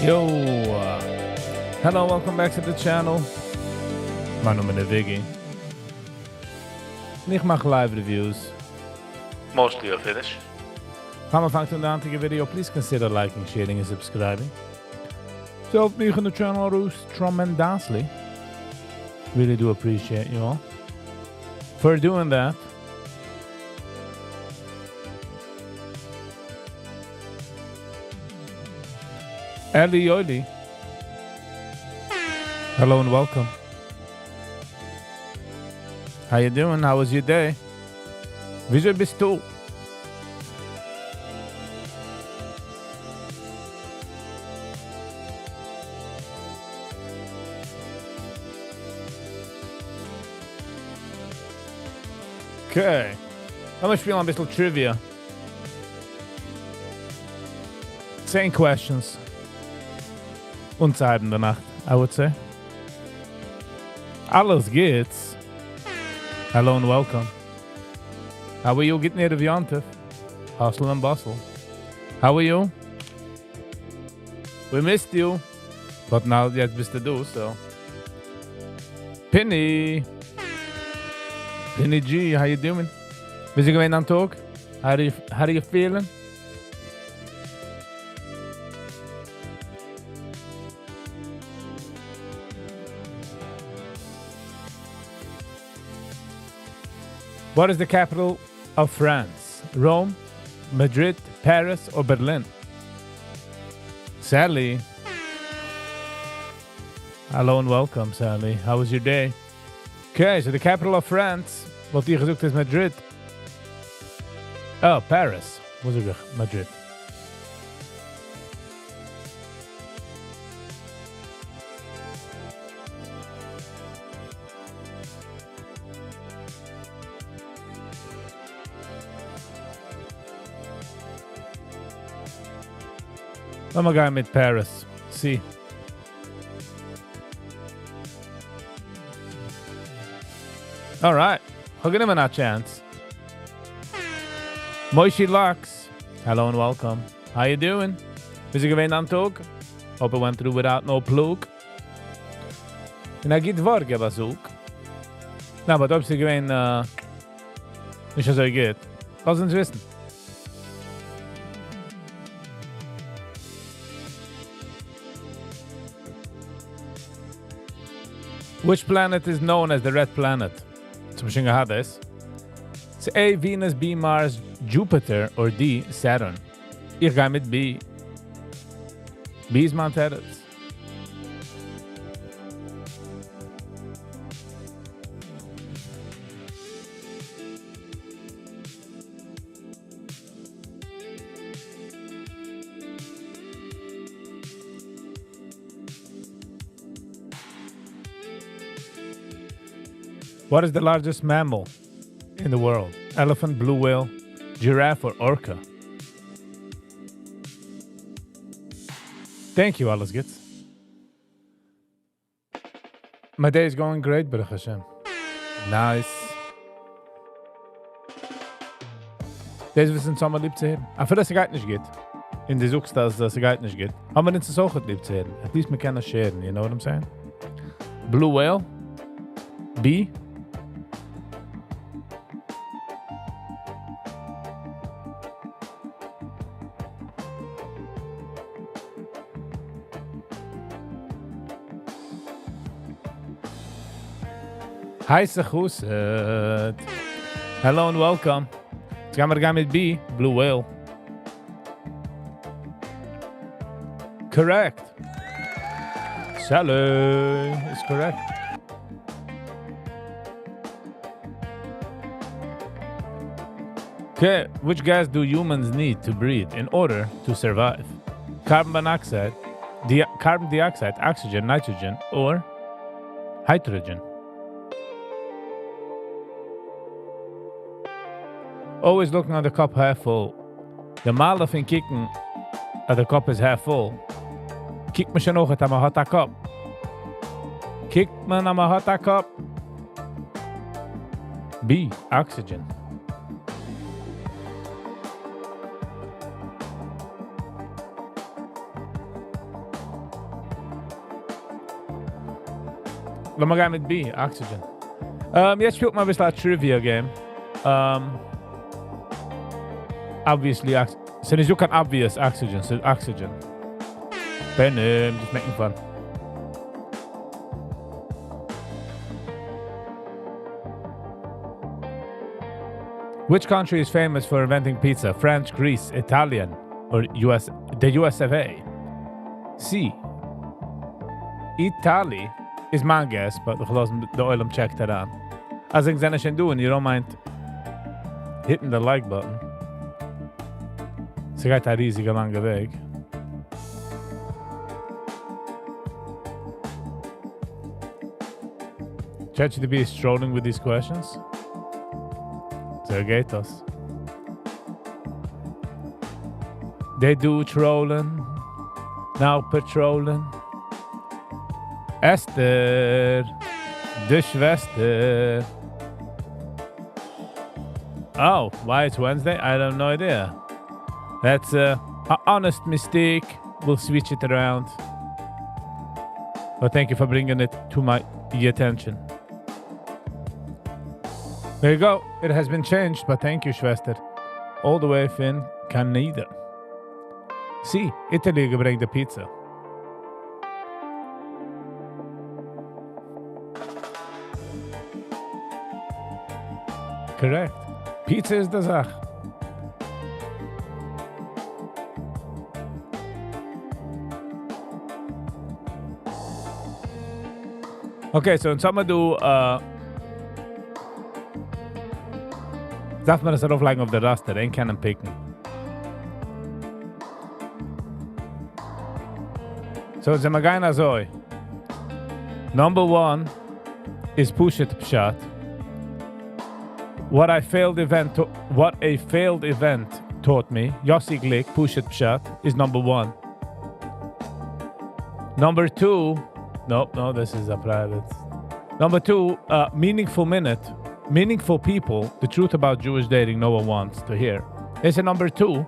Yo! Hello, welcome back to the channel. מיין נאמען איז Viggy. איך מאך live reviews. Mostly אויף אידיש. פאר מען פאנגט אן די היינטיגע video, please consider liking, sharing and subscribing. ס'העלפט מיך און די channel ארויס tremendously. Really do appreciate you all for doing that. Eli Yoli. Hello and welcome. How you doing? How was your day? וויאזוי ביסטו? Okay. לאמיר שפילן א ביסל trivia. 10 questions. אנצוהייבן די נאכט, I would say. אלעס גוטס. Hello and welcome. How are you? גוטן ערב יום טוב. Hustle and bustle. How are you? We missed you. But now יעצט ביסטו דא, so. Pinny. Pinny G, how you doing? ווי איז געווען דיין טאג? How are you feeling? What is the capital of France? Rome, Madrid, Paris or Berlin? Sally. Hello and welcome, Sally. How was your day? Okay, so the capital of France, וואלט איך געזאגט איז Madrid. Oh, Paris. וואס זאג איך? Madrid. לאמיר גיין מיט Paris. See. Alright. כ'האב גענומען א chance. Moishi Lux. Hello and welcome. How you doing? ווי איז געווען דיין טאג? Hope it went through without no פלאג. און א גוט ווארט געב א זאג. נא, but אויב ס'איז געווען נישט אזוי גוט, לאז אונז וויסן. Which planet is known as the red planet? האבן מיר שוין געהאט דאס. It's A, Venus, B, Mars, Jupiter or D, Saturn. איך גיי מיט B. B איז מיין תירוץ. What is the largest mammal in the world? Elephant, blue whale, giraffe or orca? Thank you, אלעס גוטס. My day is going great, ברוך השם. Nice. דאס וויסן אונז ליב צו הערן. אפילו ס'גייט נישט גוט. און דו זאגסט, אז ס'גייט נישט גוט. האבן מיר אונז עס אויך ליב צו הערן. At least מ'קען עס share ן, you know what I'm saying? Blue whale. B. הייסע חסיד. Hello and welcome. יעצט גייען מיר גיין מיט B, Blue Whale. Correct. Sally is correct. Okay, which gas do humans need to breathe in order to survive? Carbon monoxide, carbon dioxide, oxygen, nitrogen, or hydrogen? Always looking at the cup half full. די מעלה פון קוקן אז the cup is half full. קוקט מען שוין אויך, אז מען האט א cup. קוקט מען, אז מען האט א cup. B, oxygen. לאמיר גיין מיט B, oxygen. יעצט שפילט מען א ביסל א trivia game. Obviously, ס'איז נישט דא קיין obvious oxygen, ס'איז oxygen. בנים, just making fun. Which country is famous for inventing pizza? French, Greece, Italian, or US, the US of A? C. Italy איז מיין guess, but איך לאז די עולם check that out. אז ענק זענען שוין דא and you don't mind hitting the like button. ס'גייט א ריזיגע לאנגע וועג. ChatGPT is trolling with these questions. אזוי גייט דאס. They do trolling. Now patrolling. Esther. די שוועסטער. Oh, why it's Wednesday? I have no idea. That's a honest mistake. We'll switch it around. But thank you for bringing it to my attention. There you go. It has been changed, but thank you, שוועסטער. All the way from Canada. See, Italy געברענגט די pizza. Correct. Pizza איז די זאך. Okay, so אונז האבן מיר דא, דארף מען עס ארויפלייגן אויף די roster, ענק קענען pick ן. So, זענען מיר גיין אזוי. Number 1 איז פשוט פשט. What I failed event to, what a failed event taught me, Yossi Glick, פשוט פשט, is number 1. Number 2, no, no, this is a private. Number 2, meaningful minute, meaningful people, the truth about Jewish dating no one wants to hear. Is a number 2.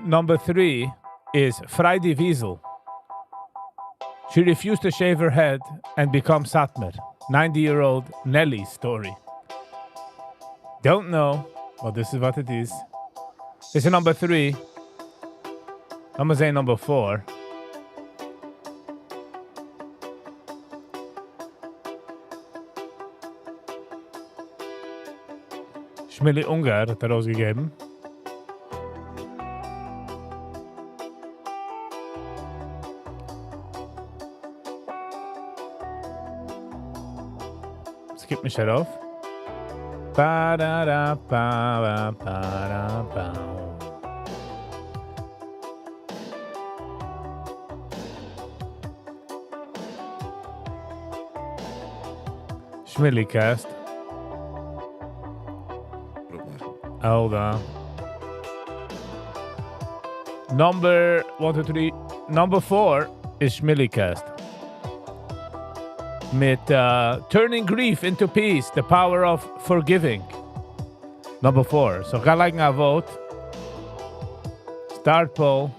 Number 3 is Friday Wiesel. She refused to shave her head and become Satmar. 90-year-old Nelly's story. Don't know, but this is what it is. This is number 3. I'm going to say number 4. Shmili Ungar האט ארויסגעגעבן. Skip mich darauf. Ba da da ba ba ba da ba. Shmilicast. Hold on. Number 1, 2, 3. Number 4 is Shmilicast. מיט Turning Grief into Peace, the Power of Forgiving. Number 4. So, גיי לייגן א vote. Start poll.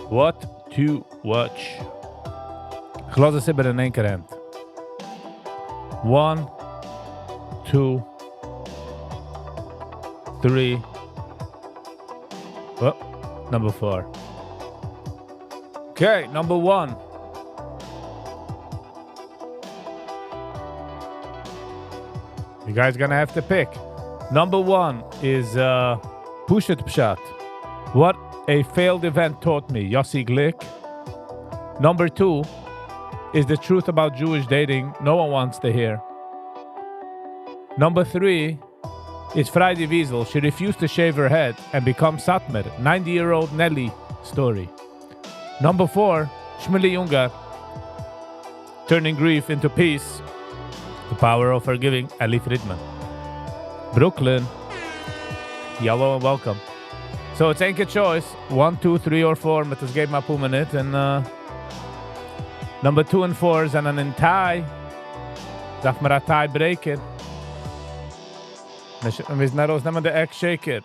What to watch? איך לאז עס איבער אין ענקער הענט. 1, 2, 3. Oh, number 4. Okay, number 1. You guys going to have to pick. Number 1 is פשוט פשט. What a failed event taught me. Yossi Glick. Number 2 is the truth about Jewish dating no one wants to hear. Number 3 is Friday Wiesel. She refused to shave her head and become Satmar. 90-year-old Nelly story. Number 4, Shmili Ungar. Turning grief into peace. The power of forgiving, Eli Friedman. Brooklyn. Hello and welcome. So it's ענקער choice. 1, 2, 3 or 4. מ'וועט עס געבן א פאר מינוט. And number 2 and 4 זענען אין tie. דארף מען א tie breaker. מיר מוזן ארויסנעמען די egg shaker.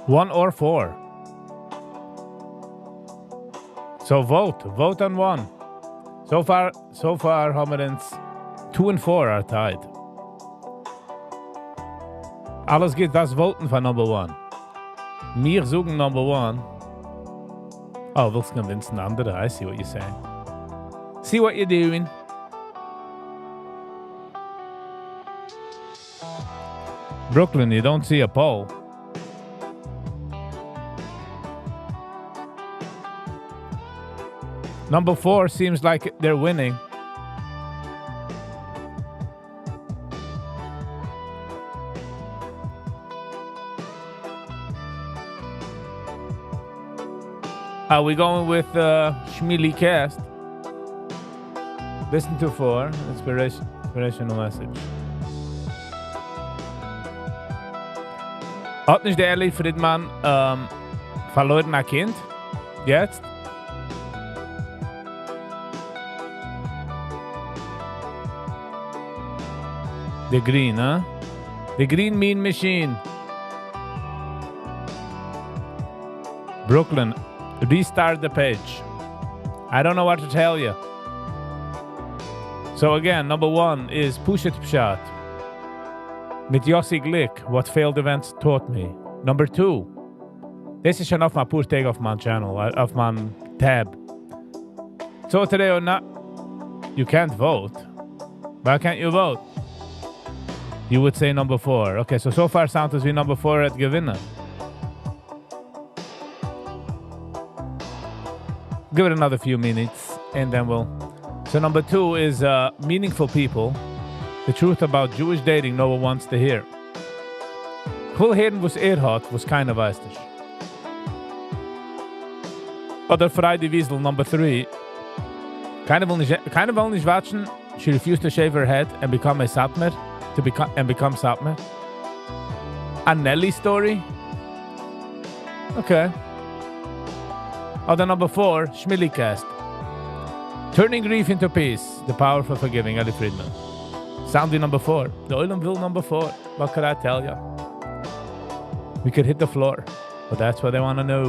One or four. So vote. Vote on one. So far, so far, האבן מיר אונז 2 and 4 are tied. אלעס גייט דאס vote ן פאר number 1. מיר זאגן number 1. Oh, ווילסט convince אן אנדערע. I see what you're saying. See what you're doing. Brooklyn, you don't see a poll. Number 4 seems like they're winning. Are we going with Shmili Cast? Listen to 4, inspirational message. האט נישט דער Eli Friedman פארלוירן א קינד? יעצט? The green, huh? The green mean machine. Brooklyn, restart the page. I don't know what to tell you. So again, number 1 is פשוט פשט. מיט Yossi Glick, What Failed Events Taught Me. Number 2. דאס איז שוין אויף מיין פאר טעג אויף מיין channel, אויף מיין tab. So today or not, you can't vote. Why can't you vote? You would say number 4. Okay, so so far sounds as ווי number 4 וועט געווינען. Give it another few minutes and then we'll... So number 2 is Meaningful People. The truth about Jewish dating no one wants to hear. איך וויל הערן, וואס ער האט, וואס קיינער ווייסט נישט. אדער Friday Wiesel number 3. קיינער וויל נישט, קיינער וויל נישט watch ן. She refused to shave her head and become a Satmar. To become and become Satmar. A Nelly story? Okay. אדער number 4, Shmili Cast. Turning grief into peace. The power for forgiving, Eli Friedman. Soundy number 4. דער עולם וויל number 4. What could I tell you? We could hit the floor, but that's what they want to know.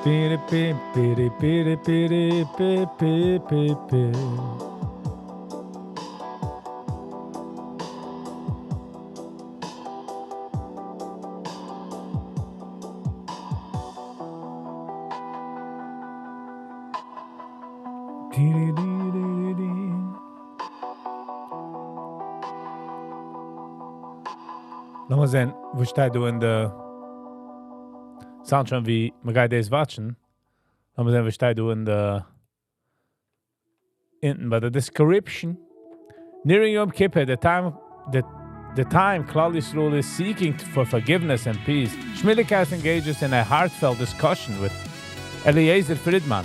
Piri, piri, piri, piri, pi, pi, pi, pi. לאמיר זען, וואו שטייט דא אין די sound שוין ווי מ'גייט דאס watch ן. לאמיר זען, וואו שטייט דא אין די אונטן ביי די description. Nearing Yom Kippur, the time כלל ישראל is seeking for forgiveness and peace, Shmilikast engages in a heartfelt discussion with Eliezer Friedman.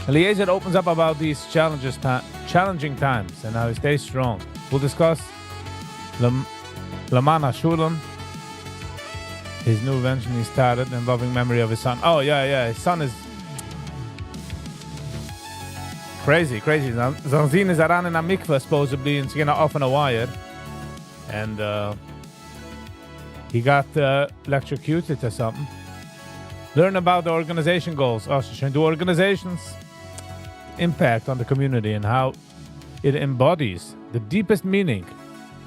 Eliezer opens up about these challenging times and how he stays strong. We'll discuss למען השלום, his new invention he started in loving memory of his son. Oh, yeah, yeah, his son is crazy, crazy. זיין זון איז אריין אין א מקווה, supposedly, און ס'איז געווען אן אפענע wire. And he got electrocuted or something. Learn about the organization goals. Oh, so do organizations impact on the community and how it embodies the deepest meaning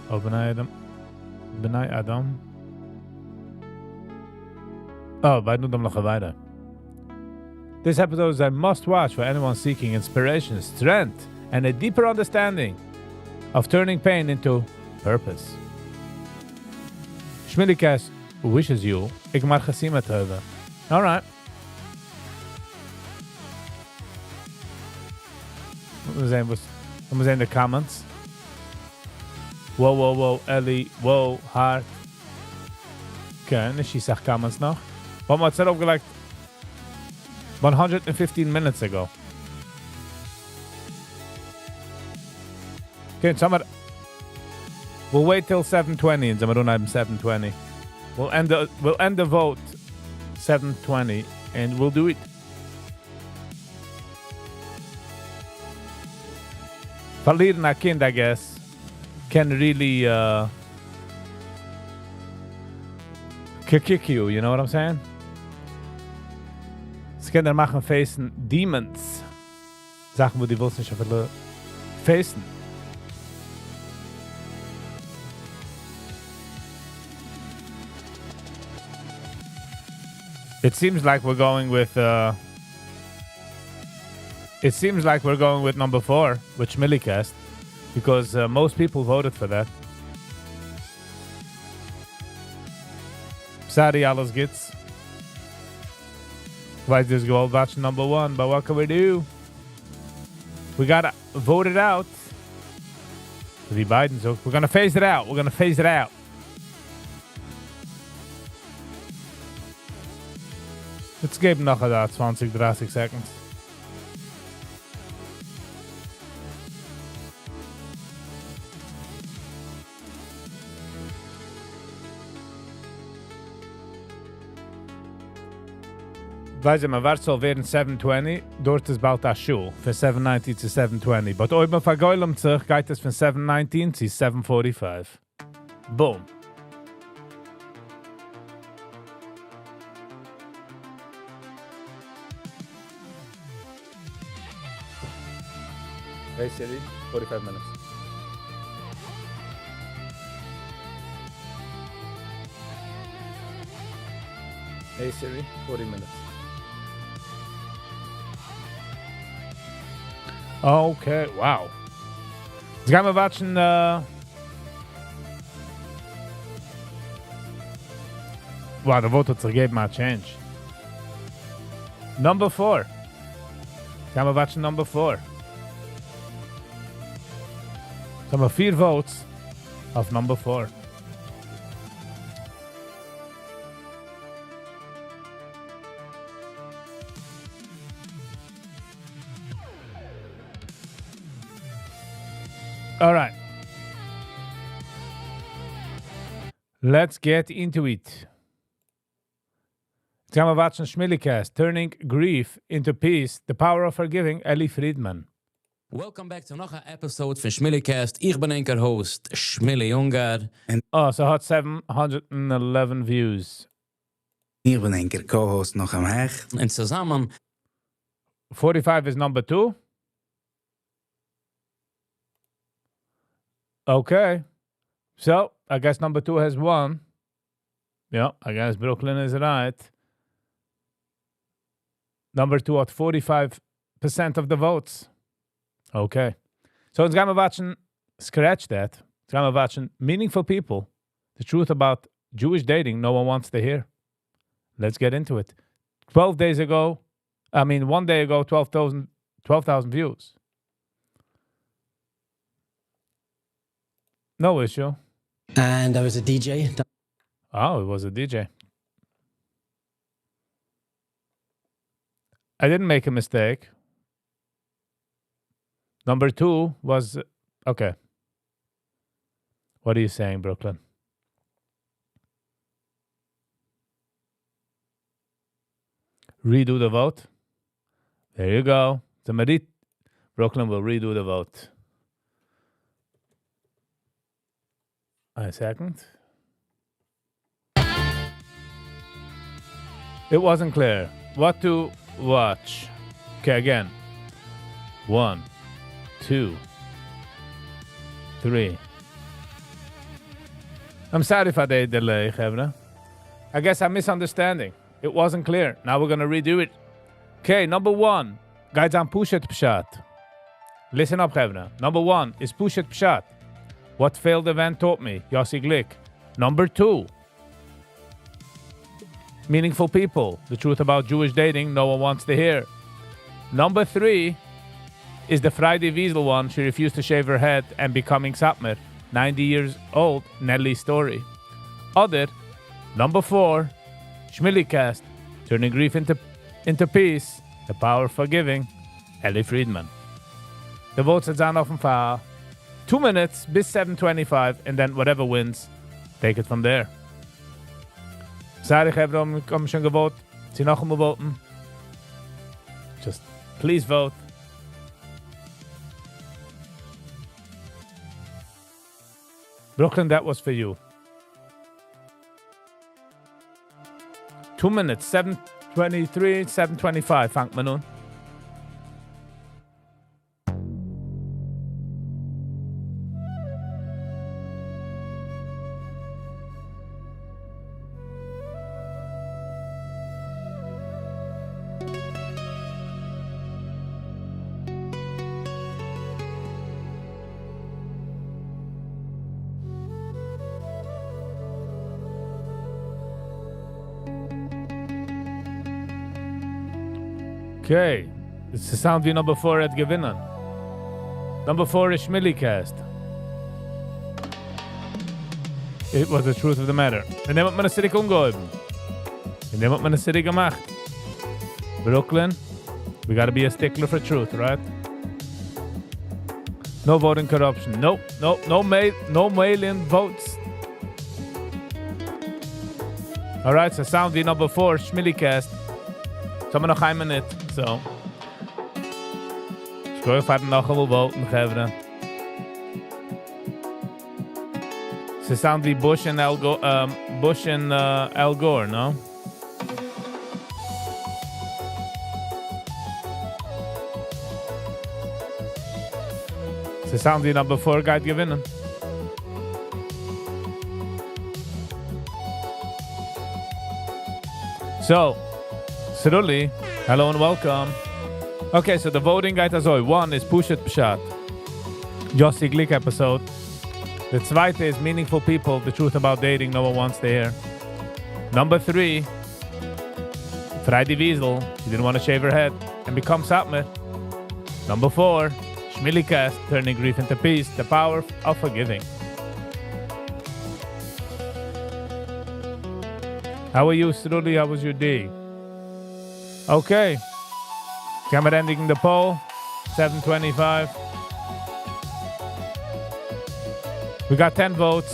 of בני אדם. בני אדם. Oh, בין אדם לחבירו. This episode is a must watch for anyone seeking inspiration, strength, and a deeper understanding of turning pain into purpose. Shmilicast wishes you a גמר חתימה טובה. Alright. לאמיר זען וואס, לאמיר זען די comments. Wow wow wow Eli, wow, הארט. Okay, נישט אסאך comments נאך. But מ'האט עס ארויפגעלייגט 115 minutes ago. Okay, so we'll wait till 7:20 און זעמיר אנהייבן 7:20. We'll end the, we'll end the vote 7:20 and we'll do it. פארלירן א קינד, I guess, can really kick you, you know what I'm saying? ס'קען דיר מאכן face ן demons. זאכן וואס דו ווילסט נישט אפילו face ן. It seems like we're going with uh, It seems like we're going with number 4, with Shmilicast, because uh, most people voted for that. Sorry, אלעס גוטס. כ'ווייס דו האסט געוואלט watch ן number 1, but what can we do? We gotta vote it out. ווי Biden זאגט, we're gonna phase it out, we're gonna phase it out. Let's געבן נאך א 20, 30 seconds. ווייז מען ווארט ס'זאל ווערן seven twenty, דויערט עס באלד א שעה פון seven nineteen צו seven twenty, but אויב מען פארגוילעמט זיך גייט עס פון seven nineteen צו seven forty five. Boom. Hey Siri, forty five minutes. Hey Siri, forty minutes. Okay, wow. יעצט גייען מיר watch ן Wow, די vote האט זיך געגעבן א change. Number four. גייען מיר watch ן number four. יעצט האבן מיר פיר votes אויף number four. Alright. Let's get into it. יעצט גייען מיר watch ן Shmilicast, Turning Grief into Peace, The Power of Forgiving, Eli Friedman. Welcome back צו נאך א episode פון Shmilicast. איך בין ענקער host Shmili Ungar. Oh, ס'האט 711 views. איך בין ענקער co-host Nocham Hecht. און צוזאמען 45 איז number 2. Okay. So, I guess number 2 has won. Yeah, I guess Brooklyn is right. Number 2 at 45% of the votes. Okay. So, יעצט גייען מיר watch ן, scratch that. יעצט גייען מיר watch ן Meaningful People. The truth about Jewish dating no one wants to hear. Let's get into it. 12 days ago, I mean, one day ago, 12,000 12, views. No issue. And I was a DJ. Oh, it was a DJ. I didn't make a mistake. Number two was okay. What are you saying, Brooklyn? Redo the vote. There you go. The Merit Brooklyn will redo the vote. A second. It wasn't clear what to watch. Okay, again. One, two, three. I'm sorry for the delay, חברה. I guess I'm misunderstanding. It wasn't clear. Now we're gonna redo it. Okay, number one. גייט זיין פשוט פשט. Listen up, חברה. Number one is פשוט פשט. What Failed Event Taught Me, Yossi Glick. Number 2, Meaningful People, The Truth About Jewish Dating No One Wants to Hear. Number 3 is the Friday Weasel one, She Refused to Shave Her Head and Becoming Satmar, 90 Years Old, Nelly's Story. אדער, number 4, Shmilicast, Turning Grief into, into Peace, The Power of Forgiving, Ellie Friedman. The votes זענען אפן פאר 2 minutes ביז 7:25 and then whatever wins, take it from there. Sorry, חברה האבן שוין געוואוט, צו נאכאמאל וואוטן. Just please vote. Brooklyn, that was for you. 2 minutes, 7:23, 7:25 פאנגט מען אן. Okay, ס'sound ווי number 4 האט געווינען. Number 4 איז Shmilicast. It was the truth of the matter. און דעם האט מען עס צוריק אנגעהויבן. און דעם האט מען עס צוריק געמאכט. Brooklyn, we gotta be a stickler for truth, right? No voting corruption. No, no, no mail, no mail-in votes. Alright, so sound ווי number 4, Shmilicast. ס'האמיר נאך איין מינוט, so. שכוח פארן נאכאמאל וואוטן, חברה. ס'sound ווי Bush און Al Gore, Bush און Al Gore, no? ס'sound ווי number 4 גייט געווינען. So, Sruli, hello and welcome. Okay, so the voting גייט אזוי. One איז פשוט פשט. Yossi Glick episode. די צווייטע איז Meaningful People, the truth about dating no one wants to hear. Number 3, Friday Weasel, she didn't want to shave her head and become Satmar. Number 4, Shmilicast, turning grief into peace, the power of forgiving. How are you, Sruli? How was your day? Okay. קען מען ענדיגן the poll. 7:25. We got 10 votes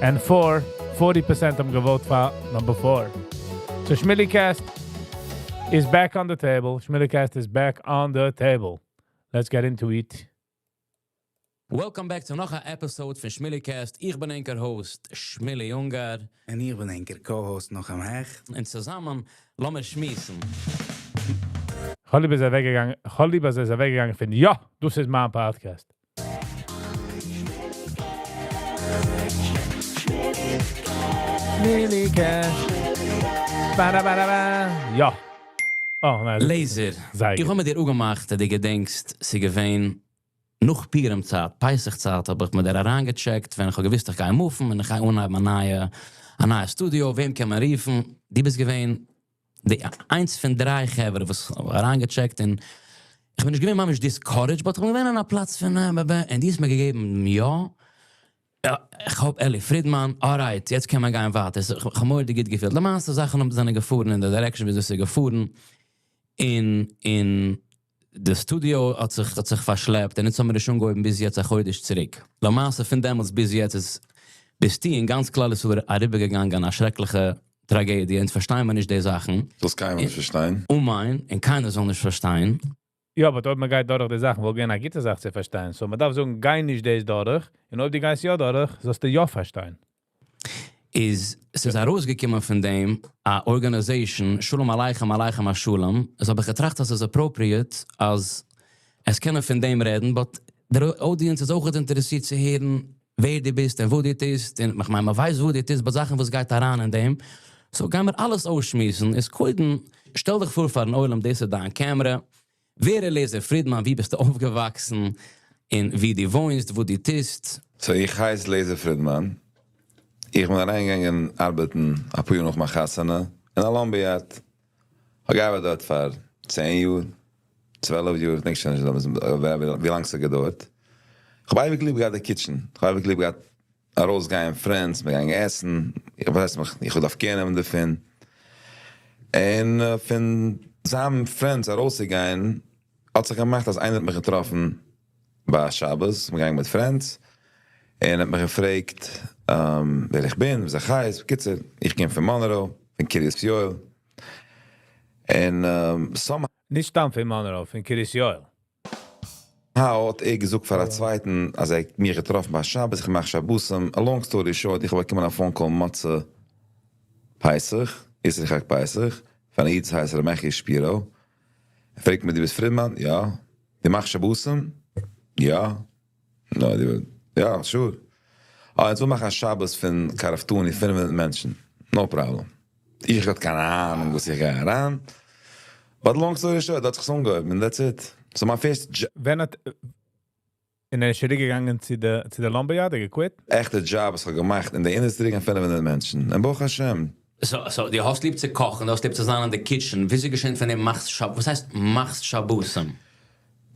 and 4, 40% האבן געוואוט פאר number 4. So Shmilicast is back on the table. Shmilicast is back on the table. Let's get into it. Welcome back צו נאך א episode פון Shmilicast. איך בין ענקער host Shmili Ungar. און איך בין ענקער co-host Nocham Hecht. און צוזאמען לאמיר שמועסן. כ'האב ליב איז אוועקגעגאנגען, כ'האב ליב אז ער איז אוועקגעגאנגען פון יא, דאס איז מיין podcast. יא. אה, ניין. לעיזער, איך האב מיט דיר אפגעמאכט אז דו געדענקסט, ס'איז געווען נאך פורים צייט, פסח צייט, האב איך מיט דיר אריינגעטשעקט ווען איך האב געוואוסט איך גיי מופן און איך גיי אנהייבן א נייע א נייע סטודיאו, וועם קען מען רופן? דו ביסט געווען די איינס פון דריי חברה וואס האב אריינגעטשעקט און איך בין נישט געווען ממש discouraged but איך בין געווען אין א פלאץ פון ב ב און דו האסט מיר געגעבן יא איך האב אלי פרידמאן alright יעצט קען מען גיין ווייטער איך האב מורא'דיג גוט געפילט למעשה זאכן האבן זענען געפארן אין די direction וויאזוי ס'איז געפארן און און די סטודיאו האט זיך האט זיך פארשלעפט און אונז האמיר נישט אנגעהויבן ביז יעצט א חודש צוריק. למעשה פון דעמאלטס ביז יעצט איז ביסטו און גאנץ כלל ישראל אריבערגעגאנגען א שרעקליכע טראגעדיע, אונז פארשטייען מיר נישט די זאכן. זאלסט קיינמאל נישט פארשטיין. אמן, און קיינער זאל נישט פארשטיין. יא but אויב מען גייט דורך די זאכן וואלט געווען א גוטע זאך צו פארשטיין, so מען דארף זאגן גיי נישט דאס דורך, און אויב דו גייסט יא דורך זאלסטו יא פארשטיין. איז ס'איז ארויסגעקומען פון דעם א organization שלום עליכם עליכם השלום, איז האב איך געטראכט אז ס'איז appropriate אז עס קענען פון דעם רעדן, but דער audience איז אויכעט אינטערעסירט צו הערן ווער דו ביסט און וואס דו טוסט, און כ'מיין מ'ווייסט וואס דו טוסט but זאכן וואס גייט אריין אין דעם, so גיימער אלעס אויסשמועסן, איז קודם שטעל דיך פאר פארן עולם דאס איז דיין קעמרע, ווער איז לעזער פרידמאן, ווי ביסטו אויפגעוואקסן? און וואו דו וואוינסט, וואס דו טוסט. So איך הייס לייזער פרידמאן. איך בין אריינגעגאנגען ארבעטן א פאר יאר נאך מיין חתונה אין א lumberyard. איך געארבעט דארט פאר 10 יאר, 12 יאר, איך דענק שוין נישט ווי לאנג ס'האט געדויערט. איך האב אייביג ליב געהאט די kitchen. איך האב אייביג ליב געהאט ארויסגיין friends, מיר גייען עסן. איך ווייס מיך, איך דארף care נעמען דערפון. און פון זיין friends ארויסצוגיין, האט זיך געמאכט אז איינער האט מיך געטראפן ביי שבת, מיר גייען מיט friends, און האט מיך געפרעגט ווער איך בין, ווי איך הייס. בקיצור, איך קום פון Monroe, פון קרית יואל. און somehow נישט סתם פון Monroe, פון קרית יואל. האט ער געזאגט פאר א צווייטן, אז ער האט מיך געטראפן ביי שבת, איך מאך שבתים. A long story short, איך האב באקומען א phone call מוצאי פסח, אסרו חג פסח, פון א איד, הייסט ר' מעכי שפירא. ער פרעגט מיר, דו ביסט פרידמאן? יא. דו מאכסט שבתים? יא. No, דו, יא, sure. אה, יעצט וויל מאכן א שבת פון קרבתני, 500 מענטשן. No problem. איך האב קיין אהנונג וואס איך גיי אריין. But long story short, האט זיך עס אנגעהויבן, and that's it. So my first ווען האט און ער איז שוין געגאנגען צו די lumberyard, ער גע quit? עכטע job וואס איך האב געמאכט אין די industry פון 500 מענטשן. און ברוך השם. So, דו האסט ליב צו קאכן, דו האסט ליב צו זיין אין די kitchen. ווי איז געשען פון דעם מאכסט שבת? וואס הייסט מאכסט שבתים?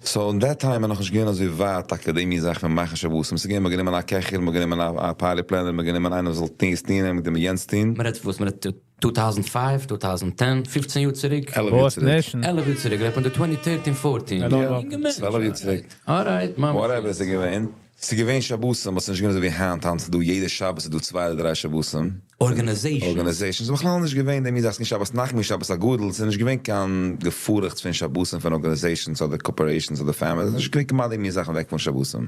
So in that time נאך נישט געווען אזוי ווייט, טאקע די מין זאך פון מאכן שבתים. ס'איז געווען, מיר גענומען א קעכער, מיר גענומען א party planner, מיר גענומען איינער זאל טון, טון, מיט דעם יענץ טון. מען רעדט וואס, מען רעדט 2005, 2010, 15 יאר צוריק. 11 יאר וואס צוריק. נישט? 11 יאר צוריק, רעדט מען 2013, 14. Hello. יונגע מענטש. 12 יאר צוריק. Alright, מאן. Whatever איז געווען. ס'איז געווען שבתים, וואס איז נישט געווען אזוי ווי היינט, היינט איז דא יעדע שבת איז דא צוויי אדער דריי שבתים. Organization. Organization. ס'איז בכלל נישט געווען, דעם איז נישט שבת נחמו, שבת הגדול, ס'איז נישט געווען קיין געפארעכץ פון שבתים פון organizations אדער corporations אדער families. ס'איז נישט געווען כמעט דעם מין זאכן וועג פון שבתים.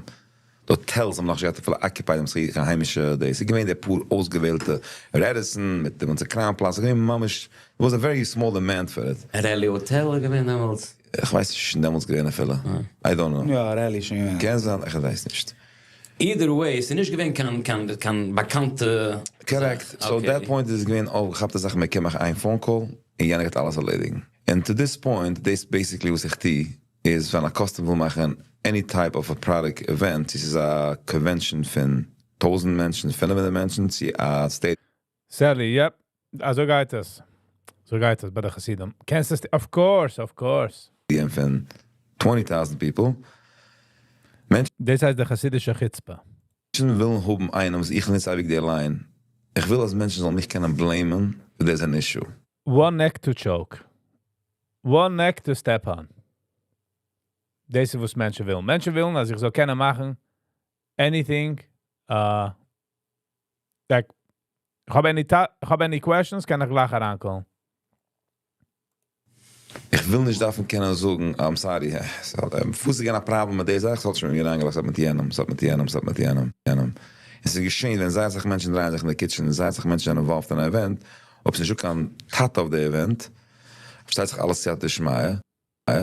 די hotels האבן נאך נישט געהאט אפילו occupied דעם ס'איז קיין היימישע days. ס'איז געווען די פאר אויסגעוועלטע Radisson מיט דעם אונזער Crowne Plaza. ס'איז געווען ממש, it was a very small demand for it. Rally Hotel געווען דעמאלטס. איך ווייס נישט, דעמאלטס געווען אפילו. I don't know. יא, Rally שוין געווען. קען זיין, איך ווייס נישט. Either way, ס'איז נישט געווען קיין באקאנטע Correct. So that point איז געווען אויפגעכאפטע זאך, מען קען מאכן איין phone call און יענער גייט אלעס ערלעדיגן. And to this point, this basically וואס איך טו, איז ווען א customer וויל מאכן any type of a product event, עס איז א convention פון 1000 מענטשן, 500 מענטשן, צו א state Sally, yep. אזוי גייט עס. אזוי גייט עס ביי די חסידים. קענסט עס? Of course, of course. פון 20,000 people. דאס הייסט די חסידישע חוצפה. מענטשן ווילן האבן איינעם, וואס איך ניץ אייביג די line. איך וויל, אז מענטשן זאלן מיך קענען blame ען, if there's an issue. One neck to choke. One neck to step on. דאס איז וואס מענטשן ווילן. מענטשן ווילן, אז איך זאל קענען מאכן anything. Like, איך האב any questions, קען איך גלייך אריינקומען. איך וויל נישט דארפן קענען זאגן, I'm sorry, וואס איז געווען א problem מיט די זאך, ס'האט שוין מיר אריינגעלאזט, ס'האט מיט יענעם, ס'האט מיט יענעם, ס'האט מיט יענעם, יענעם. עס איז געשען, ווען זייער אסאך מענטשן דרייען זיך אין די kitchen, זייער אסאך מענטשן זענען involved אין אן event, אויב ס'איז נישטא קיין טאטע אויף די event, פארשטייט זיך אלעס סייעתא דשמיא, יא.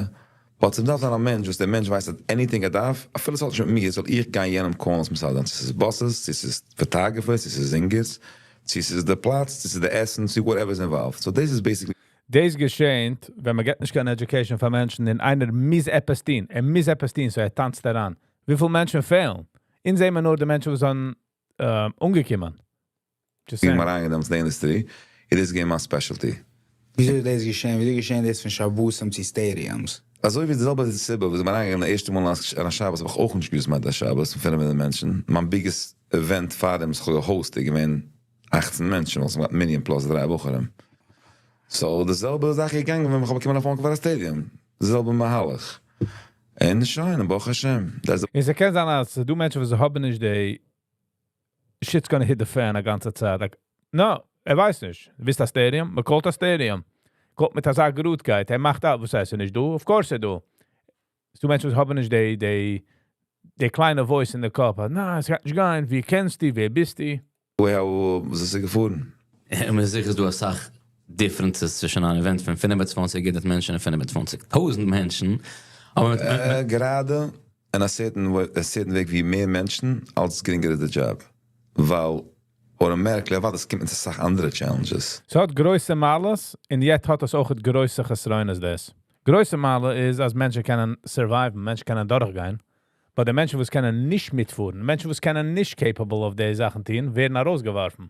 But ס'דארף זיין א מענטש, וואס דער מענטש ווייסט, אז anything ער דארף, אפילו ס'האט נישט מיט מיר, זאל איך גיין יענעם call ן, עס מוז זיין, צו ס'איז buses, צו ס'איז photographers, צו ס'איז singers, צו ס'איז די פלאץ, צו ס'איז די עסן, צו whatever is involved. So this is basically דאס געשעט, ווען מען גיט נישט קיין education פאר מענטשן, און איינער מוז עפעס טון. ער מוז עפעס טון, so ער טאנצט אריין. וויפיל מענטשן פעלן? אונז זעען מיר נאר די מענטשן, וואס זענען אומגעקומען. Just ווי saying. מיר אריינגעגאנגען אין די industry, it is געווען my specialty. וויאזוי איז דאס געשען? וויאזוי געשען דאס פון שבתים צו stadiums? אזוי ווי די זעלבע סיבה, וואס מיר אריינגעגאנגען די ערשטע מאל אין א שבת, האב איך אויך נישט געוואוסט מיט דער שבת, פון 500 מענטשן. מיין biggest event פאר דעם, וואס איך האב גע host, איז געווען 18 מענטשן, וואס מ'האט מנין plus דריי בחורים. So, די זעלבע זאך איז געגאנגען, ווען איך האב באקומען א phone call פאר א stadium. די זעלבע מהלך. און שוין, און ברוך השם. דאס עס קען זיין, אז דו מענטשן, וואס האבן נישט די shit's gonna hit the fan א גאנצע צייט. Like, no, ער ווייסט נישט. ווילסט א stadium? מען call ט א stadium. קומט מיט אזא גראדקייט. ער מאכט אפ, וואס הייסט ער נישט דא? Of course ער דא. דו מענטשן, וואס האבן נישט די קליינע voice אין די קאפ. נא, עס גייט נישט גיין. ווי קענסטו? ווער ביסטו? וואו, וואס איז געפארן? און מיר זיכער איז דא א סאך differences צווישן אן event פון 25 מענטשן און 25.000 מענטשן. אבער מיט גראדע, אין א certain וועג ווי מער מענטשן, אלס גרינגער איז די job. ווייל automatically, ווייל דאס קומט מיט א סאך אנדערע challenges. ס'האט גרויסע מעלות, און יעצט האט עס אויך גרויסע חסרונות דאס. גרויסע מעלה איז, אז מענטשן קענען survive, מענטשן קענען דורכגיין. But די מענטשן, וואס קענען נישט מיטפארן, מענטשן, וואס קענען נישט capable of די זאכן טון, ווערן ארויסגעווארפן.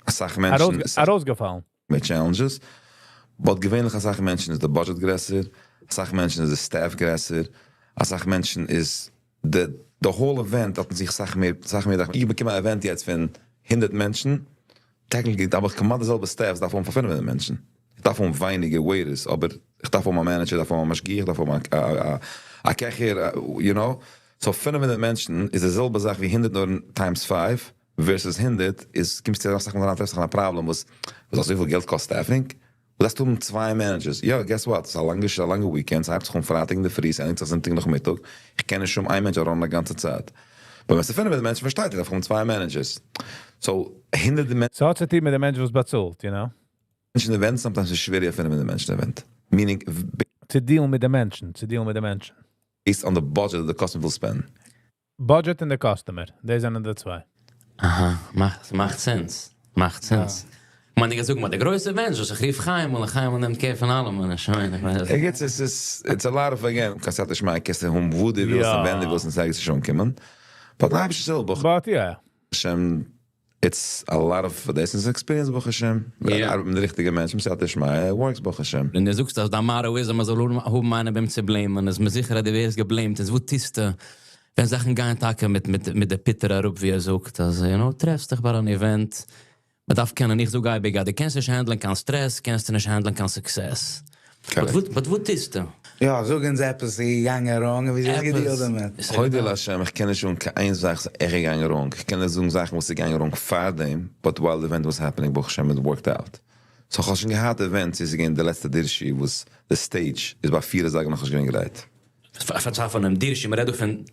א סאך מענטשן, ארויסגעפאלן. מיט challenges. But געווענליך א סאך מענטשן איז די budget גרעסער, א סאך מענטשן איז די staff גרעסער, א סאך מענטשן איז the whole event האט אין זיך סאך מער, סאך מער זאכן. איך באקום א event יעצט פון 100 מענטשן, technically דארף איך כמעט די זעלבע staff דארף האבן פאר 500 מענטשן. איך דארף האבן ווייניגער waiters, אבער איך דארף האבן א manager, איך דארף האבן א משגיח, איך דארף האבן א קעכער, you know. So 500 מענטשן איז די זעלבע זאך ווי 100 נאר times 5 versus 100 איז קומסטו צו זאכן, טרעפסט זיך א פראבלעם, וואס אזויפיל געלט קאסט staffing. דו דארפסט האבן צוויי managers. יא, guess what? ס'איז א לאנגע weekend, ס'הייבט זיך אן פרייטאג אין דער פרי, ס'ענדיגט זיך זונטאג נאכמיטאג. איך קען נישט האבן איין מענטש ארום די גאנצע צייט. אבער ווען ס'איז 500 מענטשן, פארשטייט איר, דארף האבן צוויי managers. So, 100 מענטשן ס'האט צו טון מיט די מענטש, וואס באצאלט, you know? event, sometimes איז שווער א 500 מענטשן event. Meaning, צו deal מיט די מענטשן, צו deal מיט די מענטשן. based on the budget that the customer will spend. Budget און the customer, די זענען די צוויי. אהא, מאכט sense. מאכט sense. מיין, איך זאג מאל, די גרויסע events, וואס איך רוף חיים, און חיים נעמט care פון אלעם, און שוין, איך מיין, It's a lot of, again, קענסט נישט מיין, קענסט האבן וואו דו ווילסט, און ווען דו ווילסט, און זאג, עס איז שוין קומען. But ניין, ביסט זעלבער. But yeah. השם, it's a lot of, this is experience, ברוך השם. ארבעט מיט די ריכטיגע מענטשן, סייעתא דשמיא, it works, ברוך השם. ווען דו זאגסט, אז דיין motto איז, אז מען זאל האבן איינעם וועם צו blame ען, איז מיר זיכער, אז דו ווערסט גע blame ט, איז וואס טוסטו, ווען זאכן גייען טאקע מיט די פוטער אראפ, ווי ער זאגט, אז, טרעפסט דיך ביי אן event, מען דארף קענען, איך זאג אייביג, אז דו קענסט נישט handle ען קיין stress, קענסטו נישט handle ען קיין success. Correct. But וואס טוסטו? יא, זאג אונז עפעס, איז געגאנגען wrong, ווי אזוי עפעס. גע deal ט דערמיט? הודו להשם, איך קען נישט זאגן קיין איין זאך, איז עכט געגאנגען wrong. איך קען נישט זאגן זאכן, וואס איז געגאנגען wrong פאר דעם, but while the event was happening, ברוך השם, it worked out. So איך האב שוין געהאט events, איז געווען די לעצטע דירשי, וואס the stage איז ביי 4 זאגן נאך נישט געווען גרייט. פארצייל פון דעם דירשי, מען רעדט דא פון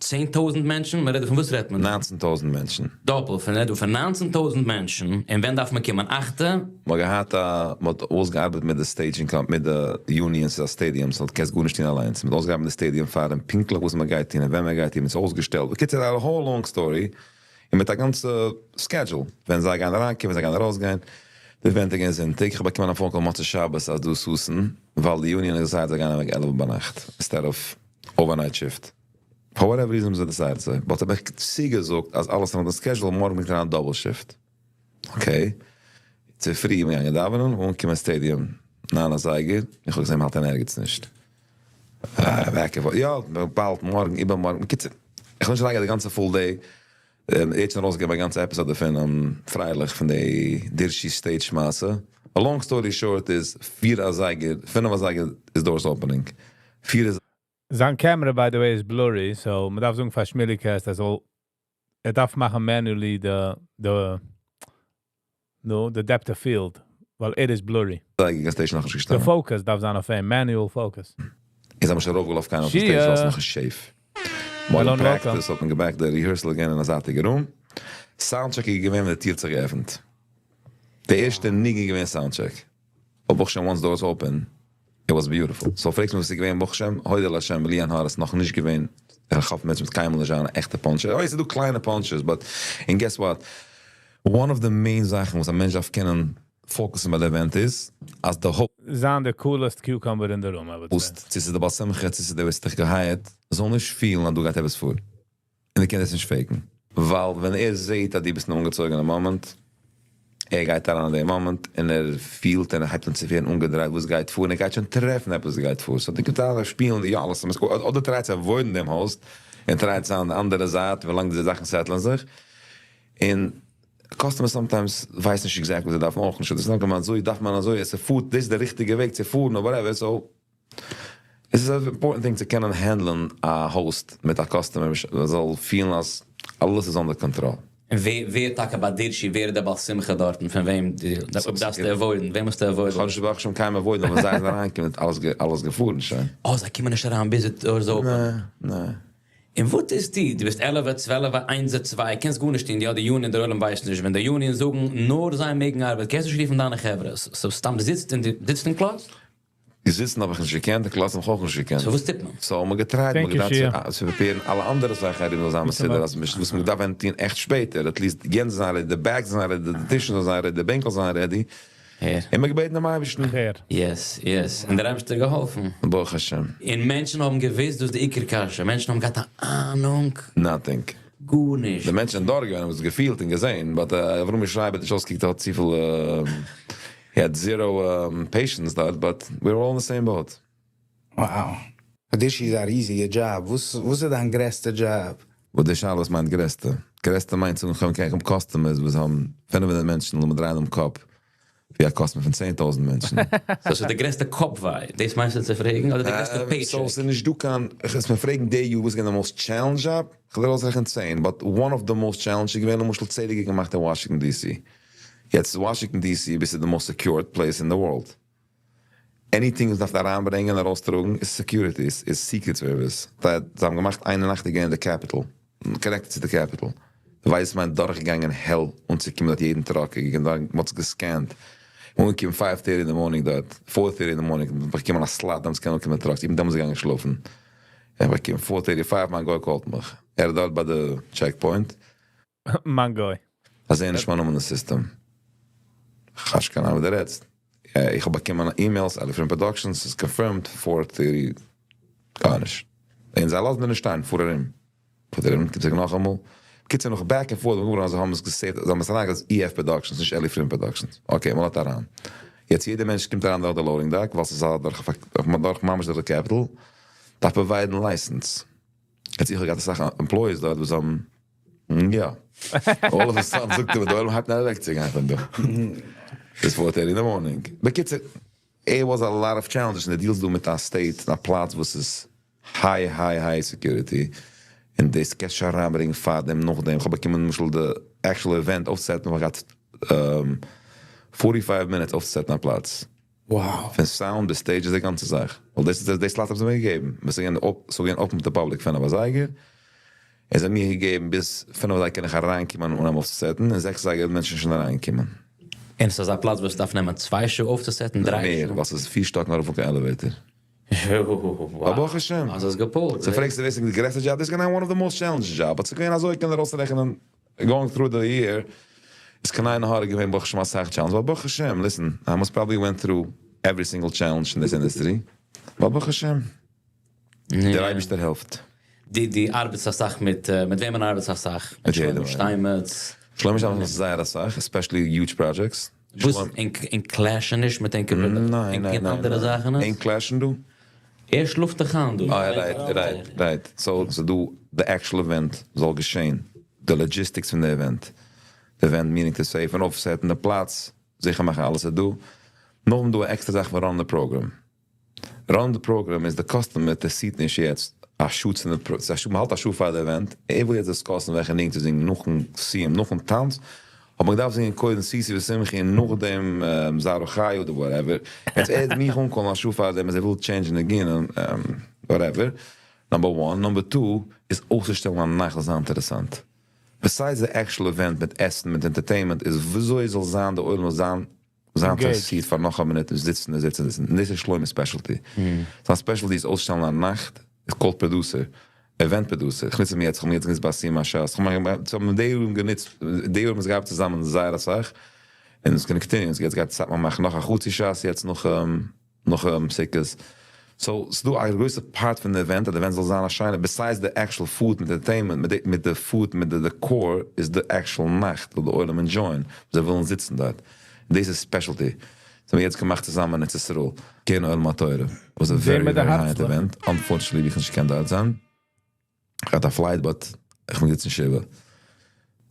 10.000 מענטשן, מען רעדט דא פון וואס רעדט מען? 19.000 מענטשן. דאפלט, פון רעדט דא פון 19.000 מענטשן, און ווען דארף מען קומען? 8? מען געהאט א, מען האט אויסגעארבעט מיט די staging comp, מיט די union, ס'איז א stadium, so קענסט גארנישט טון אליינס. מען האט אויסגעארבעט מיט די stadium פארן פונקטליך וואס מען גייט טון און ווען מען גייט טון, מען האט עס אויסגעשטעלט. בקיצור, a whole long story. און מיט א גאנצע schedule. ווען זיי גייען אריינקומען, ווען זיי גייען ארויסגיין. די event גייען זונטאג. איך האב באקומען א phone call מוצאי שבת, אז דו סוסן, ווייל די union האט געזאגט, זיי גייען אוועק 11 ביינאכט, instead of overnight shift. For whatever reason, זיי decide so. But האב איך צוגעזאגט, אז אלעס אן די schedule, מארגן בין איך אריין double shift. Okay. צופרי, מיר גייען דאווענען, און קומען stadium, 9 אזייגער, איך האב געזען, מ'האלט אין ערגעץ נישט. Back and forth. יא, באלד, מארגן, איבערמארגן. קיצור, איך וויל נישט זאגן, די גאנצע full day. יעצט שוין ארויסגעגעבן א גאנצע episode פון פרייליך, פון די דירשי stage מעשה. A long story short is, 4 אזייגער, 5 אזייגער is doors opening. 4 איז זיין camera, by the way, איז blurry, so מען דארף זאגן פאר שמילי-קעסט, ער דארף מאכן manually the, no, the depth of field, ווייל it is blurry. אזייגער stage נאך נישט The געשטאנען. focus דארף זיין אויף אים, manual focus. איז אבער שוין ארויפגעלאפן קיינער אויף די Shia. stage, ווייל ס'איז נאך שיף. Hello מארגן and welcome. practice האט מען גע back ט די rehearsal again אין א זייטיגע room. Soundcheck איז געווען, ווען די טיר האט זיך געעפנט. די ערשטע ניגון געווען soundcheck. אבער ברוך השם, once doors open, it was beautiful. So פרעגסט מיר, וואס איז געווען, ברוך השם, הודו להשם, בלי עין הרע, איז נאך נישט געווען. איך האף, מענטשן מיט קיינמאל נישט זיין עכטע punches. Oh, ס'איז דא קליינע punches, but, and guess what? One of the main זאכן, וואס א מענטש דארף קענען focus ן ביי די event איז, אז די host זיין the coolest cucumber in the room, I would say. צו ס'איז דער בעל שמחה, צו ס'איז דער וואס דיך גע hire ט, זאל נישט feel ן, אז דא גייט עפעס פאר. און ער קען דאס נישט fake ן. ווייל ווען ער זעט, אז דו ביסט אין אן אנגעצויגענעם מאמענט, ער גייט אריין אין דעם מאמענט, און ער feel ט, און ער הייבט אן צו ווערן אנגעדרייט, וואס גייט פאר, און ער גייט שוין טרעפן עפעס, וואס גייט פאר. So, די קומט אלע שפילן, יא, אלעס, אדער try צו avoid ן דעם host, און try צו זיין אן די אנדערע זייט, ווי לאנג די זאכן settle ן זיך. און customer sometimes ווייסט נישט exactly, וואס זיי דארפן אויך נישט. דאס איז נאר געמיינט, אזוי דארף מען אזוי, עס איז פארט, דאס איז דער ריכטיגער וועג צו פארן, or whatever, so עס איז an important thing צו קענען handle ן א host מיט א customer, זאל feel ן אז אלעס איז under control. און ווער טאקע ביי דירשי, ווער איז דער בעל שמחה דארטן, פון וועם דארפסטו avoid ן, וועם מוזטו avoid ן? איך האב נישט געברויכט שוין קיינעם avoid ן, אבער זיי זענען אריינגעקומען, האט אלעס געפארן שוין. Oh, זיי קומען נישט אריין ביז די doors open. ניין. און וואס איז די? דו ביסט 11, 12, 1, 2, קענסט גארנישט טון, יא, די union, דער עולם ווייסט נישט. ווען די union זאגן, נאר זיי מעגן ארבעטן, קענסט נישט רופן דיינע חברה. So, סתם זיצט אין קלאס? די זיצן האב איך נישט געקענט, די קלאס האב איך אויך נישט געקענט. So, וואס טוט מען? So, מען גע try ט, Thank מען you, געדארפט Shia. צו prepare ן אלע אנדערע זאכן, ארום זיין מסודר, אז וואס מען דארף ווען טון עכט שפעטער, at least יענץ זיין ready, די bags זיין ready, די טישן זיין ready, די בענקל זיין ready. הער. און מיר געבעטן דעם אייבערשטן. הער. Yes, yes. און דער אייבערשטער האט געהאלפן. ברוך השם. און מענטשן האבן געוואוסט, דאס איז די עיקר קשיא. מענטשן האבן געהאט א אהנונג? Nothing. גארנישט. די מענטשן דארט געווען האבן עס געפילט און געזען, but אברומי שרייבער האט נישט אויסגעקוקט ער האט צופיל, he had zero patience דארט, but we were all in the same boat. Wow. דאס איז א ריזיגע דזשאב. וואס וואס איז דיין גרעסטע דזשאב? וואס די שאלה וואס מיינט גרעסטע? גרעסטע מיינט צו האבן קיין customers וואס האבן 500 מענטשן און דרייען דעם קאפ ווי א customer פון 10,000 מענטשן. דאס איז די גרעסטע קאפ-וויי. דאס מיינסטו צו פרעגן? אדער די גרעסטע paycheck? So, ס'איז נישט דא קיין, איך וועל מיר פרעגן די יאר וואס איז געווען די most challenging job? איך וועל אויסרעכענען 10, but one of the most challenging געווען למשל צענדליגע געמאכט אין Washington DC. יעצט Washington DC איז the most secured place in the world. Anything וואס דארף אריינברענגען און ארויסטראגן איז security, איז Secret Service. זיי האבן געמאכט איינע נאכט אין די Capitol, connected to the Capitol. ווייסט מען דורכגעגאנגען hell און צו קומען דארט יעדן truck, מען האט עס געסקענט. אנגעקומען 5:30 in the morning דארט, 4:30 in the morning, באקומען א slot, דאן קען קומען trucks, איך בין דעמאלטס געגאנגען שלאפן. איך באקום 4:35, מיין גוי call ט מיך. ער איז דארט ביי די checkpoint. מיין גוי. אז ער נישט מיין נאמען אין system. איך האב קיין אהנונג וואס דו רעדסט. איך האב באקומען emails, אלע פון productions, איז confirmed, 4:30, גארנישט. און זיי לאזן מיר נישט שטיין, פאר ארום. פאר ארום, קומט זיך נאכאמאל. קיצור נאך back and forth, זיי האבן עס געסעיווט, זיי האבן עס אריינגעלייגט EF Productions, נישט Eli Friedman Productions. Okay, מען לאזט אריין. יעצט יעדער מענטש קומט אריין דורך די loading dock, וואס איז דורך, דורך ממש דורך די Capitol, דארף provide ן license. יעצט איך האב געהאט אסאך employees דארט, וואס האבן, יא. All of a sudden זאגט ער, דער עולם הייבט אן אוועקצוגיין פון דא. It's 4:30 in the morning. בקיצור, it was a lot of challenges. און די deals דא מיט א state, א פלאץ וואס איז high, high, high security. און דאס קענסט שוין אריינברענגען פאר דעם, נאך דעם. איך האב באקומען למשל די actual event אויפסעטן, איך האב געהאט 45 minutes אויפסעטן א פלאץ. Wow. פון sound, די stage, די גאנצע זאך. ווייל דאס איז דאס slot האבן זיי מיר געגעבן. מיר זענען so געווען open to the public פינף אזייגער. עס האט מיר געגעבן ביז פינף אזייגער קען איך אריינקומען און אויפסעטן. און זעקס אזייגער מענטשן שוין אריינקומען. און עס איז א פלאץ וואס דארף נעמען 2 שעה אויפצוסעטן, 3 מער, שעה? וואס איז פיר שטאק נאר אויף די elevator. Wow. ברוך השם. אז עס געפועלט. So פרעגסטו ווייסט די גרעסטע job, דאס איז געווען one of the most challenging job. But ס'געווען אזוי, איך קען ארויסרעכענען, going through the year, איז קיין עין הרע געווען ברוך השם אסאך challenge. But ברוך השם, listen, I must probably went through every single challenge in this industry. But ברוך השם, דער אייבערשטער העלפט. די ארבעטסט אסאך מיט, מיט וועמען ארבעטסט אסאך? מיט יעדעם. שטיינמעץ. שלמה שטיינמעץ איז זייער אסאך, especially huge projects. וואס, אין clash ן נישט מיט ענקער ניין, ניין, ניין. אנדערע זאכן? אין clash ן דו? ער שלאפט דאך איין, דו. Ah, right. So דו, the actual event זאל געשען. The logistics פון די event. The event meaning to say, פון אויפסעטן די פלאץ, זיכער מאכן אלעס איז דא. נאכדעם דא עקסטערע זאך פון run the program. Run the program איז the customer אינטערעסירט נישט יעצט א שעה צו די א שעה, מ'האלט א שעה פאר די event. ער וויל יעצט discuss ן וועלכע ניגון צו זינגען נאכן סיום, נאכן טאנץ. אבער מ'דארף זינגען קודם שישי ושמחי און נאכדעם זרעא חיה אדער whatever. יעצט ער האט מיך אנגעקאלט א שעה פאר דעם, אז ער וויל change ניגונים, whatever. Number one. Number two איז אויסצושטעלן א נאכט וואס איז אינטערעסאנט. Besides the actual event מיט עסן, מיט entertainment, איז וויאזוי זאל זיין, דער עולם זאל זיין Engaged. אינטערעסירט פאר נאך א מינוט און זיצן און זיצן און זיצן. און דאס איז שלומי's specialty. זיין specialty איז אויסשטעלן א נאכט, איז called producer, event producer. איך נוץ אים יעצט, איך האב אים יעצט גענוצט ביי סיום הש"ס. איך האב מיין, so מיט די יארן גענוצט, די יארן האבן מיר געהאט צוזאמען זייער אסאך. און עס קען continue. יעצט גייט סאטמאר מאכן נאך א חצי ש"ס, יעצט נאך סוכות. So, ס'דא א גרויסע part פון די event, אז די event זאל זיין א שיינע, besides the actual food מיט entertainment, מיט די food, מיט די decor, איז the actual נאכט, וואו די עולם enjoy ן. זיי ווילן זיצן דארט. דאס איז specialty. דאס האבן מיר יעצט געמאכט צוזאמען אין ארץ ישראל. קרן עולם התורה. Was a very, מיט דער very high הארצלעך. event. Unfortunately, איך נישט געקענט דארט זיין. איך האט א flight, but איך בין יעצט אין שבעה.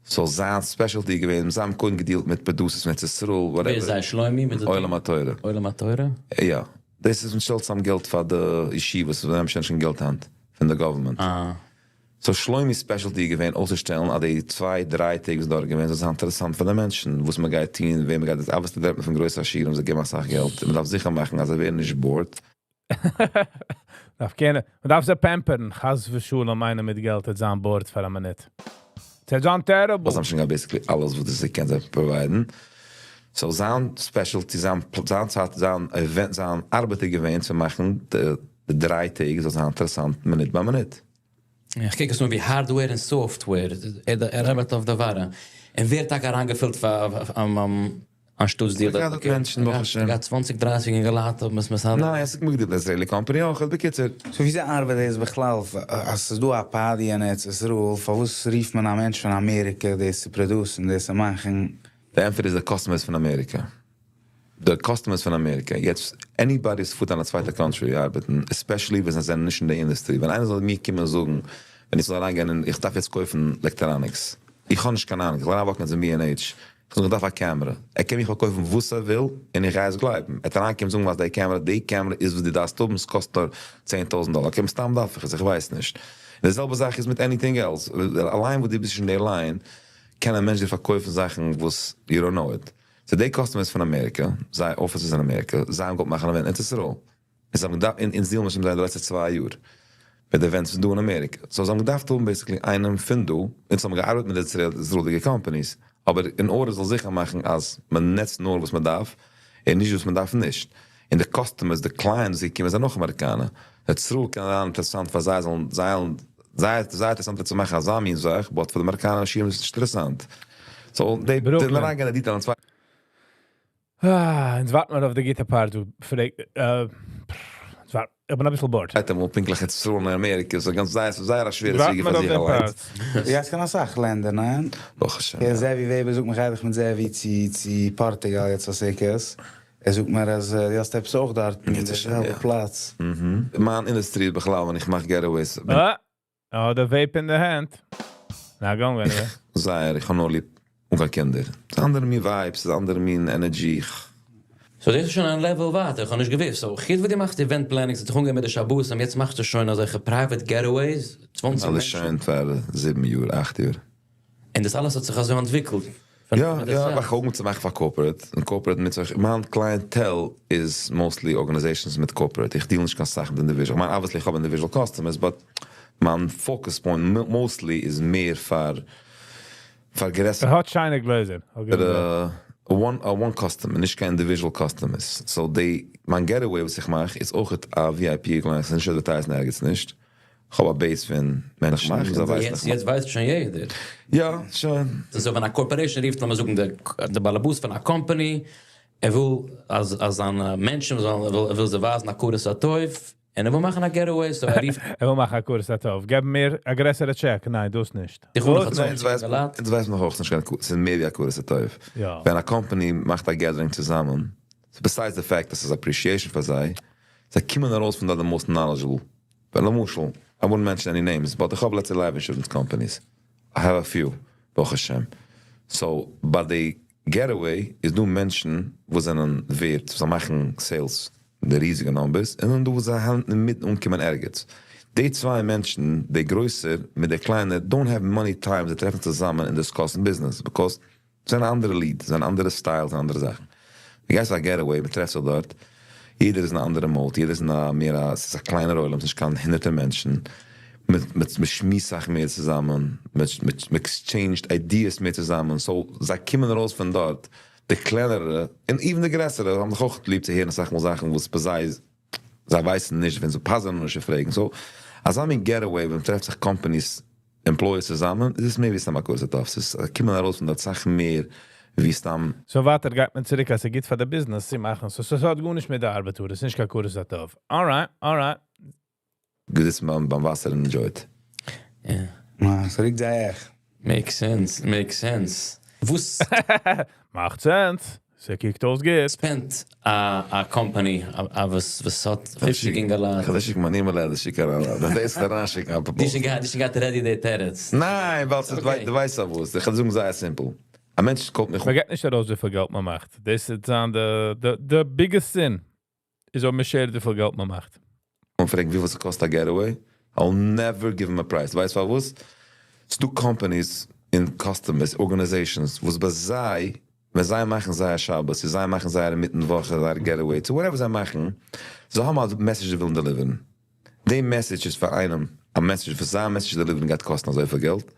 So זיין specialty געווען, זיי האבן קודם געדילט מיט producers פון ארץ ישראל, whatever. ווער איז זיי, שלומי? מיט די עולם התורה. עולם התורה? יא. דאס איז, מ'שטעלט צוזאם געלט פאר די ישיבות, וואס נעמען שוין געלט האנט פון די government. So שלומי's specialty געווען אויסצושטעלן, אז די 2, 3 טעג וואס דארט געווען, דאס איז אינטערעסאנט פאר די מענטשן, וואס מען גייט טון, וועם מען גייט, דאס אלעס טרעפט מען פון גרויסע עשירים, זיי געבן אסאך געלט. מען דארף זיכער מאכן, אז זיי ווערן נישט bored. דארף קענען, מען דארף זיי pamper ן, חס ושלום איינער מיט געלט האט זיין bored פאר א מינוט. ס'איז זיין terrible. וואס האבן שוין basically אלעס וואס זיי קענען זיי provide ן. So זיין specialty, זיין צייט, זיין event, זיין ארבעט איז געווען צו מאכן די 3 טעג זאל זיין אינטערעסאנט מינוט ביי מינוט. איך קוק עס נאר ווי hardware און software. ער ארבעט אויף די ווארע. און ווער האט אריינגעפילט פאר אנשטאט דיר איך געהאט מענטשן, ברוך השם. געהאט 20, 30 אינגעלייט האבן עס מסדר. ניין, עס איז מיט די Israeli company אויך, בקיצור. So וויאזוי ארבעט דאס בכלל? אז ס'איז דא א party אין ארץ ישראל, פארוואס רופט מען א מענטש פון אמעריקע דאס צו produce ן, דאס צו מאכן? די ענטפער איז די customers פון אמעריקע. די customers פון אמעריקע. יעצט, anybody וואס פארט אין א צווייטע country ארבעטן, especially ווען זיי זענען נישט אין די industry. ווען איינער זאל מיר קומען זאגן, ווען איך זאל אריינגיין און איך דארף יעצט קויפן electronics. איך האב נישט קיין אהנונג, איך וועל אריינוואקן אין B&H. איך זאג, איך דארף א camera. ער קען מיך פארקויפן וואס ער וויל, און איך גיי עס גלייבן. ער וועט אריינקומען זאגן, וואס די camera, די camera איז וואס דו דארפסט האבן, עס קאסט נאר 10.000 דאלאר. Okay, מסתם דארף איך עס, איך ווייס נישט. די זעלבע זאך איז מיט anything else. אליין וואו דו ביסט אין די line, קען א מענטש דיר פארקויפן זאכן, וואס you don't know it. So די customers פון אמעריקע, זייער offices אין אמעריקע, זיי האבן געוואלט מאכן אן event אין ישראל. זיי האבן געדארפט, אין זיי האבן שוין די לעצטע 2 יאר. מיט די events דא אין אמעריקע. So זיי האבן געדארפט האבן basically איינעם פון דא, און זיי האבן געארבעט מיט די ישראל'דיגע companies. אבער אין order זאל זיכער מאכן, אז מען נוצט נאר וואס מען דארף, און נישט וואס מען דארף נישט. און די customers, די clients, זיי קומען, זענען נאך אמעריקאנער. ארץ ישראל קען זיין אינטערעסאנט פאר זיי, זאלן זיי זייער זייער אינטערעסאנט צו מאכן אזא מין זאך, but פאר די אמעריקאנער איז עס נישט אינטערעסאנט. So, they, Brooklyn. די אריינגיין אין detail, און צוויי אה, אונז ווארטן מיר אויף די גוטע part, דו פרעג, אונז ווארט, איך בין א ביסל bored. צווייטע מאל פונקטליך ארץ ישראל אין אמעריקע, so גאנץ זייער, זייער א שווערע ווארט סוגיא מיר פאר אויף זיך דעם אליין. part. יא, עס קען א סאך לענדער, ניין? ברוך השם. יא, זעווי וועבער זאגט מיר, איך מיט זעווי צו פארטוגאל יעצט וואס איך איז. ער זאגט מיר, אז דו האסט עפעס אויך דארט אין יעצט דער איז שוין, זעלבע יא. פלאץ. מיין industry בכלל, ווען איך מאך getaways, בין Ah, oh, the vape in the hand. Not going anywhere. זייער, איך האב נאר ליב אן קיין קינדער. ס'איז אנדערע מין vibes, ס'איז אנדערע מין energy. So דאס איז שוין א level ווייטער, איך האב נישט געוואוסט. So, חוץ וואס דו מאכסט event planning, ס'האט זיך אנגעהויבן מיט די שבת, און יעצט מאכסטו שוין אזעלכע private getaways, 20 אלעס מענטשן. שוין פאר 7 יאר, 8 יאר. און דאס אלעס האט זיך אזוי אנטוויקלט. פון יא, מיט דער יא, צייט. איך אויך צו מאכן פאר corporate. און corporate מיט זיך, מיין clientele איז mostly organizations מיט corporate. איך deal נישט קיין סאך מיט individual. איך מיין, obviously, איך האב individual customers, but מיין focus point mostly איז מער פאר גרעסער. ער האט שיינע גלעזער. I'll give him that. A one customer, נישט קיין individual customers. So they, מיין getaway וואס איך מאך, איז אויך א VIP client, עס איז נישט advertised ערגעץ נישט. איך האב א base פון מענטשן, וואס זיי ווייסן יעצט, איך יעצט ווייסט שוין יעדער. יא, שוין. So ווען א corporation רופט, לאמיר זאגן, דער באלעבאס פון א company, ער וויל, אז זיינע מענטשן זאלן, ער וויל זיי ווייזן הכרת הטוב, און ער וויל מאכן א getaway, so ער רופט ער וויל מאכן הכרת הטוב. געב מיר א גרעסערע check. ניין, דאס נישט. די גרויסע ניין, יעצט ווייסט מען, יעצט ווייסט מען אויך נישט קיין עס איז מער ווי הכרת הטוב. יא. ווען א company מאכט א gathering צוזאמען, so besides the fact that it's appreciation פאר זיי, זיי קומען ארויס פון דא the most knowledgeable. ווייל למשל, I wouldn't mention any names, but איך האב let's say life insurance companies. I have a few, ברוך השם. So, ביי די getaway איז דא מענטשן, וואס זענען ווערט, זיי מאכן sales, די ריזיגע numbers, און דאן דא וואס זיי האלטן אינמיטן אנקומען ערגעץ. די צוויי מענטשן, די גרויסע מיט די קליינע, don't have money time, זיי טרעפן צוזאמען און discuss ן business, because זענען אנדערע leads, זענען אנדערע styles, זענען אנדערע זאכן. דו גייסט א getaway, מען טרעפט זיך דארט, יעדער איז אין אן אנדערע mode, יעדער איז אין א מער א, עס איז א קליינער עולם, עס איז נישט קיין הונדערטער מענטשן. מען שמועסט זיך מער צוזאמען, מען exchange ideas מער צוזאמען, so זיי קומען ארויס פון דארט, די קלענערע, און even די גרעסערע, האבן דאך אויך ליב צו הערן סאך מאל זאכן, וואס ביי זיי, זיי ווייסן נישט, ווען זיי פאסן נישט צו פרעגן. So, אזא מין getaway, ווען מען טרעפט זיך companies, employees צוזאמען, איז עס מער ווי סתם הכרת הטוב. עס איז, קומען ארויס פון דארט סאך מער ווי סתם. So ווייטער גייט מען צוריק, אז עס גוט פאר די business צו מאכן. So, so, so האט גארנישט מיט די ארבעט, דאס איז נישט קיין הכרת הטוב. Alright, alright. געזיצן ביים וואסער און enjoyed. יא. נא, עס רוקט זייער. Makes sense, makes sense. וואס מאכט sense. ס'קוקט אויס גוט. spend א company, א וואס האט 50 אינגעלייט? איך ווייס נישט, מיין email address שיק אריין. דאס איז דער אריינשיקן, א די שוין געהאט, די שוין געהאט ready די תירוץ. ניין, ווייל ס'איז Okay. דו ווייסט אויף וואס. איך וועל זאגן זייער simple. א מענטש קומט מיך מען גייט נישט ארויס וויפיל געלט מען מאכט. דאס איז דאן the biggest sin איז אויב מען share ט וויפיל געלט מען מאכט. און פרעגט וויפיל ס'קאסט א getaway. I'll never give him a price. ווייסט פארוואס? ס'דא companies און customers, organizations, וואס ביי זיי, ווען זיי מאכן זייער שבת, זיי מאכן זייער מיטן וואך, זייער getaway, so whatever זיי מאכן, זיי האבן א message זיי ווילן deliver ן. די message איז פאר איינעם, א message פאר זיין message deliver ן גייט קאסטן אזוי פיל געלט.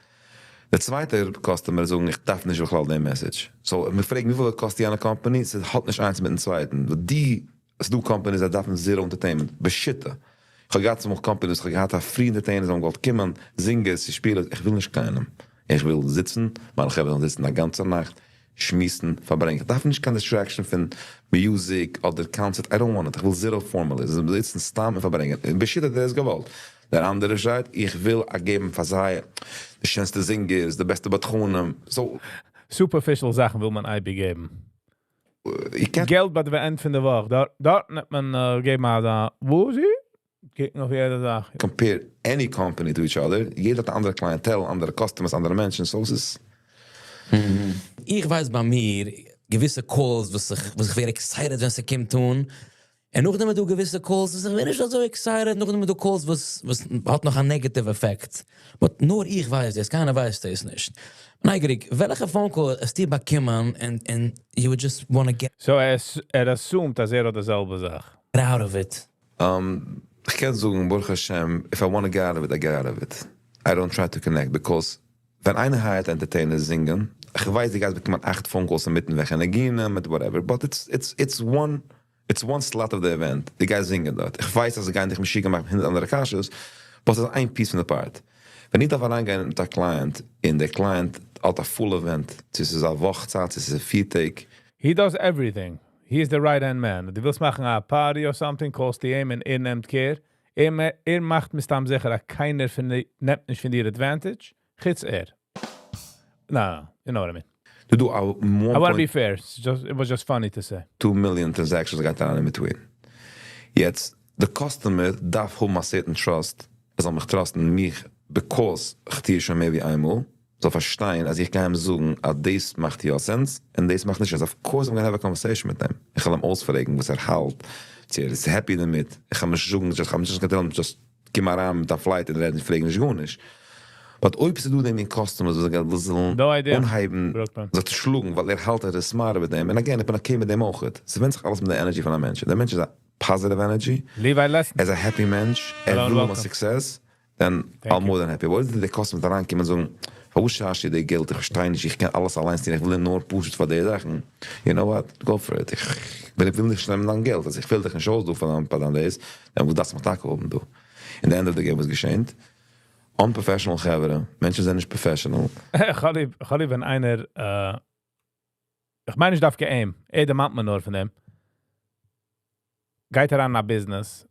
דער צווייטער customer זאגן, איך דארף נישט בכלל דעם message. So, מיר פרעגן, וויפיל קאסט יענע company? עס האט נישט איינס מיטן צווייטן. די, ס'דא companies, זיי דארפן zero entertainment. בשיטה. איך האב געהאט צומאל companies, איך האב געהאט א free entertainer, זיי האבן געוואלט קומען, singers, שפילערס, איך וויל נישט קיינעם. איך וויל זיצן, מיינע חברה זאלן זיצן א גאנצע נאכט, שמועסן, פארברענגען. איך דארף נישט קיין distraction פון music אדער concert, I don't want it, איך וויל zero formalism, זיצן סתם און פארברענגען. און בשיטה האט ער עס געוואלט. דער אנדערער שרייט, איך וויל געבן פאר זיי די שענסטע singers, די בעסטע בדחנים. So, Superficial זאכן וויל מען אייביג געבן. איך קען געלט ביי די ענדע פון די וואך. דארט נעמט מען, געבן מיר דא, וואו איז זי? קוקן אויף יעדע זאך. Compare any company to each other. יעדער האט אן אנדערע clientele, אנדערע customers, אנדערע מענטשן, so עס איז. איך ווייס ביי מיר, געוויסע calls, וואס איך ווער excited ווען ס'קומט אן. און נאכדעם איז דא געוויסע calls, וואס איך בין נישט אזוי excited. נאכדעם איז דא calls, וואס האט נאך א negative effect. But נאר איך ווייס דאס, קיינער ווייסט דאס נישט. נייגעריג, וועלכע phone call האסטו באקומען and you would just want to get So ער assumed, אז ער האט די זעלבע זאך. out of it? איך קען זאגן, ברוך השם, if I want to get out of it, I get out of it. I don't try to connect, because ווען איינער hired entertainers זינגען, איך ווייס, די guys באקומען אכט phone calls מיטן וועלכע ניגונים, מיט whatever, but it's one slot of the event. די guys זינגען דארט. איך ווייס, אז זיי גייען דיך משוגע מאכן הונדערט אנדערע קשיות, but עס איז איין piece פון די part. ווען איך דארף אריינגיין מיט א client, און דער client האט א full event, צו עס איז א וואך צייט, צו עס איז א 4 טעג. He does everything. He is the right hand man. דו ווילסט מאכן א party or something, call סטו אים און ער נעמט care. ער מאכט מסתם זיכער, אז קיינער פון די, נעמט נישט פון דיר advantage. חוץ ער. No, you know what I mean. דו דו א I want to be fair. It was just funny to say. 1.2 million transactions גייט אריין in between. יעצט, the customer דארף האבן א certain trust, ער זאל מיך trust ן מיך, because איך טוה שוין מער ווי איינמאל, זאל פארשטיין, אז איך גיי אים זאגן, אז דאס מאכט יא sense, און דאס מאכט נישט sense. Of course I'm gonna have a conversation מיט אים. איך וועל אים אויספרעגן, וואס ער האלט, צו ער איז happy דערמיט. איך קען נישט זאגן, איך קען נישט tell, just קום אריין מיט א flight און רעדן, פרעגן נישט גארנישט. But אויב ס'איז דא דעם customers, וואס זאלן No idea. אנהייבן Brooklyn. זיך צו שלאגן, ווייל ער האלט, ער איז smarter מיט דעם. And again, איך בין okay מיט דעם אויך. עס ווענדט זיך אלעס מיט דער energy פון א מענטש. דער מענטש איז א positive energy. Levi Lesson. ער איז א happy מענטש. ער Hello and וויל נאר welcome. success. Then Thank I'm you. more than happy. אבער אויב דער customer דא אריינקומען און זאגן, פארוואס charge סטו די געלט? איך פארשטיי נישט, איך קען אלעס אליין טון, איך וויל נאר פשוט פאר די זאכן. You know what? Go for it. איך וויל נישט נעמען דיין געלט. אלזא איך וויל דיך נישט אויס דא פאר דיין days. דאן וואס דאס מאכט טאקע אויבן דא. In the end of the game וואס געשעט? Unprofessional חברה. מענטשן זענען נישט professional. איך האב ליב ווען איינער, איך מיין נישט דווקא אים, ער דערמאנט מיר נאר פון דעם. גייט אריין אין א business,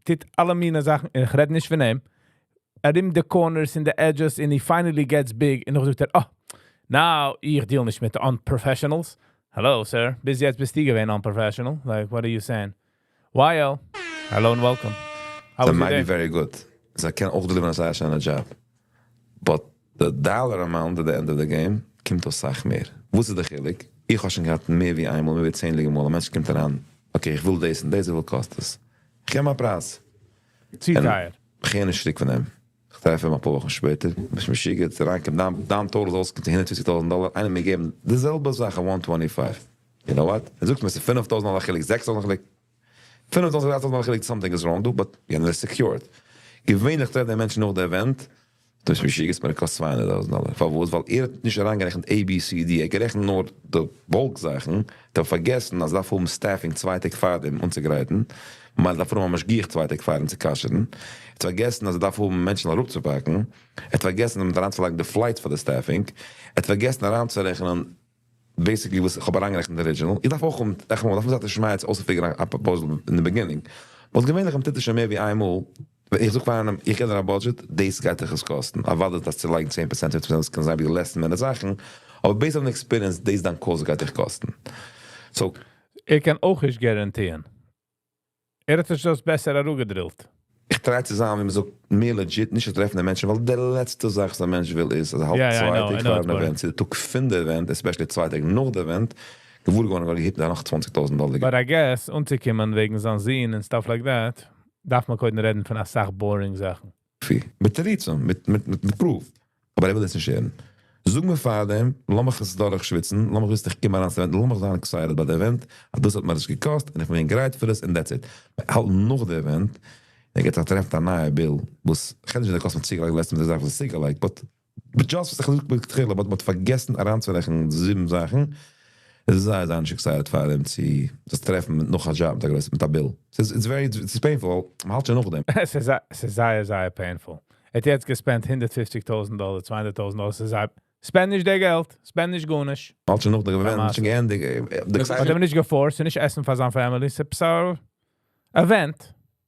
טוט אלע מיני זאכן, איך רעד נישט פון אים, ארום the corners and the edges, and he finally gets big, און נאך זאגט ער, "Oh, now איך deal נישט מיט די unprofessionals." Hello, sir. ביז יעצט ביסטו געווען unprofessional. Like, what are you saying? YL. Hello and welcome. How That was your might day? be very good. זיי קענען אויך deliver ן א זייער שיינע job. But the dollar amount at the end of the game קומט אויס אסאך מער. וואס איז דער חילוק? איך האב שוין געהאט מער ווי איינמאל, מער ווי צענדליגע מאל. א מענטש קומט אריין, okay, איך וויל דאס און דאס, וויפיל קאסט עס? איך געב אים א פרייז. צו און טייער. איך גיי נישט צוריק פון אים. איך טרעף אים א פאר וואכן שפעטער. ביסט משוגע, אריינקומט, דיין total איז אויסגעקומען 150.000 דאלאר. איינער מיר געבן די זעלבע זאך, 125. You know what? ער זאגט מיר, ס'איז 5.000 דאלאר חילוק, 6.000 חילוק. 5.000 דאלאר חילוק, something is wrong, דא, but יענער איז secured. געווענליך טרעפט דער מענטש נאך דער event, דו ביסט משוגע, עס קאסט 200.000 דאלאר. פארוואס? ווייל ער האט נישט אריינגערעכנט A, B, C, D. ער האט גערעכנט נאר די bulk זאכן. ער האט פארגעסן, אז דארף האבן staffing 2 טעג פאר דעם אנצוגרייטן. מען דארף האבן א משגיח 2 טעג פאר דעם צו כשר'ן. ער האט פארגעסן, אז ער דארף האבן מענטשן אראפצופאקן. ער האט פארגעסן, אריינצולייגן די flights פאר די staffing. ער האט פארגעסן אריינצורעכענען basically וואס איך האב אריינגערעכנט original. איך דארף אויך האבן, איך דארף זאגן, שמייץ also figure out a proposal in the beginning. וואס געווענליך טוט עס שוין מער ווי איינמאל. איך זאג פאר איינעם, איך געב דיר א budget, דאס גייט דיך עס קאסטן. אוודאי דאס צו לייגן 10%, 15%, דאס קען זיין ווי די last minute זאכן. אבער based on experience, דאס דיין קאסט גייט דיך קאסטן. So, איך קען אויך נישט guarantee ען. ער האט עס דאס בעסער אראפגעדרילט. איך try צו זיין, ווי מען זאגט, מער legit, נישט צו טרעפן די מענטשן, ווייל די לעצטע זאך, וואס דער מענטש וויל, איז, אז האלב Yeah, I צוויי know, טעג I know פאר it's אן event, צו דער טאג פון דער event, especially 2 טעג נאך דער event, געוואר געווארן, ווייל איך hit דא נאך 20.000 דאלאר. But I guess, אנצוקומען וועגן זיין זון and stuff like that, דארף מען קודם רעדן פון א סאך boring זאכן. Fee. מיט תירוצים, מיט proof. אבער ער וויל עס נישט הערן. זאג מיר פאר דעם, לאמיך עס דורכשוויצן, לאמיך וויסן, איך קום אריין צום event, לאמיך זיין excited ביי דער event, אז דאס האט מיר דאס געקאסט, און איך בין גרייט פאר דאס, and that's it. האלט נאך דער event, ער גייט טרעפן א נייע bill, וואס, איך קען נישט, דער קאסט מיט צוגעלייגט, לעצטע מיט דער זאך, וואס איז צוגעלייגט, but just, וואס איך זאג, תחילה, but מ'האט פארגעסן אריינצורעכענען זיבן זאכן, עס איז זייער, זייער נישט excited פאר דעם צו דאס טרעפן מיט נאך א job, מיט א גרויסע, מיט א bill. It's very, it's painful, מען האלט שוין נאך דעם. עס איז זייער, זייער painful. ער האט יעצט גע spend 150.000 דאלאר, 200.000 דאלאר. עס איז זייער. Spend נישט די געלט, spend נישט גארנישט. האלט שוין נאך די event, שוין געענדיגט. די האט אים נישט גע forced, נישט עסן פאר זיין family, ס'איז א event.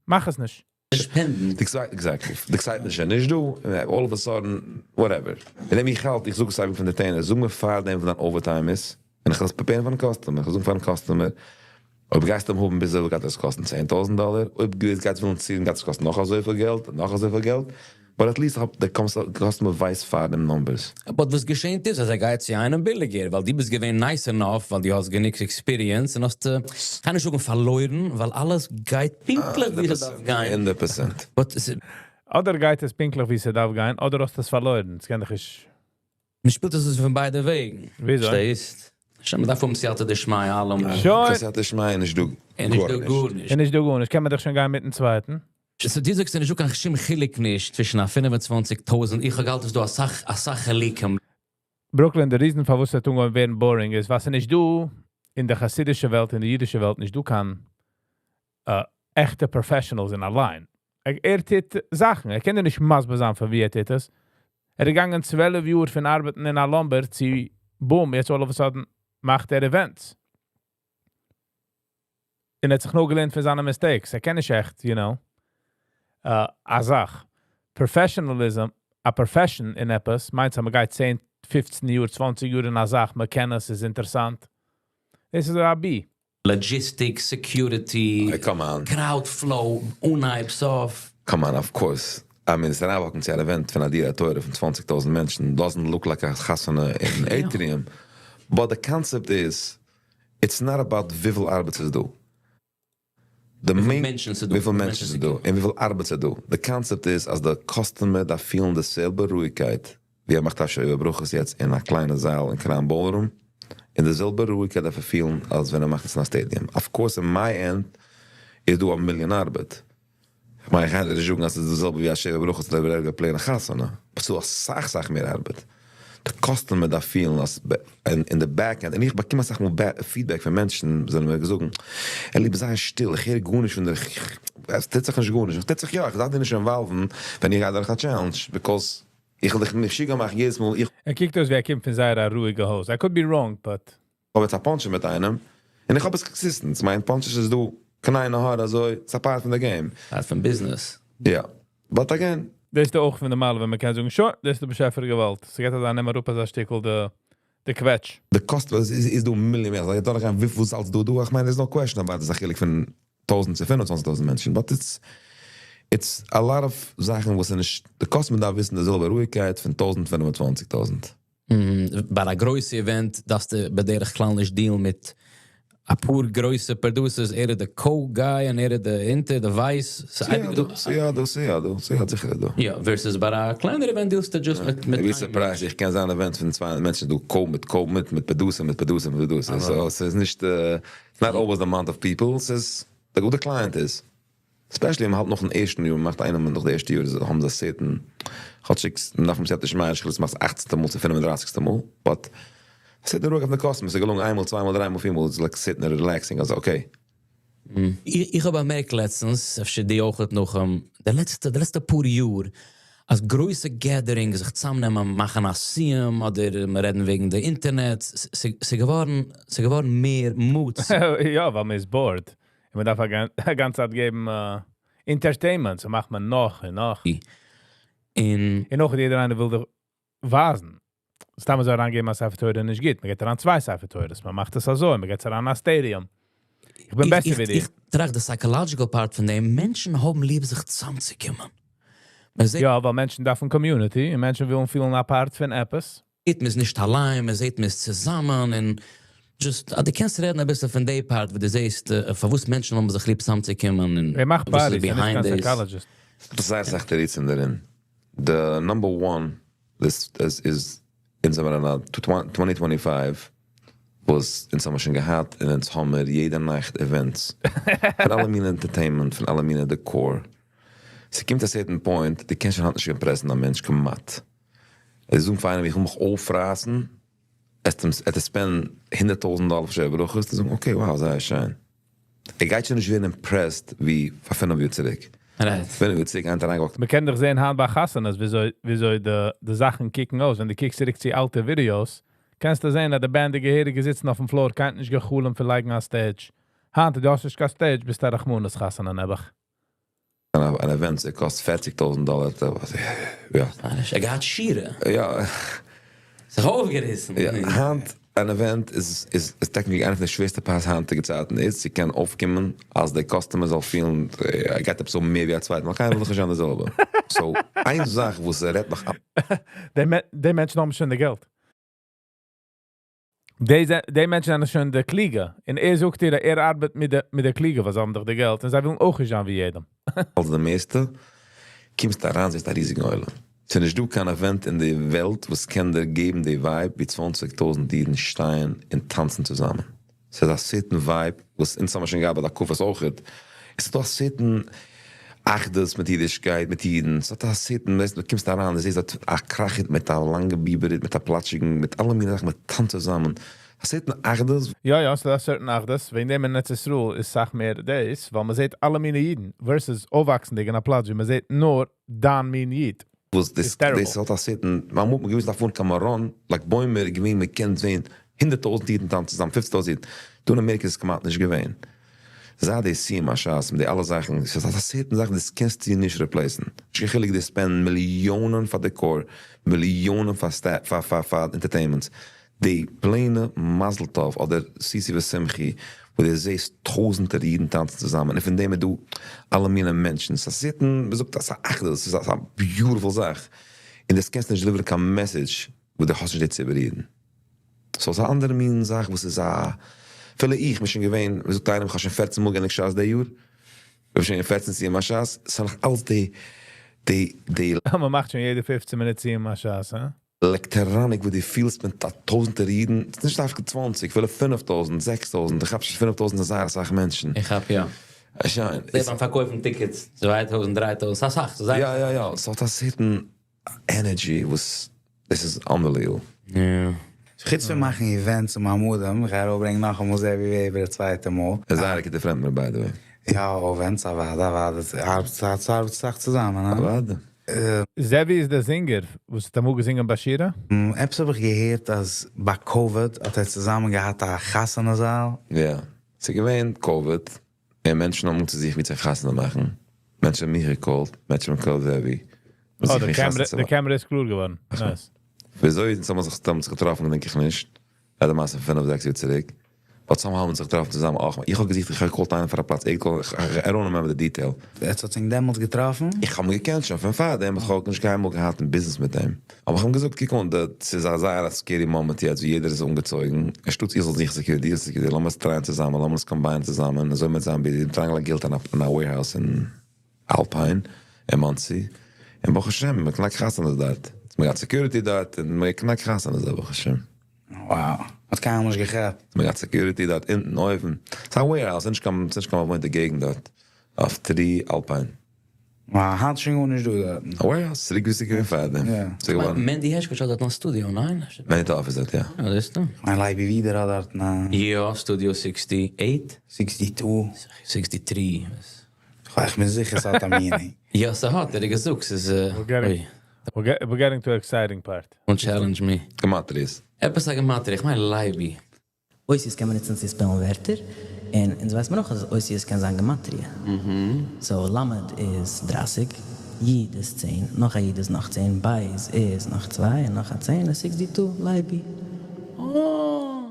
מאך עס נישט. Spend ן. Exactly. The excitement איז נישט דא, all of a sudden, whatever. און דעם איך האלט, איך זאג עס אייביג פון די טענער, זאג מיר פאר דעם וואס דיין overtime איז, און איך וועל עס prepare ן פארן customer, איך זאג פארן customer, אויב גייסטו אים האבן ביז אזוי גייט עס קאסטן 10.000 דאלער, אויב גייסט ווילן ציען גייט עס קאסטן נאך אזוי פיל געלט, נאך אזוי פיל געלט, but at least the customer ווייסט פאר דעם numbers. But וואס געשעט איז, אז ער גייט צו איינעם ביליגער, ווייל דו ביסט געווען nice enough, ווייל דו האסט גענוג experience און האסט קיינע שום פארלוירן, ווייל אלעס גייט פינקטליך ווי עס דארף גיין. 100%. But עס, אדער גייט עס פינקטליך ווי עס דארף גיין, אדער האסטו עס פארלוירן. דאס קען דאך נישט. מען שפילט עס פון ביידע וועגן. וויאזוי? פארשטייסט? שוין, מען דארף האבן סייעתא דשמיא אלעמאל. שוין. סייעתא דשמיא נישט דא. און נישט דא גארנישט. און נישט דא גארנישט. קען מען דאך שוין גיין מיטן צווייטן. So, דו זאגסט, נישט דא קיין שום חילוק נישט צווישן א 25.000. איך האב געהאלטן, ס'איז דא א סאך, א סאך חילוקים. Brooklyn, the reason פארוואס עס האט אנגעהויבן ווערן boring איז, וואס נישט דא אין דער חסידישע וועלט, אין דער אידישע וועלט, נישט דא קיין עכטע professionals אין א line. ער טוט זאכן. ער קען דיר נישט מסביר זיין פון ווי ער טוט עס. ער איז געגאנגען 12 יאר פון ארבעטן אין א lumber צו boom, יעצט all of a sudden מאכט ער events. און ער האט זיך נאר געלערנט פון זיינע mistakes. ער קען נישט עכט א זאך. Professionalism, א profession אין עפעס, מיינט אז מען גייט 10, 15 יאר, 20 יאר אין א זאך, מען קען עס, איז אינטערעסאנט. דאס איז א hobby. Logistics, security, Hey, come on. Crowd flow, אנהייב, סוף. Come on, of course. I mean, עס איז אריינוואקן צו אן event פון אדיר התורה פון 20.000 מענטשן doesn't look like a חתונה in Atrium. But the concept is, it's not about וויפיל ארבעט ס'איז דא. The וויפיל main מענטשן ס'איז דא. וויפיל מענטשן ס'איז דא און וויפיל ארבעט ס'איז דא. The concept איז, אז the customer דארף פילן די זעלבע רואיגקייט, ווי ער מאכט א שבע ברכות יעצט אין א קליינע זאל אין Crown Ballroom, אין די זעלבע רואיגקייט דארף ער פילן, אז ווען ער מאכט עס אין א stadium. Of course, in my end, איז דא א מיליאן ארבעט. איך מיין, איך קען דיר נישט זאגן, אז עס איז דאס זעלבע ווי א שבע ברכות, אדער ווי א פלעינע חתונה. אבער ס'איז דא א סאך, סאך מער ארבעט. The customer דארף פילן, אז in the back end, און איך באקום א סאך מאל feedback פון מענטשן, זענען מיר געזאגט, אלי, זיי שטיל, איך הער גארנישט פון דער, עס טוט זיך נישט גארנישט. עס טוט זיך יא, איך דארף דיר נישט involve ן, ווען איך גיי דורך א challenge, because איך וויל דיך נישט משוגע מאכן יעדעס מאל, איך ער קוקט אויס ווי ער קומט פון זייער א רואיגע הויז. I could be wrong, but האב יעצט א punch מיט איינעם, און איך האב עס consistent. מיין punch איז דא, קיין עין הרע, אזוי, it's a part פון the game. Part פון business. Yeah. But again, דאס איז דאך אויך פון די מאל, ווען מען קען זאגן, sure, דאס איז דער באשעפער געוואלט. עס גייט דאן אימער אראפ אזא שטיקל די קוועטש. The cost איז דא מיליאן מער. איך דארף גיין וויפיל אלץ דא דא. איך מיין, there's no question about it. ס'איז א חילוק פון 1000 צו 25.000 מענטשן. But it's a lot of זאכן, וואס נישט, the customer דארף וויסן די זעלבע רואיגקייט פון 1000 25.000. ביי א גרויסע event, דארפסטו בדרך כלל נישט deal מיט א פאר גרויסע producers, ער איז די co-guy און ער איז די אונטער, די vice. יא, דא, יא, דא, יא, דא, יא, זיכער דא. יא, versus ביי א קלענער event deal סטו just מיט איך בין surprised, איך קען זיין event פון 200 מענטשן, דא co מיט co מיט, מיט producer, מיט producer, מיט producer. So, עס איז נישט, it's not always the amount of people, עס איז, the good client איז. Especially, מען האלט נאך אין ערשטן יאר, מען מאכט איינעם נאך די ערשטע יאר, האבן זיי certain, כאטשיג, נאך דעם סייעתא דשמיא, איך מאך 18. מאל צו 35. מאל, but עס איז רואיג אויף די customer, עס איז געלונגען איינמאל, צוויי מאל, דריי מאל, פיר מאל, it's like sitting there relaxing, also okay. איך האב באמערקט לעצטנס, אפשר די אויך נאך, די לעצטע פאר יאר, אז גרויסע gatherings זיך צוזאמנעמען, מאכן א סיום, אדער מיר רעדן וועגן די אינטערנעט, ס'איז געווארן מער מוט. יא, ווייל מען איז bored. און מען דארף א גאנצע צייט געבן entertainment, so מאכט מען נאך און נאך. אין און נאך יעדער איינער וויל דאך ווייזן. סתם אזוי אריינגעבן א ספר תורה נישט גוט. מען גייט אריין צוויי ספר תורות. מען מאכט עס אזוי, מען גייט אריין א stadium. איך בין בעסער ווי דיר. איך טראכט די psychological part פון דעם, מענטשן האבן ליב זיך צוזאמצוקומען. מען זעט יא, ווייל מענטשן דארפן community און מענטשן ווילן פילן א part פון עפעס. מען איז נישט אליין, מען זעט, מען איז צוזאמען און just, דו קענסט רעדן א ביסל פון די part, וואו דו זעסט, פארוואס מענטשן האבן זיך ליב צוזאמצוקומען און ער מאכט וואס איז parties, ער איז נישט behind קיין this. psychologist. דאס איז זייער תירוצים דערין. The number one, this is אין זומער 2025, וואס אונז האבן שוין געהאט אין אונז האבן מיר יעדע נאכט events. פון אלע מיני entertainment, פון אלע מיני decor. ס'קומט א certain point, דו קענסט שוין היינט נישט impress ן א מענטש כמעט. עס איז אנגעפאנגען, איך מיך אויפרייסן, עס spend 100.000 דאלער פאר שבע ברכות, זאגן, okay, wow, זייער שיין. ער גייט שוין נישט ווערן impressed ווי פאר 5 יאר צוריק. פינף יאר צוריק איינער האט אריינגעוואקט. מען קען דאך זען היינט ביי חתונות, וויאזוי די זאכן קוקן אויס. ווען דו קוקסט צוריק צו אלטע videos, קענסטו זען, אז די band די געהעריגע זיצן אויפן floor, קיינער נישט געחלומט פון לייגן א stage. היינט, דו האסט נישט קיין stage, ביסט א רחמנות חתונה נעבעך. אן event, ס'קאסט 40.000 דאלער. יא. ער געהאט שירה. יא. זיך אויפגעריסן. יא, היינט אן event איז technically איינע פון די שווערסטע parts היינטיגע צייטן איז, צו קענען אויפקומען, אז דער customer זאל פילן, ער גייט עפעס האבן מער ווי א צווייטן, ווייל קיינער וויל דאך נישט זיין דער זעלבע. So, איין זאך, וואס ער רעדט נאך די מענטשן האבן שוין די געלט. די מענטשן זענען שוין די קלוגע. און ער זאגט דיר, ער ארבעט מיט די קלוגע, וואס האבן דאך די געלט. און זיי ווילן אויך נישט זיין ווי יעדעם. אלס די מערסטע, קומסטו אריין, זעסט א ריזיגן עולם. ס'איז נישט דא קיין event אין די וועלט, וואס קען דיר געבן די vibe, ווי 20.000 אידן שטייען און טאנצן צוזאמען. ס'איז א certain vibe, וואס אונז האבן שוין געהאט ביי די הקפות אויך. עס איז דא א certain אחדות מיט אידישקייט, מיט אידן. עס האט א certain, ווייסט, דו קומסט אריין, דו זעסט דארט א קראכעט מיט א לאנגע ביבער, מיט א פלאטשיגן, מיט אלע מיני זאכן, מען טאנצט צוזאמען. א certain אחדות. יא, ס'איז דא א certain אחדות. וועגן דעם אין ארץ ישראל איז אסאך מער דאס, ווייל מען זעט אלע מיני אידן, versus אויפוואקסנדיג אין א פלאץ, ווי מען זעט נאר דיין מין איד. וואס דאס It's terrible. דאס האט א certain, מען מוז געוויס דארף קיין מירון, ל"ג בעומר, געווען, מען קען זען 100.000 אידן טאנצן צוזאמען, 50.000 אידן. דא אין אמעריקע איז עס כמעט נישט געווען. זייט די סיום הש"ס מיט די אלע זאכן, עס איז א certain זאך, דאס קענסטו נישט replace ן. נישט קיין חילוק, דו spend מיליאנען פאר decor, מיליאנען פאר staff, פאר entertainment. די plain מזל טוב אדער שישי ושמחי, וואו דו זעסט טויזנטער אידן טאנצן צוזאמען, און פון דעם איז דא אלע מיני מענטשן. ס'איז א certain, מען זאגט, ס'איז א אחדות, ס'איז א beautiful זאך. און דאס קענסטו נישט deliver ן קיין message, וואו דו האסט נישט די ציבור אידן. So, ס'איז א אנדערע מין זאך, וואס איז א... אפילו איך בין שוין געווען, ווי זאגט איינער, איך האב שוין 14 מאל געענדיגט ש"ס די יאר. איך בין שוין 14 סיום הש"ס. ס'איז נאך אלץ די מען מאכט שוין יעדע 15 מינוט סיום הש"ס, הא? electronic, וואו דו פילסט מיט א טויזנטער אידן. ס'איז נישט דווקא 20, אפילו 5,000, 6,000. איך האב שוין 5,000 איז זייער אסאך מענטשן. איך האב, יא. שיין. זיי ביים פארקויפן tickets, 2,000, 3,000, ס'איז אסאך, ס'איז זייער יא. ס'האט א certain energy, וואס, this is unbelievable. חוץ פון מאכן events און מעמדים, איך גיי אראפברענגען נאכאמאל זעווי וועבער א צווייטע מאל. ער איז זייער א גוטער friend מיט, by the way. יא, events, אוודאי, ארבעט אסאך צוזאמען, הא? אוודאי. זעווי איז דער singer, וואס האט אמאל געזינגען ביי שירה? עפעס האב איך געהערט, אז ביי COVID האט ער צוזאמען געהאט א חתונה זאל. יא, ס'איז געווען COVID, און מענטשן האבן צו זיך ווי צו חתונה מאכן. מענטשן האבן מיך גע call ט, מענטשן האבן גע call ט זעווי. וואס Oh, איך די מיך קעמערע, חתונה צו די מאכן. קעמערע איז קלאר געווארן. Nice. וויאזוי אונז האבן זיך דעמאלטס געטראפן, געדענק איך נישט. ביי די מעשה פינף, זעקס יאר צוריק. But somehow האבן זיך געטראפן צוזאמען אויך. איך האב געזוכט, איך האב גע call ט איינעם פאר א פלאץ. איך call, I don't remember the detail. עטס האט זיך דעמאלטס געטראפן? איך האב אים געקענט שוין פון פאר דעם, איך האב נישט קיינמאל געהאט א business מיט אים. אבער איך האב אים געזאגט, קוק אן, דאס איז א זייער א scary moment יעצט, ווי יעדער איז אנגעצויגן. אנשטאט איך זאל זוכן security, איך זאל security, לאמיר עס try ען צוזאמען, לאמיר עס combine צוזאמען. אזוי מיט זיין busy. מיר טראגן געלט אין א warehouse אין Alpine, אין Monsey. און ברוך השם, מען קנאקט חתונות דארט. מען האט security דארט, און מען קנאקט חתונות דארט, ברוך השם. Wow, האט קיינמאל נישט געכאפט. מען האט security דארט, אונטן, אויבן. ס'איז א warehouse, נישט קיין באוואוינטע געגנט דארט. אויף 3 Alpine. Wow, האט שוין גארנישט דא דארט. א warehouse, צוריק ווי ס'איז געווען פאר דעם. יא. ס'איז געווארן. מענדי הערשקאוויטש האט דארט נאך studio, ניין? מענדי האט office דארט, יא. יא, דאס איז דא. מיין לייבי ווידער האט דארט נא. יא, Studio 68. 62. 63. איך בין זיכער, ס'האט א meaning. יא, ס'האט, ער האט געזאגט, ס'איז, We're אוי. we're getting to exciting part. Don't challenge me. גימטריאות. עפעס א גימטריא, איך מיין לייבי. אותיות קען מען ניצן צו spell ן ווערטער. און אונז ווייסט מען נאך, אז אותיות קען זיין גימטריא. So, למד איז 30, יוד איז 10, נאך א יוד איז נאך 10, בית איז נאך 2, און נאך א 10 איז 62, לייבי. Oh.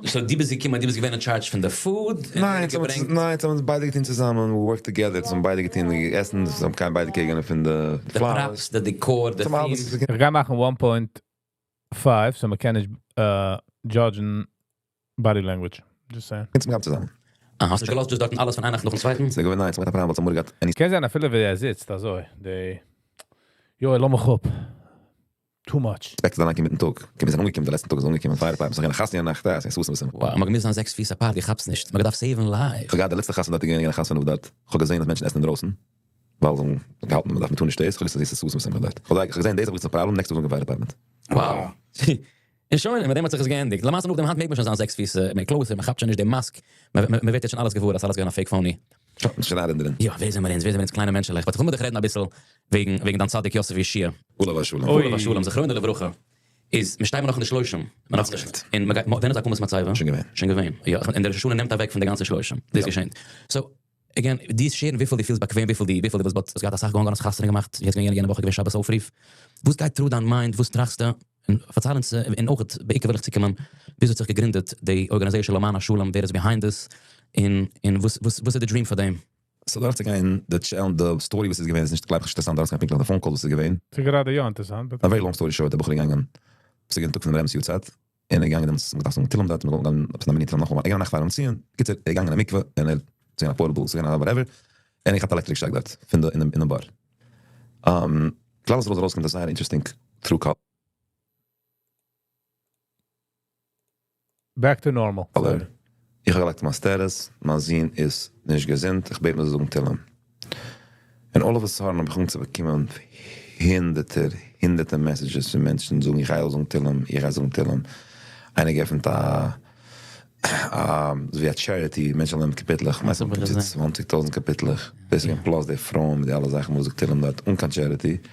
So, דו ביסט געקומען, דו ביסט געווען in charge פון די food? ניין, ניין, אונז האבן ביידע געטון צוזאמען, we work together, אונז האבן ביידע געטון עסן, אונז האבן קיין ביידע געגעבן פון די The props, the decor, the צום אלעס theme. איך גיי מאכן 1.5, so מען קען נישט judge ן body language. Just saying. אונז האבן צוזאמען. אה, האסט נישט געלאזט דאס דארטן אלעס פון איין נאכט נאכן צווייטן? ס'איז געווען, ניין, ס'איז געווען א פראבלעם, ווייל ס'האט אמאל קען זיין אפילו ווי ער זיצט, אזוי. די יו, לאז מיך אפ. Too much. Expected אריינקומען מיטן טאג. מיר זענען אנגעקומען, דער לעצטן טאג איז אנגעקומען, fire department, ס'איז געווען א חתונה נאכט, ס'איז געווען ס'איז Wow, מ'האט געמוזט זיין 6 feet apart, איך כאפ's נישט. מ'האט געדארפט save ן life. איך האב געהאט די לעצטע חתונה דארט, געווען א חתונה דארט. איך האב געזען, אז מענטשן עסן אינדרויסן. ווייל זיי האבן געהאלטן, מען דארף מיט טון נישט דאס. איך האב געזען, ס'איז ס'איז ס'איז דארט. איך האב געזען, דאס האב איך געזען, problem, next טאג איז אנגעקומען fire department. Wow. און שוין, מיט דעם האט זיך עס געענדיגט. למעשה נאך דעם האנט מעג מען שוין זיין 6 feet, מער closer, מען כאפט שוין נישט די mask. מען ווערט יעצט שוין אלעס געוואר, אז אלעס געווען א fake phony. שוין אריין דערין. יא, ווער זעמער אונז? ווער זעמער אונז קליינע מענטשעלעך? But איך וויל מיט דיך רעדן אביסל וועגן וועגן דיין צדיק יוסף ישעי'. עליו השלום. אוי. עליו השלום, זכרונו לברכה. איז, מיר שטייען נאך אין די שלושים. מיר נאך נישט. און מ'גייט, ווען איז הקמת מצבה? שוין געווען. שוין געווען. יא, און דער ראש השנה נעמט אוועק פון די גאנצע שלושים. דאס געשענט. So, again, די share ן וויפיל דו פילסט באקוועם, וויפיל דו, וויפיל דו ווילסט, but עס גייט אסאך גאנגען, האסט חתונה געמאכט, יעצט געווען יענע וואך געווען שבת אויפרוף. וואס גייט through דיין mind, וואס טראכסטו? און פארצייל אונז, און אויך, בעיקר וויל איך צוקומען, וויאזוי האט זיך געגרינדעט די organization למען השלום, ווער איז behind this, און, און וואס, וואס, וואס איז די dream פאר דעם? So דורכצוגיין, די challenge, די story וואס איז געווען, איז נישט גלייך אינטערעסאנט דורכצוגיין פונקטליך די phone call וואס איז געווען. ס'איז גראדע יא אינטערעסאנט. A very long story short, דער בחור איז געגאנגען, ס'איז געווען טאג פון דעם רבינ'ס יארצייט, און ער איז געגאנגען דעמאלטס, מ'דארף זאגן תהילים דארט, מ'זאל גיין עפעס א מינוט תהילים נאכאמאל, ער איז געגאנגען נאכט פארן ציון, קיצור, ער איז געגאנגען אין א מקווה, און ער ס'איז געווען א portable, ס'איז געווען א whatever, און ער האט electric shock דארט, פון די, אין דעם בור. כלל ישראל איז ארויסגעקומען מיט א זייער interesting true Back to normal. אבער איך האב געלייגט מיין status, מיין זון איז נישט געזונט, איך בעט מען זאל זאגן תהילים. און all of a sudden האב איך אנגעהויבן צו באקומען הונדערטער, הונדערטער messages פון מענטשן זאגן איך גיי אויך זאגן תהילים, איך גיי זאגן תהילים. איינער געעפנט א, א, אזוי ווי א charity, מענטשן זאלן נעמען קאפיטלעך, האב איך געזען. 20.000 קאפיטלעך. דאס איז געווען plus די פרויען מיט די אלע זאכן וואס זאגט תהילים דארט, אן קיין charity.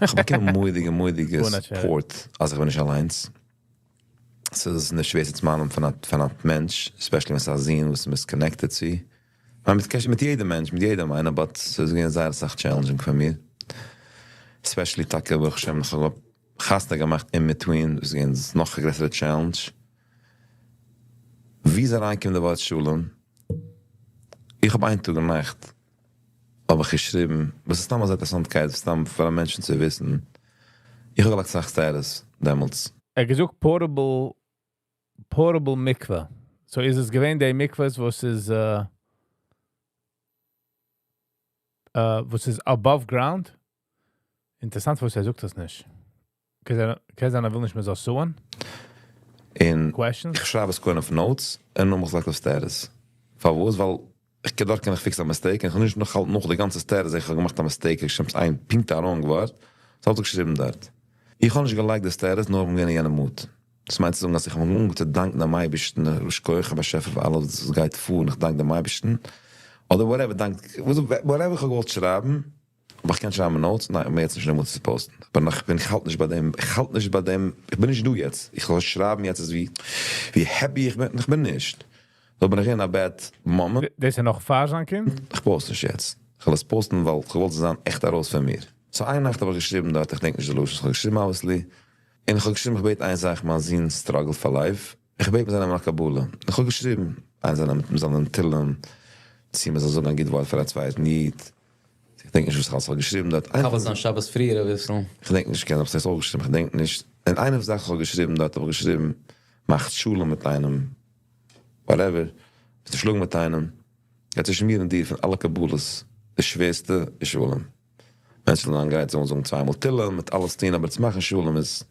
איך האב באקומען מורא'דיגע, מורא'דיגע אן א charity. support, אז איך בין נישט אליינס. ס'איז נישט שווער צו מאנען פון א מענטש, especially ווען ס'איז א זון וואס מ'איז connected צו. מיין מיט מיט יעדער מענטש, מיט יעדעם איינער, but ס'איז געווען זייער אסאך challenging פאר מיר. Especially טאקע, ברוך השם, איך האב חתונה געמאכט in between, דאס איז געווען נאך א גרעסערע challenge. ווי איז אריינגעקומען די ווארט שלום? איך האב איין טאג געמאכט, האב איך געשריבן, וואס איז סתם אזא אינטערעסאנטקייט, סתם פאר א מענטשן צו וויסן. איך האב געלייגט אסאך status דעמאלטס. ער האט געזאגט portable מקווה. So איז עס געווען די מקווה'ס וואס איז וואס איז above ground? אינטערעסאנט וואס ער זאגט דאס נישט. קען זיין ער וויל נישט מען זאל sue ען? און Questions? איך שרייב עס קודם אויף notes און נאכדעם איך לייג אויף status. פארוואס? ווייל איך קען דארט קען איך fix ן א mistake, און איך האב נישט נאך האלט נאך די גאנצע status, איך האב געמאכט א mistake, איך שריי איין פונקט א wrong ווארט. So האב איך געשריבן דארט. איך האב נישט געלייגט די status, נאר איך בין געווען אין יענעם mood. דאס מיינט צו זאגן, אז איך האב אנגעהויבן צו דאנקען דעם אייבערשטן, שכוח באשעפער פאר אלעס וואס גייט פאר, און איך דאנק דעם אייבערשטן. אדער whatever, דאנק, whatever איך האב געוואלט שרייבן, אבער איך קען שרייבן notes, ניין, איך בין יעצט נישט אין די mood צו post ן. איך בין נאך, איך האלט נישט ביי דעם, איך האלט נישט ביי דעם, איך בין נישט דא יעצט. איך זאל שרייבן יעצט איז ווי happy איך בין, איך בין נישט. דא בין איך אין א bad moment. דאס איז נאך פאר זיין קינד? איך post נישט יעצט. איך וועל עס post ן, ווייל איך וואלט זיין עכט ארויס פון מיר. So איין נאכט האב איך געשריבן דארט, איך דענק נישט די לשון, איך האב געשריבן obviously, און איך האב געשריבן, איך בעט איין זאך, מיין זון struggle for life. איך בעט מען זאל נעמען א קבלה. איך האב געשריבן, איינער זאל נעמען, מען זאל נעמען תהילים, צו מען זאל זאגן א גוט ווארט פאר א צווייטן איד. איך דענק נישט וואס איך האב געשריבן דארט. קאווע זיין שבת פריער אביסל. איך דענק נישט, קען זיין איך האב עס אויך געשריבן, איך דענק נישט. און איינע זאך איך האב געשריבן דארט, האב איך געשריבן, מאכט שלום מיט איינעם, whatever, ביסט שלאגן מיט איינעם, גייט צווישן מיר און דיר פון אלע קבלות, די שווערסטע איז שלום. מענטשן זאלן גרייט זאלן זאגן צוויי מאל תהילים מיט אלעס טון, אבער צו מאכן שלום איז,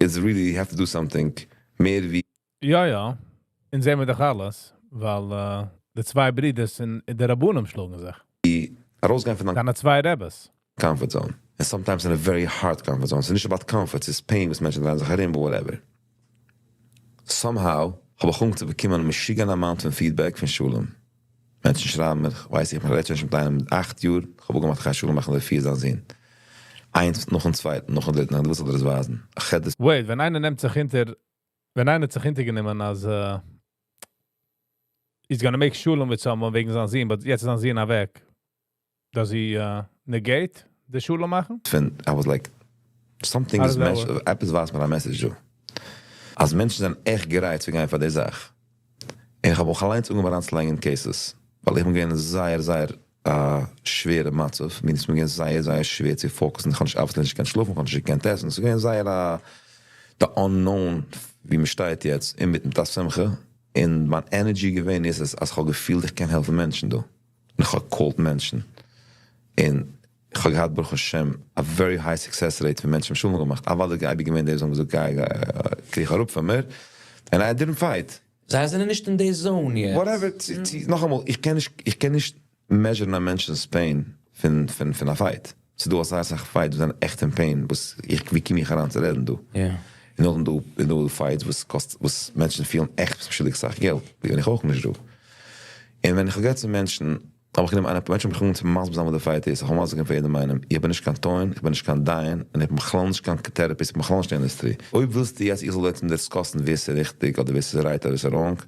it's really, you have to do something מער ווי יא, און זעען מיר דאך אלעס, ווייל די צוויי ברידער און די רבנים שלאגן זיך. ארויסגיין פון דיין דיינע צוויי רביס. comfort zone. And sometimes in a very hard comfort zone. ס'איז נישט about comfort, ס'איז pain וואס מענטשן דרייען זיך ארום, whatever. Somehow האב איך אנגעהויבן צו באקומען א משוגענע amount פון feedback פון שלום. מענטשן שרייבן מיר, ווייס איך, איך רעד שוין מיט איינעם 8 יאר, איך האב אפגעמאכט איך גיי שלום מאכן די פיר זיין זון. איינס נאכן צווייטן, נאכן דריטן, דו ווילסט דיר דאס ווייזן. איך רעד דאס Wait, ווען איינער נעמט זיך אונטער, ווען איינער האט זיך אונטערגענומען, אז he's gonna make שלום with someone וועגן זיין זון, but יעצט איז זיין זון אוועק. Does he negate די שלום מאכן? פון, I was like, something How is does that work? עפעס ווייזט מיר א message דא. אז מענטשן זענען עכט גרייט צו גיין פאר די זאך. און איך האב אויך אליינס אנגעהויבן אריינצולייגן אין cases. ווייל איך בין געווען אין זייער, זייער שווערע מצב. מיר איז געווען זייער, זייער שווער צו focus ן. איך האב נישט obviously נישט געקענט שלאפן, איך האב נישט געקענט עסן. עס איז געווען זייער א the unknown, ווי מען שטייט יעצט אינמיטן מיט א שמחה. און מיין energy געווען איז, אז איך האב געפילט, איך קען העלפן מענטשן דא. און איך האב called מענטשן. און איך האב געהאט, ברוך השם, a very high success rate פון מענטשן שלום געמאכט. אבער די אייביג געווען די וואס האבן געזאגט, גיי, גיי, קריך אראפ פון מיר. And I didn't fight. זיי זענען נישט אין די zone יעצט. Whatever, נאכאמאל, איך קען נישט measure ן א מענטשנ'ס pain פון א fight. ס'איז דא אסאך אסאך fights וואס זענען עכט אין pain, וואס איך, ווי קום איך אריין צו רעדן דא? און נאכדעם דא, און דא fights וואס קאסט, וואס מענטשן פילן עכט וואס שולדיג אסאך געלט, בין איך אויך נישט דא. און ווען איך האב גערעדט צו מענטשן, האב איך גענומען איין approach, מענטשן האבן מיך אנגעהויבן צו מסביר זיין וואס די fight איז, איך האב מסביר געווען פאר יעדעם איינעם, איך בין נישט קיין טוען, איך בין נישט קיין דיין, און איך בין בכלל נישט קיין therapist, איך בין בכלל נישט אין industry. אויב ווילסטו אז איך זאל בעצם discuss ן ווער ס'איז ריכטיג אדער ווער ס'איז right אדער ווער ס'איז wrong,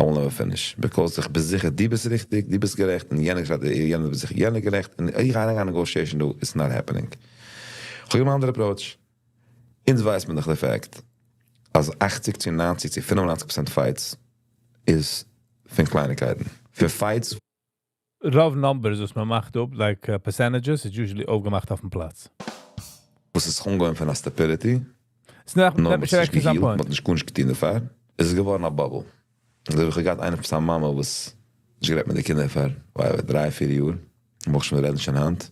I will never finish, because איך בין זיכער דו ביסט ריכטיג, דו ביסט גערעכט, און יענער שרייט יענער איז זיכער יענער גערעכט, און איך גיי אריין אין negotiation דא, it's not happening. איך האב גענומען א אנדערע approach. אונז ווייסט מען דאך די fact אז 80 צו 90 צו 95% fights איז פון קלייניקייטן. פון fights רוב numbers וואס מען מאכט אפ, like percentages, איז usually אויפגעמאכט אויפן פלאץ. וואס איז ongoing פון א stupidity, ס'איז נאך נאר נישט מ'האט נישט רעכט גע heal ט, point. מ'האט נישט גארנישט געטון דערפאר, עס איז געווארן א bubble. אזוי ווי איך האב געהאט איינער פון זיין מאמע וואס נישט גערעדט מיט די קינדער פאר וויי 3-4 יאר, מ'מאך שוין רעדן שוין היינט.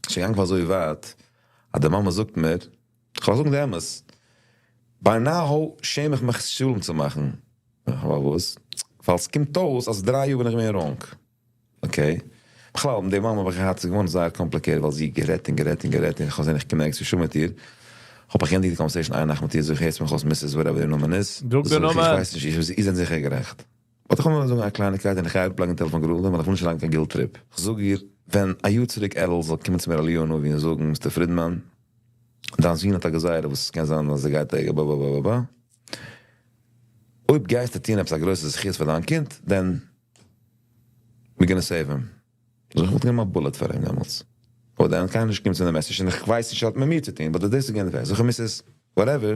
שוין געגאנגען פאר אזוי ווייט, אז די מאמע זאגט מיר, איך וועל זאגן די אמת, by now שעם איך מיך שלום צו מאכן. פארוואס? ווייל עס קומט אויס אז 3 יאר בין איך געווען wrong. Okay. בכלל, מיט די מאמע האב איך געהאט, ס'איז געווארן זייער complicated, ווייל זי גערעדט און גערעדט און גערעדט, און איך האב געזען, איך קום נערגעץ נישט מיט איר. האב איך געענדיגט די conversation איין נאכט מיט איר, זאג איך, הערסט מיך אויס, Mrs. whatever איר נאמען איז. זאג די זאג איך, איך נאמען. ווייס נישט, איך, איר זענט זיכער גערעכט. אבער איך וויל נאר זאגן א קלייניקייט, און איך גיי אראפלייגן טעלעפאן גראדע, ווייל איך וויל נישט אריין קיין guilt trip. איך זאג איר, ווען א יאר צוריק אלול זאל קומען צו מיר אליהו הנביא און זאגן, Mr. פרידמאן, דיין זון האט א גזירה וואס קען זיין אז ער גייט בא בא בא בא בא. אויב גייסטו טון עפעס א גרויסע זכות פאר דיין קינד, then we're gonna save him. זאג איך, וואלט גענומען א bullet פאר אים דעמאלטס. אדער קיינער נישט קומט צו די message, און איך ווייס נישט, האט מיט מיר צו טון, but דאס איז געווען די fact. זאג איך, Mrs. whatever,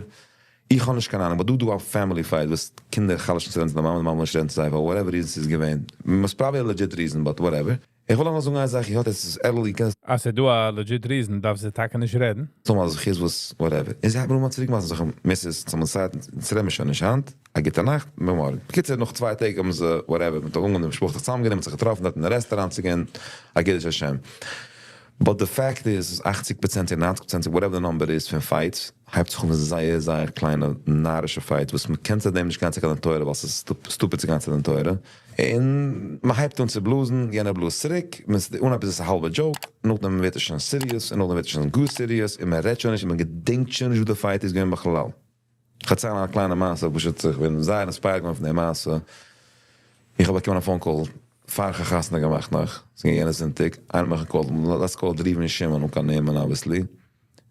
איך האב נישט קיין אהנונג, but דא דא א family fight, וואס קינדער חלש'ן צו רעדן צו די מאמע, די מאמע נישט רעדן צו זיי, for whatever reason ס'איז געווען. Most probably a legit reason, but whatever. איך וויל נאר זאגן איין זאך, איך האט עס early קענסט אז ס'איז דא א legit reason, דארף זי טאקע נישט רעדן. זאג מאל, זאג איך, וואס, whatever. און זי האט מיר אמאל צוריקגעמאכט, זאג איך, Mrs. צום צייט, צו רעדן שוין נישט היינט, א גוטע נאכט, ביז מארגן. בקיצור, נאך 2 טעג האבן זיי, whatever, מיט דער אונגן, משפחה זיך צוזאמגענומען, זיך געטראפן דארט אין דער רעסטוראנט צו גיין, א קידוש השם. But the fact is, 80% 90%, whatever the number is, פון fights, הייבט זיך אן זייער, זייער קליינע, נארישע fight, וואס מען קען צו דעם נישט גיין צו קיין תורה, ווייל עס איז stupid צו גיין צו דעם תורה. און מען הייבט אן צו בלאזן, יענער בלאזט צוריק, מען איז אנהייב איז עס א האלבע joke, נאכדעם ווערט עס שוין serious, און נאכדעם ווערט עס שוין גאר serious, און מען רעדט שוין נישט, און מען געדענקט שוין נישט וואס די fight איז געווען בכלל. איך האב א קליינע מעשה, פשוט, איך בין זייער inspired געווארן פון דער מעשה. איך האב באקומען א phone call, פאר איך האב חתונה געמאכט נאך, ס'איז געווען יענע זונטאג, איינער האט מיך גע call ט, let's call it ראובן שמעון, אן קיין נעמען, obviously.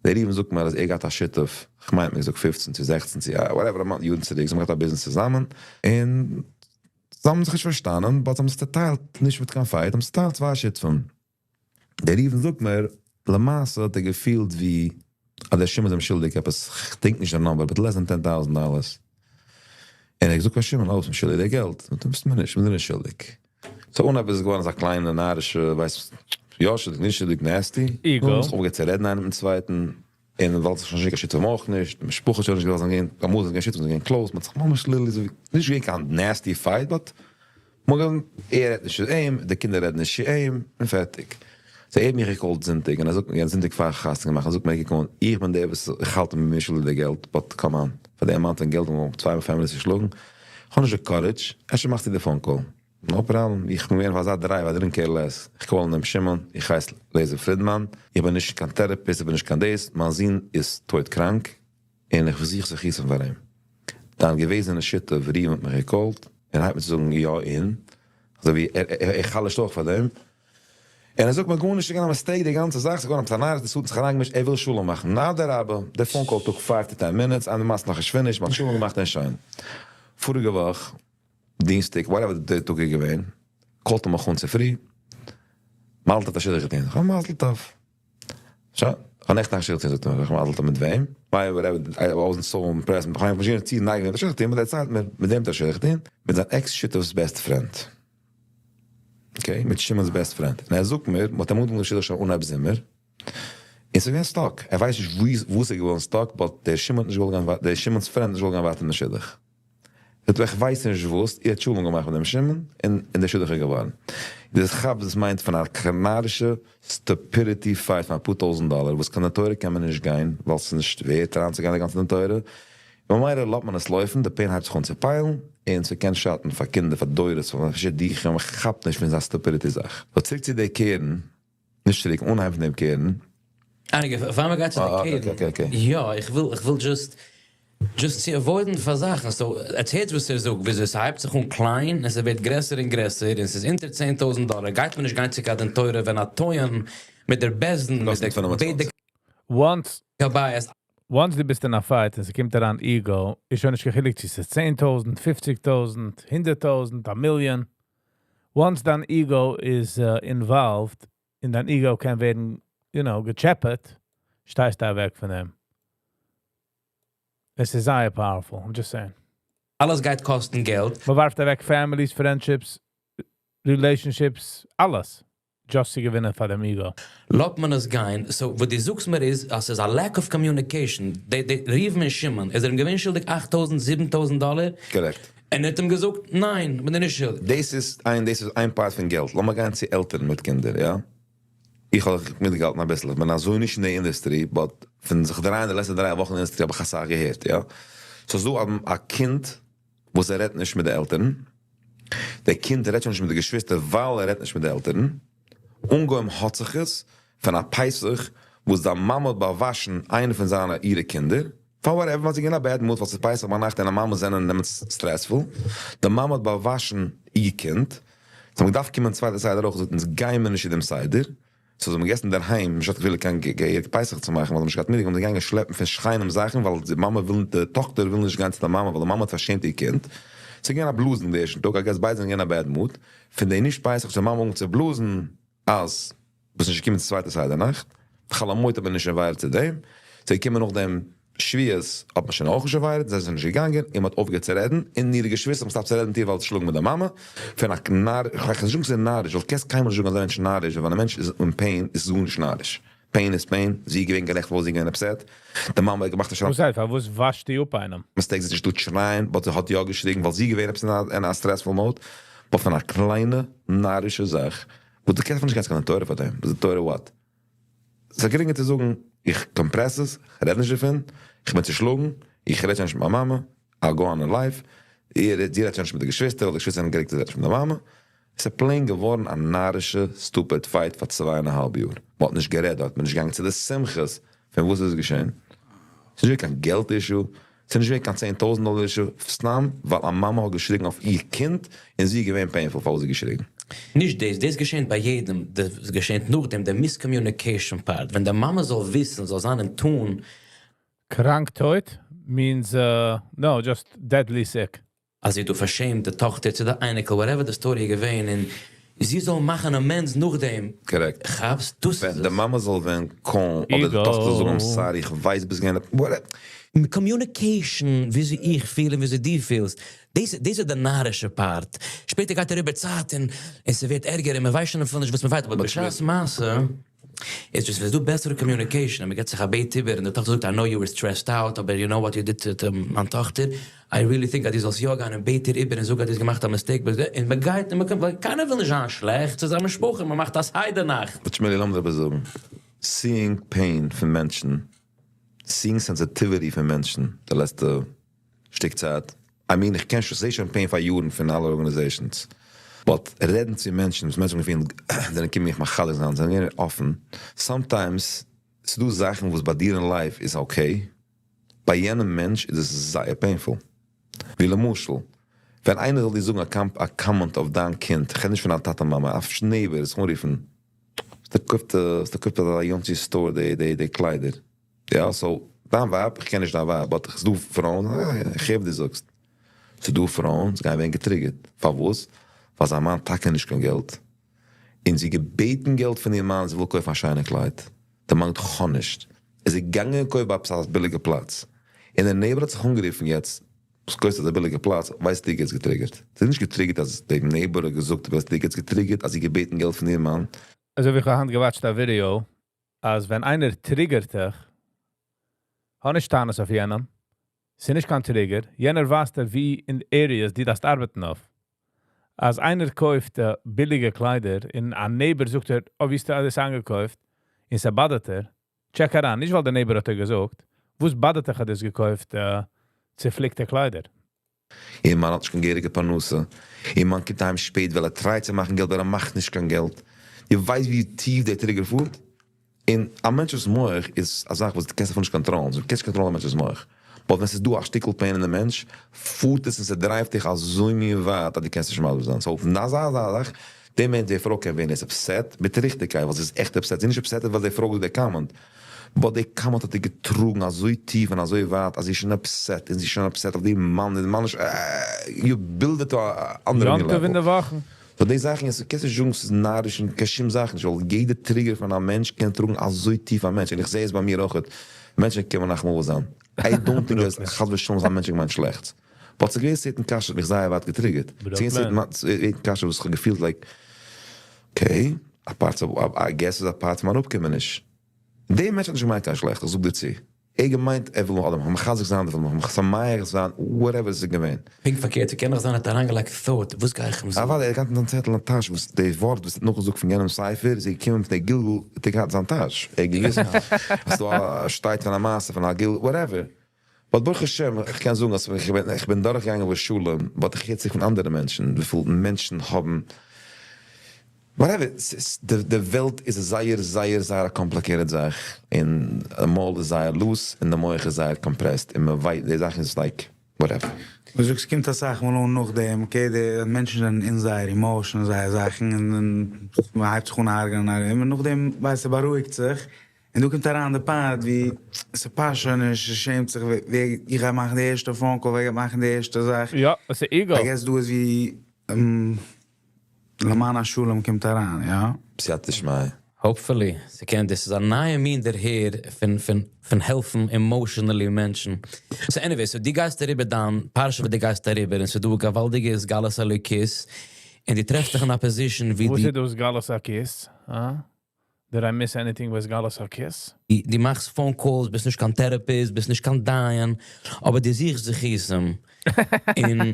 דער ראובן זאגט מיר, אז ער געהאט א שותף, איך מיין, מיר געזאגט 15 צו 16 צו, whatever, amount יארן צוריק, זיי האבן געהאט א business צוזאמען, און זיי האבן זיך נישט פארשטאנען, but זיי האבן זיך צעטיילט, נישט מיט קיין fight, האבן זיך צעטיילט צוויי שותפים. דער ראובן זאגט מיר, למעשה האט ער געפילט ווי, אז דער שמעון איז אים שולדיג, עפעס, איך דענק נישט דער number, but less than $10,000. און ער האט געזאגט פאר שמעון, oh, ביסט מיר שולדיג דער געלט. און דו ביסט מיר נישט, איך בין דיר נישט שולדיג. So אנהייב איז עס געווארן אזא קליינע, נארישע, ווייסט, יא, שולדיג, נישט שולדיג, nasty. Ego. און מ'האט צו רעדן איינער מיטן צווייטן. און ווייל זיך שוין נישט געשיקט אויך נישט, די משפחה שוין נישט געוואלט גיין, אמאל זענען געשיקט זיי געווען close, מ'האט זיך ממש literally אזוי, נישט געווען קיין nasty fight, but מארגן, ער רעדט נישט צו אים, די קינדער רעדן נישט צו אים, און פערטיג. So ער האט מיך גע call ט זונטאג, און ער זאגט מיר, יא, זונטאג פאר איך חתונה געמאכט, ער זאגט מיר, געקומען, איך בין דער, וואס איך האלט מיר שולדיג די געלט, but come on, פאר די amount פון געלט, און צוויי families צו שלאגן, איך האב נישט די courage, אפשר מאכסטו די phone call. No problem, איך בין געווען אזא drive, I didn't care less. איך call דעם שמעון, איך הייס לייזער פרידמאן, איך בין נישט קיין therapist, איך בין נישט קיין דאס, מיין זון איז טויט קראנק, און איך זוך זיך היסן פאר אים. דיין געוועזענע שותף, ראובן האט מיך גע call ט, און ער האט מיר צו זאגן, יא, און, אזוי ווי, ער חלש'ט אויך פאר דעם. און ער זאגט מיר גארנישט, ס'איז געווען א mistake, די גאנצע זאך, ס'איז געווארן א נאריש, דאס האט זיך אריינגעמישט, ער וויל שלום מאכן. נא אדרבה, דער phone call took 5 to 10 minutes, און די מעשה נאך נישט finished, מ'האט שלום געמאכט און שוין. פאריגע וואך, דינסטאג, whatever דער טאג איז געווען, call ט ער מיך אן צופרי, מזל טוב האט א שידוך געטון. איך האב מזל טוב. שוין, איך האב נעכטן א שידוך געטון, זאגט ער מיר, איך האב מזל טוב מיט וועם? ווייל whatever, I wasn't so impressed, איך האב נישט געווען צו נייגעריג מיט א שידוך געטון, אבער ער דערציילט מיר, מיט וועם האט ער א שידוך געטון? מיט זיין ex שותף'ס best friend. Okay, מיט שמעון'ס best friend. און ער זאגט מיר, מ'האט אים אנגעטון די שידוך שוין אנהייב זומער, און ס'איז געווען stuck. ער ווייסט נישט וואו ס'איז געווארן stuck, but דער שמעון האט נישט געוואלט גיין ווייטער, דער שמעון'ס friend האט נישט געוואלט גיין ווייטער אין די שידוך. זאגט ער, איך ווייס נישט וואס, ער האט שלום געמאכט מיט דעם שמעון, און דער שידוך איז געווארן. דאס כאפט, דאס מיינט פון א נארישע stupidity fight פון אפאר טויזנט דאלער, וואס קיין תורה קען מען נישט גיין, ווייל ס'איז נישט ווערט אריינצוגיין די גאנצע תורה. ממילא לאזט מען עס לויפן, די pain הייבט זיך אן צו pile ן, און ס'קען שאטן פאר קינדער, פאר דורות, פאר שידוכים, מען כאפט נישט פון אזא stupidity זאך. So צוריק צו די קרן, נישט צוריק, אנהייב פון דעם קרן. אייניקע, פאר מיר גייט צו די קרן. Okay. יא, איך וויל just. Just צו avoid ן פאר זאכן, so עטס הערט וואס ער זאגט, וויאזוי ס'הייבט זיך אן קליין און ס'ווערט גרעסער און גרעסער און ס'איז אונטער 10,000 דאלער, גייט מען נישט גיין צו קיין דין תורה ווען א טוען מיט דער בית דין, מיט דער בדק Once הבית. Once דו ביסט אין א fight און ס'קומט אריין ego, איז שוין נישט קיין חילוק צו ס'איז 10,000, 50,000, 100,000, a million. Once דיין ego איז involved, און דיין ego קען ווערן געטשעפעט, שטייסטו אוועק פון דעם. עס איז זייער powerful, I'm just saying. אלעס גייט קאסטן געלט. מ'ווארפט אוועק families, friendships, relationships, אלעס. Just צו געווינען פאר דעם ego. לאזט מען עס גיין. So, וואס דו זאגסט מיר איז, אז ס'איז א lack of communication. די ראובן און שמעון, איז ער אים געווען שולדיג 8,000, 7,000 דאלער? Correct. און ער האט אים געזאגט, ניין, בין דיר נישט שולדיג. דאס איז איין part פון געלט. לאמיר גיין צו עלטערן מיט קינדער, יא? איך האב מיטגעהאלטן א ביסל. איך בין אזוי נישט אין די industry, but פון זיך דרייען די לעצטע 3 וואכן אין די industry האב איך א סאך געהערט, יא? So א קינד, וואס ער רעדט נישט מיט די עלטערן, דער קינד רעדט שוין נישט מיט די געשוויסטער, ווייל ער רעדט נישט מיט די עלטערן. אנגעהויבן האט זיך עס פון א פסח, וואס די מאמע האט באוואשן איינע פון זיינע אירע קינדער. For whatever, ווייל זי געווען אין א bad mood, ווייל ס'איז פסח ביינאכט און די מאמע זענען נעמען stressful. די מאמע האט באוואשן איר קינד. זיי האבן געדארפט קומען צווייטע סדר אויך, געזאגט, אונז גייען מיר נישט אין דעם סדר. So זיי האבן געגעסן דערהיים, נישט געהאט קיין געהעריג פסח צו מאכן, ווייל זיי האבן נישט געהאט מיט, האבן זיי געגאנגען שלעפן פון שכנים זאכן, ווייל די מאמע וויל, די טאכטער וויל נישט גיין צו דער מאמע, ווייל די מאמע האט פארשעמט איר קינד. זיי גייען א בלאזן דעם ערשטן טאג, I guess ביידע זענען געווען אין א bad mood. פון די נישט פסח, די מאמע אנגעהויבן צו בלאזן, אז ביסט נישט געקומען צו צווייטע סדר נאכט. חול המועד האט מען נישט invited צו דעם. זיי קומען נאך דעם שבועות, האט מען שוין אויך נישט invited, זיי זענען נישט געגאנגען, און מ'האט אויפגעהערט צו רעדן, און אירע געשוויסטער האבן געסטאפט צו רעדן מיט איר, ווייל זי שלאגן מיט דער מאמע. פון א נאר, איך ווייס נישט, ס'איז נאריש, ווייל קענסט קיינמאל נישט זאגן אז א מענטש איז נאריש, ווייל ווען א מענטש איז in pain, איז עס גארנישט נאריש. Pain is pain, זי איז געווען גערעכט, וואס זי איז געווען upset. די מאמע האט געמאכט א וואס הייסט, וואס וואשט די אפ איינעם? mistake, זי נישט שרייען, but זי האט יא געשריגן, ווייל זי איז געווען עפעס אין א stressful mode. But פון א קליינע, נארישע זאך, וואס דו קענסט נישט גיין קיין תורה פאר דעם. וואס די תורה what? ס'איז גרינגער צו זאגן, איך compress עס, איך רעד נישט דערפון, איך בין צעשלאגן, איך רעד שוין נישט מיט מיין מאמע, I'll go on in life. זי רעדט שוין נישט מיט די געשוויסטער, ווייל די געשוויסטער זענען גערעגט, זי רעדט נישט מיט די מאמע. עס איז plain געווארן א נארישע, stupid fight פאר 2.5 יאר. מען האט נישט גערעדט דארט, מען איז נישט געגאנגען צו די שמחות. פון וואס איז געשען? עס איז נישט קיין געלט issue, עס איז נישט קיין 10,000 דאלער issue, סתם, ווייל א מאמע האט געשריגן אויף איר קינד און זי איז געווען painful, פאר וואס זי געשריגן. נישט דאס, דאס געשעט ביי יעדעם, דאס געשעט נאכדעם, דער miscommunication part. ווען די מאמע זאל וויסן, זאל זיין אין tune. קראנק טויט means no, just deadly sick. אז זי האט פארשעמט די טאכטער צו די אייניקל, whatever the story געווען, און זי זאל מאכן amends נאכדעם. Correct. כאפסט? דאס ווען איז די עס. מאמע זאל ווען קומען, אדער די Ego. טאכטער זאל זאגן, I'm sorry, איך ווייס ביסט געווען, whatever. Communication, וויאזוי איך פיל און וויאזוי דו פילסט. דאס איז די נארישע part. שפעטער גייט אריבער צייט און עס ווערט ערגער און מען ווייסט שוין אפילו נישט, וואס מען ווייסט. אבער בשעת מעשה, איז just, ווען דו בעסערע communication, און מען געבט זיך א בעט איבער און די טאכטער זאגט, "I know you were stressed out, אבער you know what you did to מיין טאכטער? I really think אז דו זאלסט יא גיין און בעט איר איבער און זאג, אז דו האסט געמאכט א mistake." און מען גייט און מען קומט, ווייל קיינער וויל נישט זיין שלעכט, ס'איז א משפחה, מען מאכט א סדר נאכט. But שמילי, לאמיר דיר זאגן, seeing pain פון מענטשן, seeing sensitivity פון מענטשן, די לעצטע שטיק צייט. I mean, איך קען שוין, זע שוין pain פאר יארן פון אלע organizations. But רעדן צו מענטשן, וואס מענטשן פילן, זענען קומען מיך מחזק זיין, זענען געווען אפן. Sometimes, ס'דא זאכן, וואס ביי דיר אין life איז okay, ביי יענעם מענטש איז עס זייער painful. ווי למשל, ווען איינער זאל דיר זאגן א comment אויף דיין קינד, איך רעד נישט פון א טאטע מאמע, אויף neighbor, עס אנרופן, האסט געקויפט ביי יונצי store די קליידער. יא, so, דיין ווייב, איך קען נישט דיין ווייב, but ס'דא פרויען, איך הער וואס דו זאגסט. ס'דא פרויען, זיי גייען ווערן געטריגערט. פארוואס? ווייל זיין מאן טאקע נישט קיין געלט. און זי געבעטן געלט פון איר מאן, זי וויל קויפן א שיינע קלייד. דער מאן האט נישט. איז זי געגאנגען קויפן ביי א ביליגע פלאץ. און דער neighbor האט זיך אנגערופן יעצט, וואס קויפסטו אזא ביליגע פלאץ, ווייסט דו יעצט געטריגערט. זי איז נישט געטריגערט, אז דער neighbor האט געזאגט, ווייסט דו יעצט געטריגערט, אז זי געבעטן געלט פון איר מאן. אזוי ווי איך האב היינט געוואטשט א ווידיאו, אז ווען איינער טריגערט דיך, האב נישט טענות אויף יענעם, ס'איז נישט קיין trigger, יענער ווייזט דיר ווי אין areas דו דארפסט ארבעטן אויף. אז איינער קויפט ביליגע קליידער, און א neighbor זאגט ער, "Oh, ווי האסטו אלעס איינגעקויפט?" און ס'באדערט דיר, check אריין, נישט ווייל דער neighbor האט דיר געזאגט, וואס באדערט דיך, האט דאס געקויפט צעפליקטע קליידער? איר מאן האט נישט קיין געהעריגע פרנסה. איר מאן קומט אהיים שפעט, ווייל ער try ט צו מאכן געלט, אבער ער מאכט נישט קיין געלט. איר ווייסט, ווי טיף דער trigger פארט? און א מענטש'ס מוח איז א זאך, וואס דו קענסט אפילו נישט קאנטראלן. דו קענסט נישט קאנטראלן א מענטש'ס מוח. But ווען ס'איז דא א שטיקל pain אין די מענטש, פארט עס און ס'דרייווט דיך אזוי מין ווייט אז דו קענסט נישט מסביר זיין. So פון אזא זאך, די מענטש, די פרוי קען ווערן איז upset, מיט ריכטיגקייט, ווייל זי איז עכט upset. זי איז נישט upset ווייל די פרוי האט די comment. But די comment האט איר געטראגן אזוי טיף און אזוי ווייט, אז זי איז שוין upset, און זי איז שוין upset אויף די מאן, און די מאן איז, you build it to א אנדערע יום טוב אין level. די וואכן. So די זאכן, עס קענסט נישט זאגן, ס'איז נאריש און קיין שום זאך נישט, ווייל יעדע trigger פון א מענטש קען טראגן אזוי טיף א מענטש. און איך זע עס ביי מיר אויך. מענטשן קומען נאכאמאל זיין. I don't think אז חס ושלום איז א מענטש געמיינט שלעכטס. But ס'געווען certain קשיא האט מיך זייער ווייט געטריגערט. Brooklyn. Certain קשיא וואס איך האב געפילט like, okay, א part of, I guess איז א part פון מיין אפקומעניש. דער מענטש האט נישט געמיינט קיין שלעכט, איך זאג דיר צו. ער געמיינט, ער וויל נאר אדער מחזק זיין, ער וויל נאר משמח זיין, whatever עס איז געווען. פונקט פארקערט, ס'קען דאך זיין, ער האט אריינגעלייגט thought, וואס גיי איך אים זאגן? אבער ער האט געהאט אין זיין צעטל אין טאש, וואס די ווארט וואס ער האט נאכגעזאגט פון יענעם ספר, איז געקומען פון דער גלגול, האט ער געהאט זיין טאש. ער האט געוואוסט, אז דא שטייט פון א מעשה, פון א גלגול, whatever. But ברוך השם, איך קען זאגן, אז איך בין דורכגעגאנגען מיט שלום, but איך הער זיך פון אנדערע מענטשן, וויפיל מענטשן האבן, whatever, די וועלט איז זייער, זייער, זייער א complicated זאך. און אמאל איז זייער loose, און די מוח איז זייער compressed. און מען ווייסט, די זאך איז like, whatever. דו זאגסט, קומט א סאך מאל אן נאכדעם, okay, די מענטשן זענען אין זייער emotions, זייער זאכן, און מען הייבט זיך אן הרג'ענען, און נאכדעם, ווייסטו, בארואיגט זיך. און דא קומט אריין די part, ווי ס'פאסט שוין נישט, ס'שעמט זיך, ווער איך גיי מאכן די ערשטע phone call, ווער גייט מאכן די ערשטע זאך. יא, עס איז ego. I guess דא איז ווי, למען השלום קומט אריין, יא? בסייעתא דשמיא. Hopefully. ס'קען, דאס איז א נייע מין דערהער פון העלפן emotionally מענטשן. So anyway, so דו גייסט אריבער דיין פרשה, וואס דו גייסט אריבער, און ס'איז דא געוואלדיגע התגלות אלוקות, און דו טרעפסט דיך אין א position, ווי וואס די איז דאס התגלות אלוקות? Huh? Did I miss anything with התגלות אלוקות? דו מאכסט phone calls, ביסט נישט קיין therapist, ביסט נישט קיין דיין, אבער דו זוכסט זכותים. און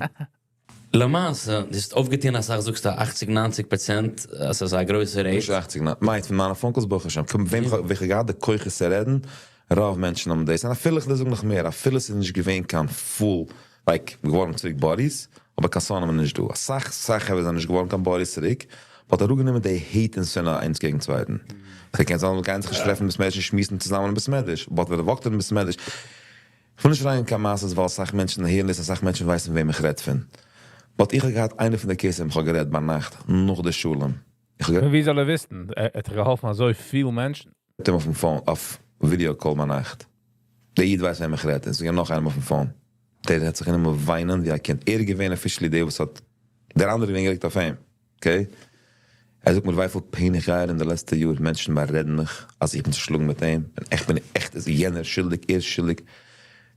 למעשה, דו האסט אויפגעטון, אז איך זאגסט 80, 90%, אז עס איז א גרויסע rate. נישט 80, מיינט פון מיינע phone calls, ברוך השם. קום, וועם איך ווען איך געהאט די כוחות צו רעדן, רוב מענטשן האבן דאס. און אפילו איך זאג נאך מער, אפילו עס איז נישט געווען קיין full, like, געווארן צוריק buddies, אבער קיין שונאים זענען נישט דא. א סאך, סאך האבן זיי נישט געווארן קיין buddies צוריק, but אראפגענומען די hate און שנאה איינס קעגן צווייטן. זיי קענען זיין, מ'קען זיך נישט טרעפן בית מדרש, שמועסן צוזאמען אין בית מדרש, but ווען ער וואקט אין בית מדרש, איך וויל נישט אריין קיין מעשיות, ווייל סאך מענטשן הערן דאס, סאך מענטשן ווייסן וועם איך רעד פון. But איך האב געהאט איינע פון די cases, איך האב גערעדט ביינאכט, נאך די שלום. איך האב גערעדט ווי זאל ער וויסן? ער האט געהאלפן אזוי פיל מענטשן. מיט אים אויפן phone, אויף video call ביינאכט. דער איד ווייסט וועם איך רעד, עס איז געווען נאך איינעם אויפן phone. דער האט זיך גענומען וויינען ווי א קינד. ער איז געווען officially דער וואס האט, דער אנדערע געווען געלייגט אויף אים. Okay? ער זאגט מיר, וויפיל pain איך גיי אין די לעצטע יאר, מענטשן בארעדן מיך, אז איך בין צושלאגן מיט אים, און איך בין עכט, איז יענער שולדיג, ער איז שולדיג.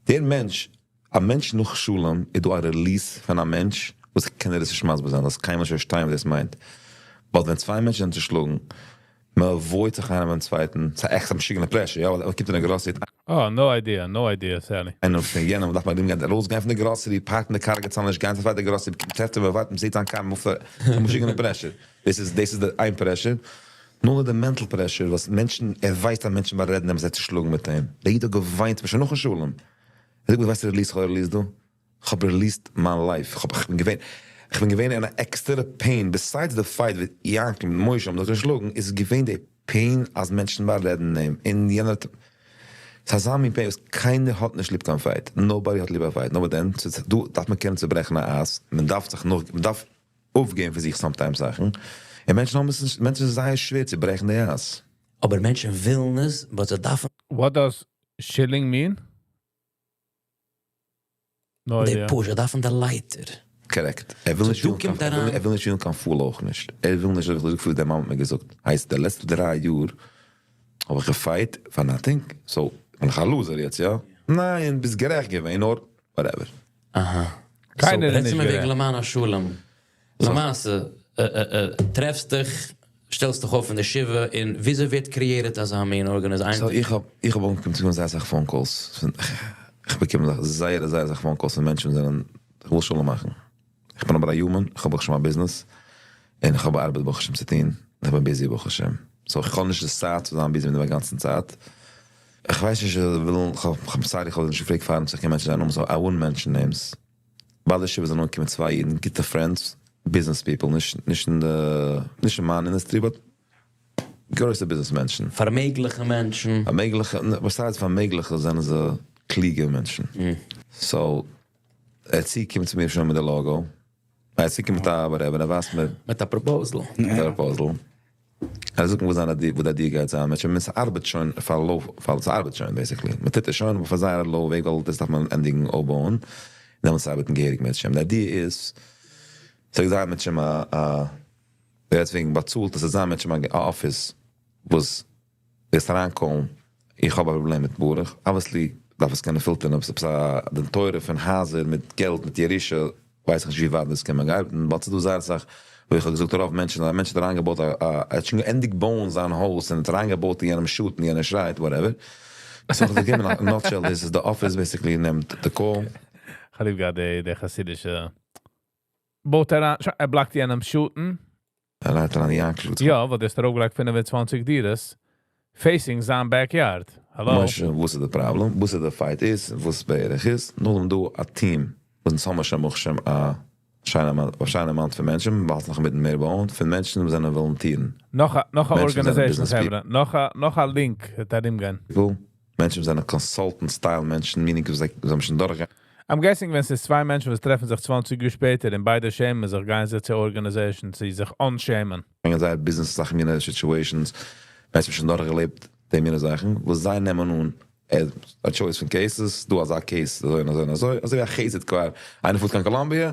דער מענטש, א מענטש נאך שלום, איז דא א release פון א מענטש, וואס איך קען דיר דאס נישט מסביר זיין, דאס קיינמאל נישט פארשטיין וואס דאס מיינט. But ווען צוויי מענטשן זענען צושלאגן, מען avoid זיך איינער דעם צווייטן, ס'איז עכט א משוגענע pressure, יא, ווייל ער קומט אין א grocery, Oh, no idea, no idea, Sally. איינער פון יענעם דארף מען ארומגיין, ארויסגיין פון די grocery, פארקן די קאר, גייט נישט גיין צו צווייטע grocery, טרעפט אים, ווארט, מ'זעט זיין קאר, מ'מופט, א משוגענע pressure. דאס איז די איין pressure. נאר די mental pressure, וואס מענטשן, ער ווייסט אז מענטשן בארעדן אים, זיי צושלאגן מיט אים. דער איד האט געוויינט, שוין נאכן שלום. ער זאגט מיר, ווייסטו release, איך האב released דא? איך האב released מיין life. איך בין געווען אין א עקסטערע pain, besides the fight with יענקל מיט משה האבן זיך געשלאגן, איז געווען די pain אז מענטשן בארעדן אים. און יענער האט, ס'איז אזא מין pain וואס קיינער האט נישט ליב קיין fight. Nobody האט ליב א fight. נאר דען, דא דארף מען קענען צוברעכן א אייז. מען דארף זיך נאך, מען דארף אויפגעבן פאר זיך sometimes זאכן. און מענטשן האבן עס נישט, מענטשן איז זייער שווער צו ברעכן די אייז. אבער מענטשן ווילן עס, but זיי דארפן What does shilling mean? No די idea. push, זיי דארפן די לייטער. Correct. ער וויל So נישט דו פילן קומט קיין, אריין- ער וויל נישט פילן קיין fool אויך נישט. ער וויל נישט, איך זאג, דער מאן האט מיר געזאגט, הייסט, די לעצטע 3 יאר האב איך געפייט for nothing. So, בין איך א loser יעצט, יא? ניין, ביסט גערעכט געווען, נאר whatever. אהא. קיינער So, איז נישט רעדסט מיר וועגן גערעכט. למען השלום. למעשה, טרעפסט דיך, שטעלסט דיך אויף אין די שבעה, און וויאזוי ווערט created אזא מין organization? So, איך האב אנגעקומען צו זייער סאך phone calls. איך באקום זייער, זייער סאך phone calls פון מענטשן, וואס זענען, איך וויל שלום מאכן. איך בין אבער א human, איך האב ברוך השם א business, און איך האב ארבעט ברוך השם צו טון. איך בין busy ברוך השם. So, איך קען נישט די צייט צו זיין busy מיט דעם גאנצן צייט. איך ווייס נישט, איך וויל, איך האב, sorry, איך האב נישט געפרעגט פארן, איך קען מענטשן זיין נאמען, so I won't mention names. ביי די שבעה זענען אנגעקומען צוויי אידן, גוטע friends, business people, נישט אין די, נישט אין מיין industry, but גרויסע business מענטשן. פארמעגליכע מענטשן. פארמעגליכע, besides פארמעגליכע זענען זיי קלוגע מענטשן. So, ער צוקומט צו מיר שוין מיט די logo. ער צוקומט מיט א whatever, ער ווייזט מיר מיט א proposal. מיט א proposal. ער זאגט מיר וואס זיין idea, וואס די idea גייט זיין. מען שוין, ס'ארבעט שוין פאר low, פאר ס'ארבעט שוין, basically. מען טוט עס שוין, אבער פאר זייער low וועג, ווייל דאס דארף מען ענדיגן אויפבויען. דעמאלטס ארבעטן געהעריג מיט שם. די idea איז, ס'זאל זיין מיט שם א דעסוועגן באצאלט, עס זאל זיין מיט שם א office, וואס וועסט אריינקומען, איך האב א פראבלעם מיט ברוך. Obviously דארף עס קענען פילטערן, אויב ס'איז א דין תורה פון הייזער מיט געלט, מיט ירושה, ווייס איך נישט ווי ווייט דאס קען מען גיין. But ס'איז דא זייער אסאך, ווי איך האב געזאגט, רוב מענטשן, א מענטש האט אריינגעבויט, ער האט שוין געענדיגט בויען זיין הויז און האט אריינגעבויט אין יענעם שאטן, יענער שרייט, whatever. So איך האב געגעבן א nutshell, this is the office basically נעמט the call. איך האב ליב געהאט די חסידישע בויט ער, ער בלאקט יענעם שאטן. ער האט אריין די יאנקל. יא, ווייל דאס איז ארויפגעלייגט 25 דירות facing זיין backyard. Hello? משה, וואס איז די problem? וואס איז די fight איז? וואס בערך איז? נאכדעם דא א team, וואס אונז האבן שוין ברוך השם א שיינע amount פון מענטשן, באלד נאך מיט מער בויען, פון מענטשן וואס זענען וואלונטירן. נאך א מענטשן זענען organization, business חברה. נאך א link, וועט ארומגיין. people, מענטשן וואס זענען consultant style מענטשן, meaning וואס זיי האבן שוין דורכגעגאנגען. I'm guessing, ווען ס'איז צוויי מענטשן, וואס טרעפן זיך 20 יאר שפעטער, און ביידע שעמען זיך, גייען זיי צו organization, זיי זיך אנשעמען. זייער business זאכן, מיני situations, מענטשן שוין דורכגעלעבט, די מיני זאכן, וואס זיי נעמען אן א choice פון cases, דא אזא case, אזוי און אזוי און אזוי, אזוי ווי א חסד כבר, איינער פארט קיין קאלאמביע,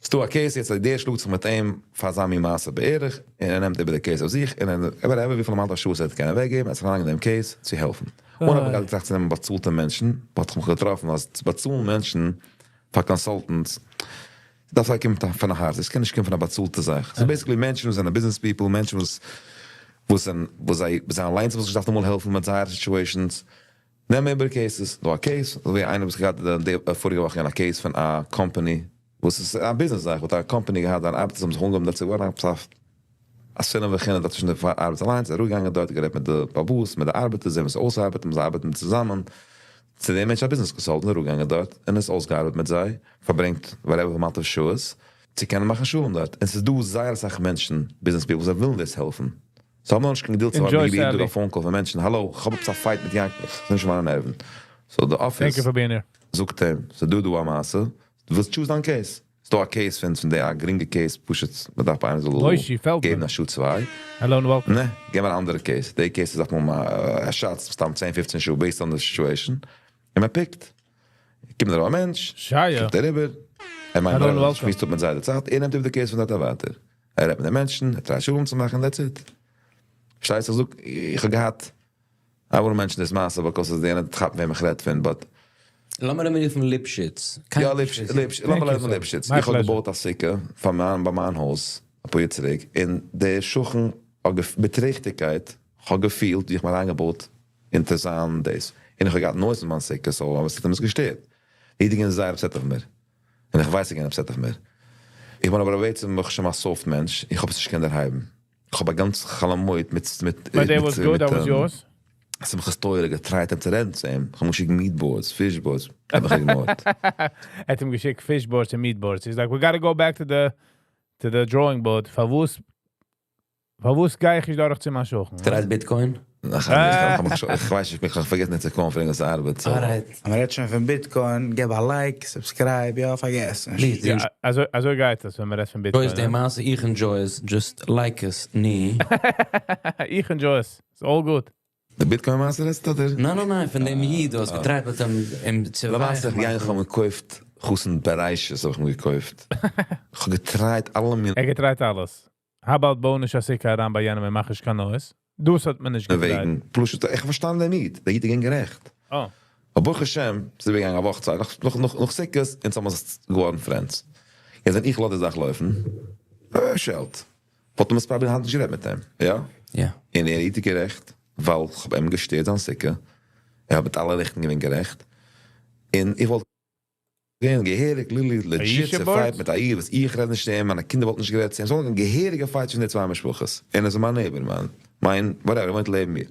ס'דא א case, יעצט דער שלאגט זיך מיט אים, פאר זיין מין מעשה בערך, און ער נעמט איבער די case אויף זיך, און ער, whatever, וויפיל amount שעות ער קען אוועקגעבן, ער זיך אריין אין דעם case צו העלפן. און האב איך געטראכט צו נעמען באצאלטע מענטשן, האט איך מיך געטראפן, אז צו באצאלן מענטשן פאר consultants, דאס קומט פון א הארץ, עס קען נישט קומען פון א באצאלטע זאך. So basically מענטשן וואס זענען business people, מענטשן וואס זיי אליינס וואס דארפן אמאל העלפן מיט זייערע situations, נעמען איבער cases, דא א case, אזוי ווי איינער וואס געהאט די פאריגע וואך א case פון א company, וואס איז א business זאך, וואס א company געהאט, זיין ארבעטער האבן זיך אנגעהויבן דארט צו ווארן, א שנאה וכן, דארט צווישן די ארבעטער אליינס, ער איז געגאנגען דארט, גערעדט מיט די boss, מיט די ארבעטער, זיי מוזן אויסארבעטן, מוזן ארבעטן צוזאמען. צו דעם מענטש א business consultant, ער איז געגאנגען דארט, און עס אויסגעארבעט מיט זיי, פארברענגט whatever amount of שעות, צו קענען מאכן שלום דארט. און ס'איז דא זייער אסאך מענטשן, business people, וואס זיי ווילן דאס העלפן. זיי האבן נאך נישט קיין געדולד צו ווארטן, גיב דא א phone call פון מענטשן, האלא, איך האב עפעס א fight מיט יענקל, איך זענען שוין מיינע נערוון. So the office Thank you for being here. זאגט אים, ס'איז דא דא א מעשה, דו ווילסט choose דיין case. ס'איז דא א case פון די א גרינגע case, פשוט, מען דארף איינער זאל Moishi Feldman. געבן א שעה צוויי. Hello and welcome. נע, געב מיר אן אנדערע case. די case איז דארף מען א שאץ, סתם 10, 15 שעה, based on the situation. און מען פיקט. קומט דער א מענטש, שייע. קומט ער איבער, ער מיינט, Hello and ער welcome. שמועסט אפ מיט זיי די צייט, ער נעמט איבער די case פון דארט ווייטער. ער רעדט מיט די מענטשן, ער try ט שלום צו מאכן, that's it. פארשטייסט, איך זאג, איך האב געהאט, I won't mention this מעשה, because עס איז די כאפן וועם איך רעד פון, but לאמיר אים רופן ליפשיץ. יא, ליפשיץ, ליפשיץ, לאמיר רופן ליפשיץ. איך האב געבויט א סוכה פאר מיין, ביי מיין הויז, א פאר יאר צוריק, און דער שכן האט מיט ריכטיגקייט, האט געפילט, ווי איך האב אריינגעבויט, אונטער זיין דאס. און איך האב געהאט noise אין מיין סוכה, so, אבער עס האט אים עס געשטערט. די אידן זענען זייער upset אויף מיר. און איך ווייס זיי זענען upset אויף מיר. איך בין אבער בעצם מיך שוין א soft מענטש, איך האב עס נישט געקענט דערהייבן. איך האב א גאנץ חול המועד מיט My day was good, that was yours. שמחת תורה גע try ט אים צו רעדן צו אים. איך האב אים געשיקט meat boards, fish boards. האב איך ignored. ער האט אים געשיקט fish boards און meat boards. He's like, we gotta go back to the drawing board. פארוואס גיי איך נישט דורך צו מיין שכן? Try Bitcoin. איך ווייס נישט, איך האב פארגעסן צו קומען פרעגן וואס ארבעט. So. Alright. מען רעדט שוין פון Bitcoin, געב א like, subscribe, יא, פארגעס נישט. Please, יא, אזוי גייט עס, ווען מען רעדט פון Enjoy Bitcoin. די ne? מעשה, איך enjoy עס, just like עס, ני. איך enjoy עס. It's all good. די Bitcoin מעשה איז אדער? ניין, ניין, ניין, פון דעם איד, דו האסט גע try ט מיט אים, אים צו למעשה, איך ווייך גיי, איך האב געקויפט, חתן בראשית האב איך מיר געקויפט. איך האב גע try ט אלע מיני ער גע try ט אלעס. How about בוי נישט א סוכה אריין ביי יענעם, מאך נישט קיין noise. דאס האט מען נישט גע try ט. וועגן. פשוט, איך האב פארשטאנען דעם איד. דער איד איז געווען גערעכט. Oh. אבער ברוך השם, ס'איז געגאנגען א וואך צייט, נאך סוכות, און זענען מיר געווארן friends. יעצט ווען איך לאז די זאך לויפן, שעלט. וואלט מען עס probably האנט נישט גערעדט מיט אים, יא? יא. און ער איז גערעכט, ווייל איך האב אים געשטערט זיין סוכה. ער האט מיט אלע רעכטן געווען גערעכט. און איך וואלט געווען געהעריג, literally, legit, Aisha צו boards? fight מיט א איד, וואס איך רעד נישט צו אים, מיינע קינדער וואלטן נישט גערעדט צו אים. עס וואלט געווען געהעריגע fight צווישן די צוויי משפחות. און ער איז מיין neighbor, man. מיין, whatever, ער וואוינט לעבן מיר.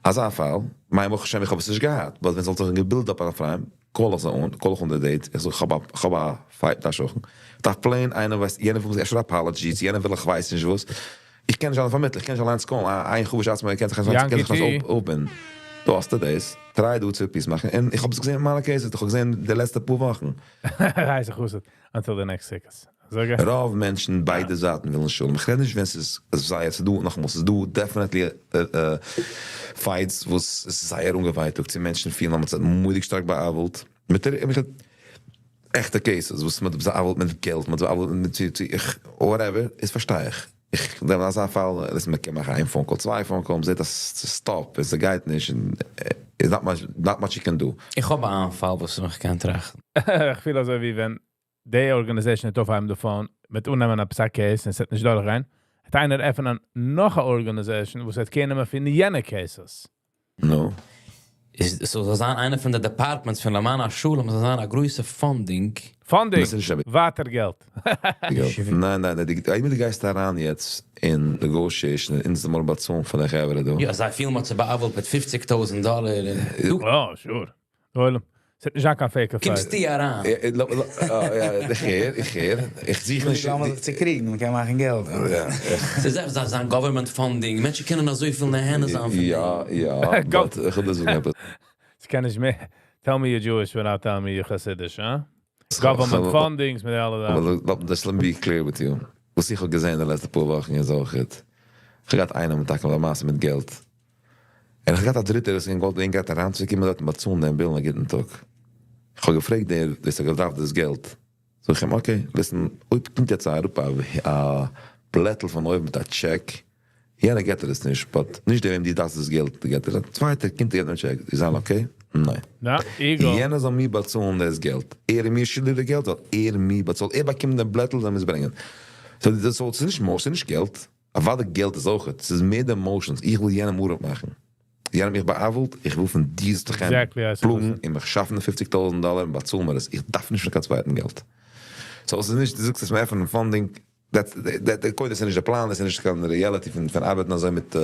אזא פאל, מיין ברוך השם, איך האב עס נישט געהאט. אבער ווען עס זאל זיך גע build up אן א פריים, call איך זיי אן, call איך אן די date, איך זאג, איך האב א fight מיט א שכן. איך דארף plain איינער ווייסט, יענער וויל אפשר apologies, יענער וויל איך ווייס נישט וואס. איך קען נישט אלע פארמיטלען, איך קען נישט אליינס call ן. איין חבוש עצמו, ער קען זיך Yankee קען זיך T. אויפבינדן. דא האסטו דאס, try דו צו peace מאכן. און איך האב עס געזען אין מיינע cases, איך האב געזען די לעצטע פאר וואכן. הייס איך וואוסט, until the next סוכות. אזוי okay? רוב מענטשן ביידע זייטן ווילן שלום. איך רעד נישט ווען ס'איז זייער, ס'איז דא, נאכאמאל, ס'איז דא definitely fights וואס איז זייער אנגעווייטאגט צו מענטשן פילן אז מ'האט זיי מורא'דיג שטארק בא'עוול'ט. מיט מיט עכטע cases וואס מ'האט זיי בא'עוול'ט מיט געלט, מ'האט זיי בא'עוול'ט מיט צו צו איך whatever, איז פארשטיי איך. איך אין אזא פאל, דאס מ'קען מאכן איין phone call, צוויי phone call, מ'זעט אז stop, עס גייט נישט, און is not much, not much you can do. איך האב א פאל וואס איך קען טראכטן. איך פיל אזוי ווי ווען די organization האט אויפהייבן די phone, מיט אננעמען א פסק case, און עס וועט נישט דורכגיין, האט איינער עפענען נאך א organization, וואס האט קיינער מער פון יענע cases. No. איז ס'זאל זיין איינע פון די departments פון למען השלום, זאל זיין א גרויסע funding. Funding, דאס איז נישט א ווייטער געלט. ניין, ניין, ניין, די, איידער דו גייסט אריין יעצט אין negotiation, אין די מאל באצאלן פון די חברה דא. יא, זיי פילן מ'האט זיי בא'עוול'ט מיט 50.000 דאלער. און דו Oh, sure. וועל, עס איז נישט קיין fake קומסט דו אריין. יא, איך הער, איך הער. איך זוך נישט. לאמיר זיך צעקריגן, מען קען מאכן געלט. יא, ס'איז זעלבסט זיין זיין government funding. מענטשן קענען אזויפיל נהנה זיין פון יא, יא, but איך וויל דאס זאגן עפעס. עס קען נישט מער. Tell me you're Jewish without telling me you're Hasidish, huh? Government fundings מיט אלע דאס. אבער דאס let me be clear with you. וואס איך האב געזען די לעצטע פאר וואכן איז אויך, איך האב געהאט איינעם מיט א מעשה מיט געלט. און איך האב געהאט א דריטער, וואס איך געוואלט ווען געהאט אריינצוקומען דארט און באצאלן דעם bill א גוטן טאג. איך האב געפרעגט דער, וואס האט געדארפט דאס געלט. זאג איך אים, okay, listen, אויב קומט יעצט אראפ א בלעטל פון אויבן מיט א check, יענער געט ער עס נישט, but נישט דער וועם דו דארפסט דאס געלט, געט ער. דער צווייטער קומט ער געט דעם check. איז ער okay? ניין. נא, ego. יענער זאל מיר באצאלן דאס געלט. ער מיר שולדיג די געלט, זאל ער מיר באצאלן. ער באקומט דעם בלעטל, זאל מיר עס ברענגען. So, דאס איז נישט emotion, נישט געלט. אוודאי געלט איז אויך. עס איז מער די emotions. איך וויל יענעם אראפ מאכן. יענער האט מיך בא'עוול'ט, איך וויל פון דיר זיך גיין פלאגן און מיך שאפן די 50.000 דאלער און באצאל מיר עס. איך דארף נישט פון קיין צווייטן געלט. So, עס איז נישט, דו זאגסט, עס מיר עפענען funding, that, that, that, דאס איז נישט דער פלאן, דאס איז נישט קיין reality פון ארבעטן אזוי מיט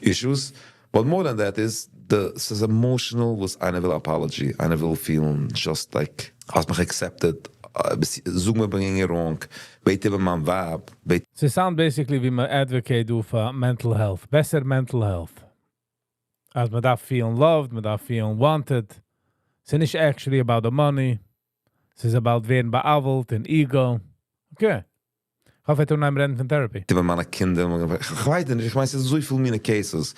issues. But more than that is, the, עס איז emotional, וואס איינער וויל apology, איינער וויל פילן just like, האסט מיך accepted, זאג מיר בין איך wrong, בעט איבער מיין ווייב, בעט ס'sound basically ווי מען advocate דא פאר mental health, בעסער mental health. אז מען דארף feeling loved, מען דארף feeling wanted. ס'איז נישט actually about the money. ס'איז about ווערן בא'עוול'ט און ego. Okay. איך האף ער טוט אנהייבן רעדן פון therapy. איבער מיינע קינדער, איך ווייס נישט, איך מיין, ס'איז אזויפיל מיני cases.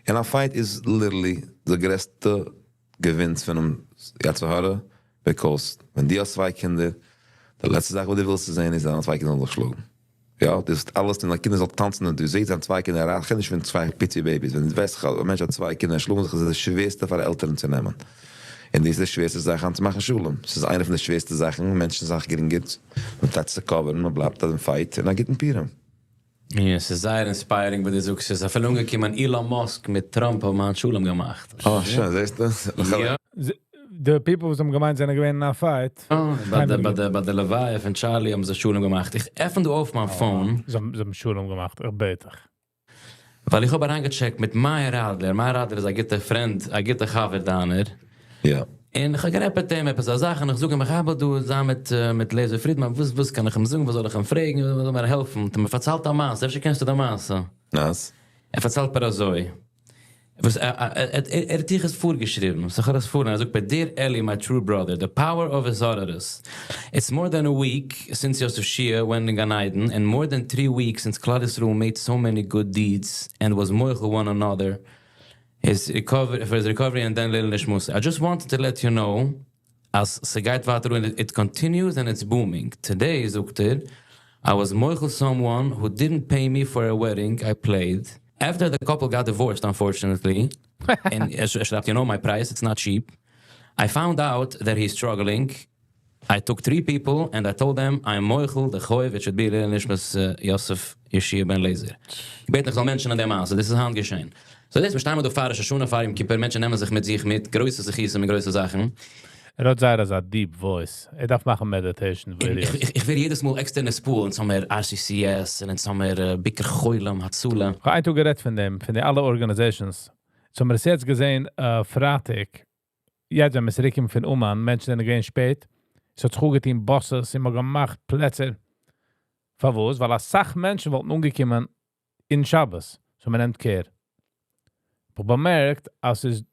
און א fight איז literally די גרעסטע געווינס פונעם יצר הרע, because ווען דו האסט צוויי קינדער, די לעצטע זאך וואס דו ווילסט זען איז, דיינע צוויי קינדער זאלן זיך שלאגן. יא, דאס איז אלעס, ווען דיינע קינדער זאלן טאנצן און דו זעסט דיינע צוויי קינדער, איך רעד נישט פון צוויי פיצי babies, ווען דו ווייסט, א מענטש האט צוויי קינדער שלאגן זיך, איז דאס שווערסטע פאר עלטערן צו נעמען. און דאס איז די שווערסטע זאך צו מאכן שלום. עס איז איינע פון די שווערסטע זאכן, מענטשן זאגן גרינגער, מען טוט זיך cover ן, מען בלייבט אין fight, און דאן גייט אין פורים. יא, עס איז זייער inspiring, וואס דו זאגסט. עס איז אפילו אנגעקומען Elon Musk מיט Trump האבן שלום געמאכט. Oh, שוין, זעסטו? יא. די people וואס האבן געמיינט, זענען געווען אין א fight. Oh, ביי די לוויה פון Charlie האבן זיי שלום געמאכט. איך עפן דא אויף מיין phone. זיי האבן שלום געמאכט, איך בעט דיך. ווייל איך האב אריינגעטשעקט מיט מאיר אדלער. מאיר אדלער איז א גוטער friend, א גוטער חבר דיינער. יא. און איך האב גערעדט מיט אים עפעס א זאך און איך זאג אים, איך האב דא צוזאמען מיט לעזער פרידמאן, וואס קען איך אים זאגן, וואס זאל איך אים פרעגן, וואס זאל מיר העלפן? און ער פארציילט א מעשה, אפשר קענסטו די מעשה? וואס? ער פארציילט מיר אזוי. וואס, ער האט דיך עס פארגעשריבן. So איך האב עס פאר, ער זאגט, but dear Eli, my true brother, the power of התעוררות. It's more than a week since Yosef Shia went in גן עדן, and more than 3 weeks since כלל ישראל made so many good deeds and was מוחל one another. His recovery, for his recovery and then לעילוי נשמתו. I just wanted to let you know, אז ס'גייט ווייטער און it continues and it's booming. Today, זאגט ער, I was מוחל someone who didn't pay me for a wedding I played. After the couple got divorced, unfortunately, and ער שרייבט, you know my price, it's not cheap. I found out that he's struggling. I took three people and I told them, I'm מוחל, the חוב, it should be לעילוי נשמת Yosef Yeshia ben Lezer. איך בעט איך זאל mention ען דעם מעשה, דאס איז היינט געשען. So דאס, מיר שטייען דא פאר ראש השנה, פאר יום כיפור, מענטשן נעמען זיך מיט זיך מיט, גרויסע זכותים מיט גרויסע זאכן. ער האט זייער אזא deep voice. ער דארף מאכן meditation און איך, videos. איך ווער יעדעס מאל עקסטער נתפעל, און ס'איז RCCS, און ס'איז ביקור חולים, הצלה. איך האב איין טאג גערעדט פון דעם, פון די אלע organizations. So מיר עס יעצט געזען, פרייטאג, יעצט ווען מיר צוריקקומען פון אומאן, מענטשן זענען געווען שפעט, עס האט זיך אנגעטון buses, אימער געמאכט פלעצער. פארוואס? ווייל א סאך מענטשן וואלטן אנגעקומען אין שבת. So מען נעמט care. אבער באמערקט, אז ס'איז,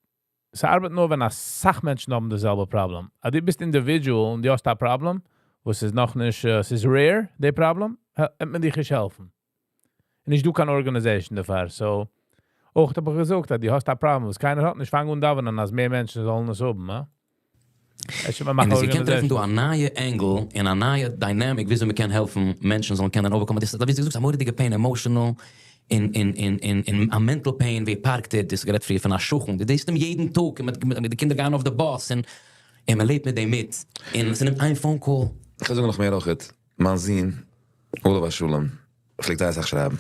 ס'ארבעט נאר ווען א סאך מענטשן האבן די זעלבע פראבלעם. אז דו ביסט individual און דו האסט א פראבלעם, וואס איז נאך נישט, ס'איז rare, די פראבלעם, וועט מען דיך נישט העלפן. און נישט דא קיין organization דערפאר. So, אויך האב איך געזאגט, אז דו האסט א פראבלעם, וואס קיינער האט נישט, פאנג אן דאווענען, אז מער מענטשן זאלן עס האבן, הא? אפשר מען מאכט און עס געקענט טרעפן דא organization. א נייע angle און א נייע dynamic וויאזוי מען קען העלפן מענטשן זאלן קענען overcome ען דאס. ווי דו זאגסט, א מורא'דיגע pain, emotional און און און און און א mental pain ווי פארקט דאס גערעדט פריער פון א שכן, דו זעסט אים יעדן טאג און מיט די קינדער גייען אויף די באס און און מען לעבט מיט דעם מיט און עס נעמט איין phone call. איך וועל זאגן נאך מער אויכעט, מיין זון, עליו השלום, פלעגט זייער אסאך שרייבן,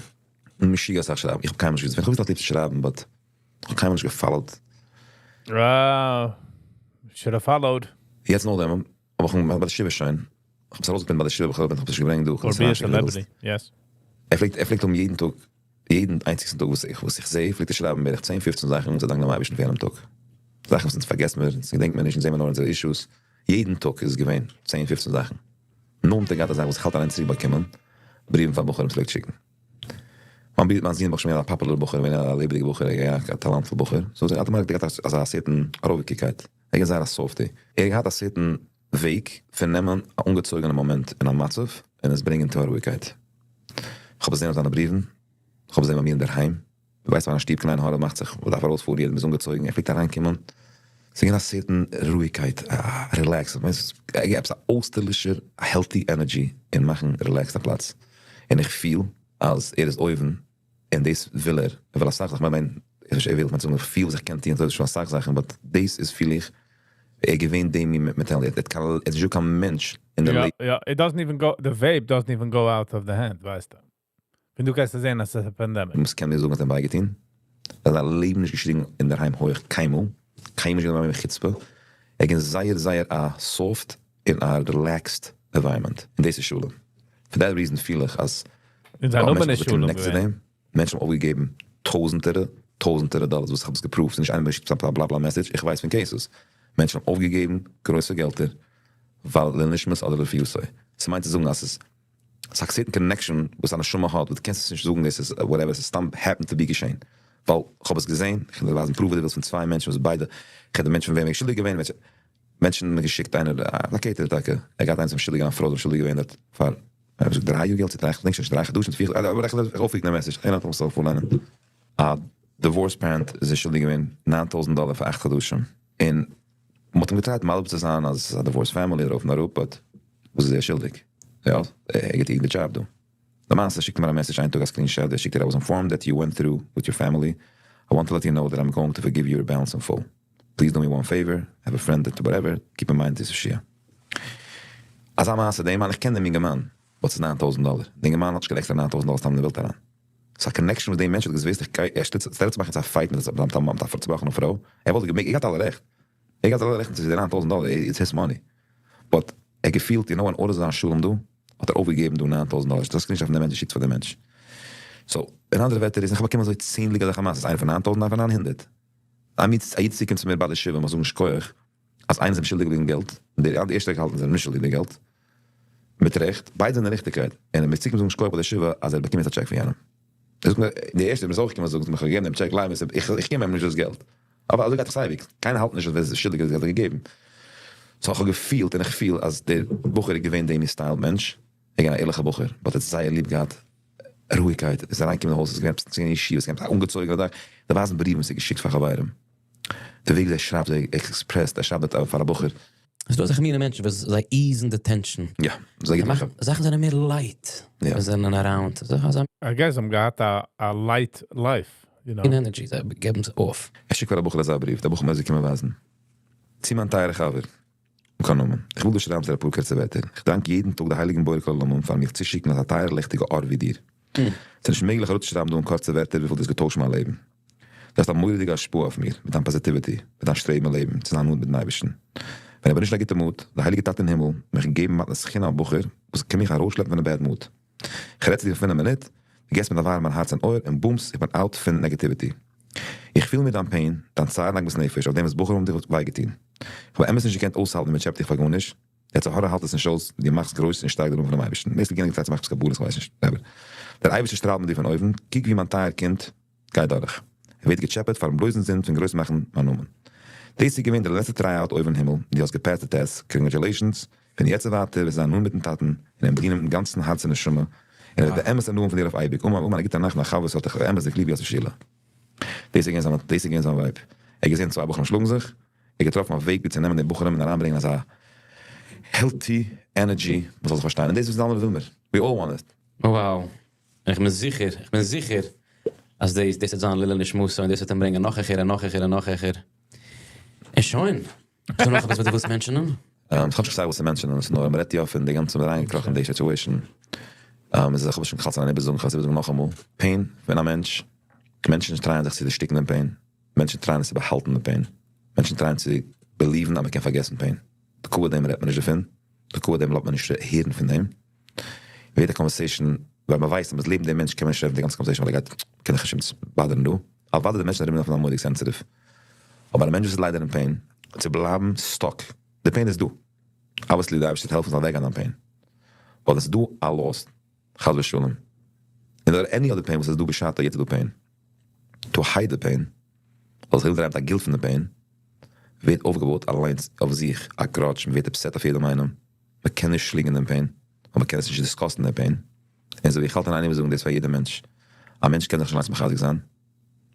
משוגע אסאך שרייבן, איך האב קיינמאל נישט געוואוסט, ווען איך האב געוואוסט אז ער ליבט צו שרייבן, but איך האב קיינמאל נישט גע follow ט. Ah, should have followed. יעצט נאכדעם, אבער איך האב ביי די שבעה שוין, איך האב עס ארויסגעפינט ביי די שבעה, איך האב עס נישט געברענגט דא, איך Or האב עס be a אריינגעשיקט. celebrity, yes. ער פלעגט האבן יעדן טאג, יעדן איינציגסטן טאג וואס איך זע, פלעגט ער שרייבן בערך 10, 15 זאכן צו דאנקען דעם אייבערשטן פאר יענעם טאג. זאכן וואס אונז פארגעסן מיר, אונז געדענקט מיר נישט, אונז זעען מיר נאר אונזערע issues. יעדן טאג איז געווען 10, 15 זאכן. נאר מיט דער גאנצע זאך וואס איך האלט אליין צוריקבאקומען, בריוון פון בחורים פלעגט שיקן. מיין זון איז שוין א popular בחור, ווען ער א לעבעדיגער בחור, ער האט א talentful בחור. So ער האט אמאל געהאט אזא certain רואיגקייט. ער איז זייער א softie. ער האט א certain וועג פון נעמען א אנגעצויגענע מאמענט אין א מצב און עס ברענגען צו א רואיגקייט. איך האב געזען אויף זיינע בריוון, איך האב געזען ביי מיר אינדערהיים. דו ווייסט ווען א שטוב קליין הארץ מאכט זיך, מ'דארף ארויספארן, יעדער איז אנגעצויגן, ער פלעגט אריינקומען. ס'איז געווען א certain רואיגקייט, א relax, ווייסט, ער געבט א אויסטערלישער healthy energy אין מאכן relaxed א פלאץ. און איך פיל אז ער איז אויבן און דאס וויל ער. ער וויל אסאך זאכן, מיין, איך ווייס נישט, ער וויל, מיין, איך פיל וואס איך קען טון, אזוי שוין אסאך זאכן, but דאס איז פיל איך, ער געווען דעם מיט mentality. ער איז נישט קיין מענטש אין דער Yeah, it doesn't even go, the vape doesn't even go out of the hand, ווייסטו. ווען דו קענסט זען, אז ס'איז א pandemic. מ'קען מיר זאגן, אז ער בייגעטון. ער האט לעבן נישט געשריגן אין דער היים הויך, קיינמאל. קיינמאל נישט געווען מיט חוצפה. ער איז זייער, זייער א soft און א relaxed environment. און דאס איז שלום. For that reason פיל איך, אז אין זיין נאמען איז מענטשן שלום connect צו געווען. דעם, מענטשן האבן אויפגעגעבן טויזנטער, טויזנטער דאלאר, וואס איך האב עס גע proof ט, נישט איינער שיקט א blah blah message, איך ווייס פון cases. מענטשן האבן אויפגעגעבן גרויסע געלטער, ווייל לנשמת אדער לרפואתו. ס'מיינט צו זאגן, אז עס איז א certain connection, וואס א נשמה האט, דו קענסט עס נישט זאגן, דאס איז whatever, עס איז סתם happen to be געשען. ווייל איך האב עס געזען, איך האב געוויזן proof פון צוויי מענטשן, וואס ביידע, איך האב די מענטשן פון וועם איך שולדיג געווען, מענטשן האבן געשיקט איינער, א caterer טאקע, ער געהאט איינס פון שולדיג, א פרוי וואס שולדיג געווען, דארט פאר, ער האט געזאגט 3 יאר געלט, דריי, איך דענק שוין, 3 חדשים, פיר, אבער איך האב אויפגעקוקט א message, איינער האט מיך פארליינען. א divorce parent איז שולדיג געווען 9000 דאלאר פאר 8 חדשים. און מ'האט אים גע try ט מסביר צו זיין, אז עס איז א divorce family, ארויף און אראפ, but וואס איז ער שולדיג? יא, ער געט די job דא. דער מאן שיקט מיר א message, איין טאג א screenshot, ער שיקט דיר, "I was informed that you went through with your family. I want to let you know that I'm going to forgive you your balance in full. Please do me one favor, have a friend that whatever, keep in mind this is Shia." אזא מעשה, דער מאן, איך קען דעם יונגערמאן, וואס איז 9000 דאלאר? דער יונגערמאן האט נישט געלייגט 9000 דאלאר סתם אין די וועלט אריין. ס'איז א connection מיט דעם מענטש, האט געוואוסט, איך גיי, ער שטעלט שטעלט זיך מאכן א fight מיט א צעבראכענע פרוי. ער וואלט געמעגט, ער האט אלע רעכט. ער האט אלע רעכט צו די 9000 דאלאר, it's his money. But ער געפילט, in order זיין שלום דא, האט ער אויפגעגעבן דא 9000 דאלאר. דאס איז נישט אויף דעם מענטש, שיקט פאר דעם מענטש. So, אין אנדערע ווערטער איז, איך באקום אזוי צענדליגע זאכן, ס'איז איינער פון 9000, איינער פון 900. א איד קומט צו מיר ביי די שבעה, מ'זאל זאגן שכוח, אז איינער איז שולדיג וועגן געלט, און דער ערשטער געהאלטן זענען נישט שולדיג וועגן געלט. מיט רעכט, ביידע זענען ריכטיגקייט. און מיר צוקומען זאגן שכוח ביי די שבעה, אז ער באקומט א טשעק פון יענעם. ער זאגט מיר, דער ערשטער מוז אויך קומען זאגן, מיר געבן דעם טשעק, לייב, איך געב אים נישט דאס געלט. אבער אזוי גייט עס אייביג. קיינער האלט נישט, אז ווער איז שולדיג, האט ער געגעבן. So איך האב געפילט און איך פיל, אז דער בחור איז געווען דעם style מענטש. ער געווען א ערליכער בחור, but ער האט זייער ליב געהאט רואיגקייט. ער איז אריינגעקומען אין הויז, עס איז געווען עפעס אין ישיבה, עס איז געווען אנגעצויגן דא. דא ווארן בריוון, וואס ער געשיקט פאר חברים. דער וועג, ער שרייבט, ער expressed, ער שרייבט דארט פאר א בחור. עס איז דא אזעלכע מיני מענטשן, וואס זיי ease ן the tension. יא, זיי גייט מאכן, זאכן זענען מער light. יא. זיי זענען around. זאכן זענען I guess I'm געהאט a light life. energy, זיי געבן עס off. ער שיקט פאר א בחור אזא בריוו, דער בחור מוז זיך קומען ווייזן. צו מיין טייערע חבר, קיין נאמען. איך וויל דיר שרייבן א פאר קורצע ווערטער. איך דאנק יעדן טאג דער הייליגן בורא כל עולמים פאר מיך צו שיקן אזא טייערע ליכטיגע אור ווי דיר. עס איז נישט מעגליך אראפצושרייבן דא אין קורצע ווערטער וויפיל דאס געטוישט מיין לעבן. דו האסט א מורא'דיגע השפעה אויף מיר, מיט דיין positivity, מיט דיין שטרעבן אין לעבן, צו זיין נאנט מיטן אייבערשטן. ווען איך בין נישט אין א גוטע mood, דער הייליגער טאטע אין הימל, מיך געגעבן מתנת חינם א בחור, וואס קען מיך ארויסשלעפן פון א bad mood. איך רעד צו דיר פאר 5 מינוט, דו געבסט מיר א ווארעם הארץ און אויער, און בומס, איך בין out פון negativity. איך פיל מיט דיין pain, דיין צער און עגמת נפש, אויף דעם וואס בחורים האבן דיך וויי געטון. איך האב באמת נישט געקענט אויסהאלטן ווי מען טשעפעט דיך פאר גארנישט. יצר הרע האלט עס נישט אויס, דו מאכסט גרויס און שטארק דעם נאמען פונעם אייבערשטן. מערסטע גענוג צייט צו מאכן קבלות, איך ווייס נישט. אבער דער אייבערשטער שטראלט מיט דיר פון אויבן, קוק ווי מיין טייער קינד גייט דורך. ער ווערט געטשעפעט פארן בלויזן זינד פון גרויס מאכן מיין נאמען. דאס איז געווען די לעצטע tryout אויבן אין הימל, דו האסט געפעסט די test, congratulations, פון יעצט און ווייטער וועסטו זיין נאנט מיטן טאטן און אים דינען מיטן גאנצן הארץ און נשמה, און ער וועט באמת הנאה האבן פון דיר אויף אייביג, אמן אמן, א גוטע נאכט מיין חבר ס'האט דיך אמת'דיג ליב יוסף שילה. דאס איז געווען זיין דאס איז געווען זיין vibe. ער האט געזען צוויי בחורים שלאגן זיך, ער האט געטראפן א וועג ווי צו נעמען די בחורים און אריינברענגען אזא healthy energy מ'זאל זיך פארשטיין, און דאס איז וואס אלע ווילן מיר, we all want it. Wow. איך בין זיכער, איך בין זיכער אז דאס דאס וועט זיין לעילוי נשמתו און דאס וועט אים ברענגען נאך העכער און נאך העכער און נאך העכער. און שוין. איז דא נאך עפעס וואס דו ווילסט mention ען? איך האב נישט געזאגט וואס צו mention ען, עס איז נאר מ'רעדט יא פון די גאנצע מ'איז אריינגעקראכן אין די situation. איז איך האב שוין געהאלטן אין איבערזאגן, כ'וועל עס איבערזאגן נאכאמאל. Pain פון א מענטש, מענטשן try ען זיך צו דערשטיקן דעם pain, מענטשן try ען עס צו באהאלטן דעם pain, מענטשן try ען צו believe ן אז מ'קען פארגעסן pain. לכבוד דעם רעדט מען נישט דערפון, לכבוד דעם לאזט מען נישט הערן פון דעם. ווערט א conversation, ווייל מ'ווייסט אז מ'איז לעבן דעם מענטש קען מען נישט רעדן די גאנצע conversation ווייל ער גייט קען דיך נישט bother ן דא. אוודאי די מענטשן ארום אים דארפן זיין מורא'דיג sensitive. אבער א מענטש וואס איז ליידער אין pain, צו בלייבן stuck, די pain איז דא, obviously די אייבערשטער וועט העלפן ס'זאל אוועקגיין דיין pain, ווייל עס איז דא א loss, חס ושלום, און אדער any other pain וואס איז דא בשעתו יעצט איז דא pain, to hide די pain, ווייל זיך ארומדרייען מיט א guilt פון די pain, ווערט אויפגעבויט אליינס אויף זיך א grudge, מ'ווערט upset אויף יעדעם איינעם, מ'קען נישט שלינגען דעם pain, און מ'קען עס נישט discuss ן דעם pain, און אזוי ווי איך האלט אין איין איבערזאגן דאס פאר יעדע מענטש, א מענטש קען זיך נישט אליינס מחזק זיין,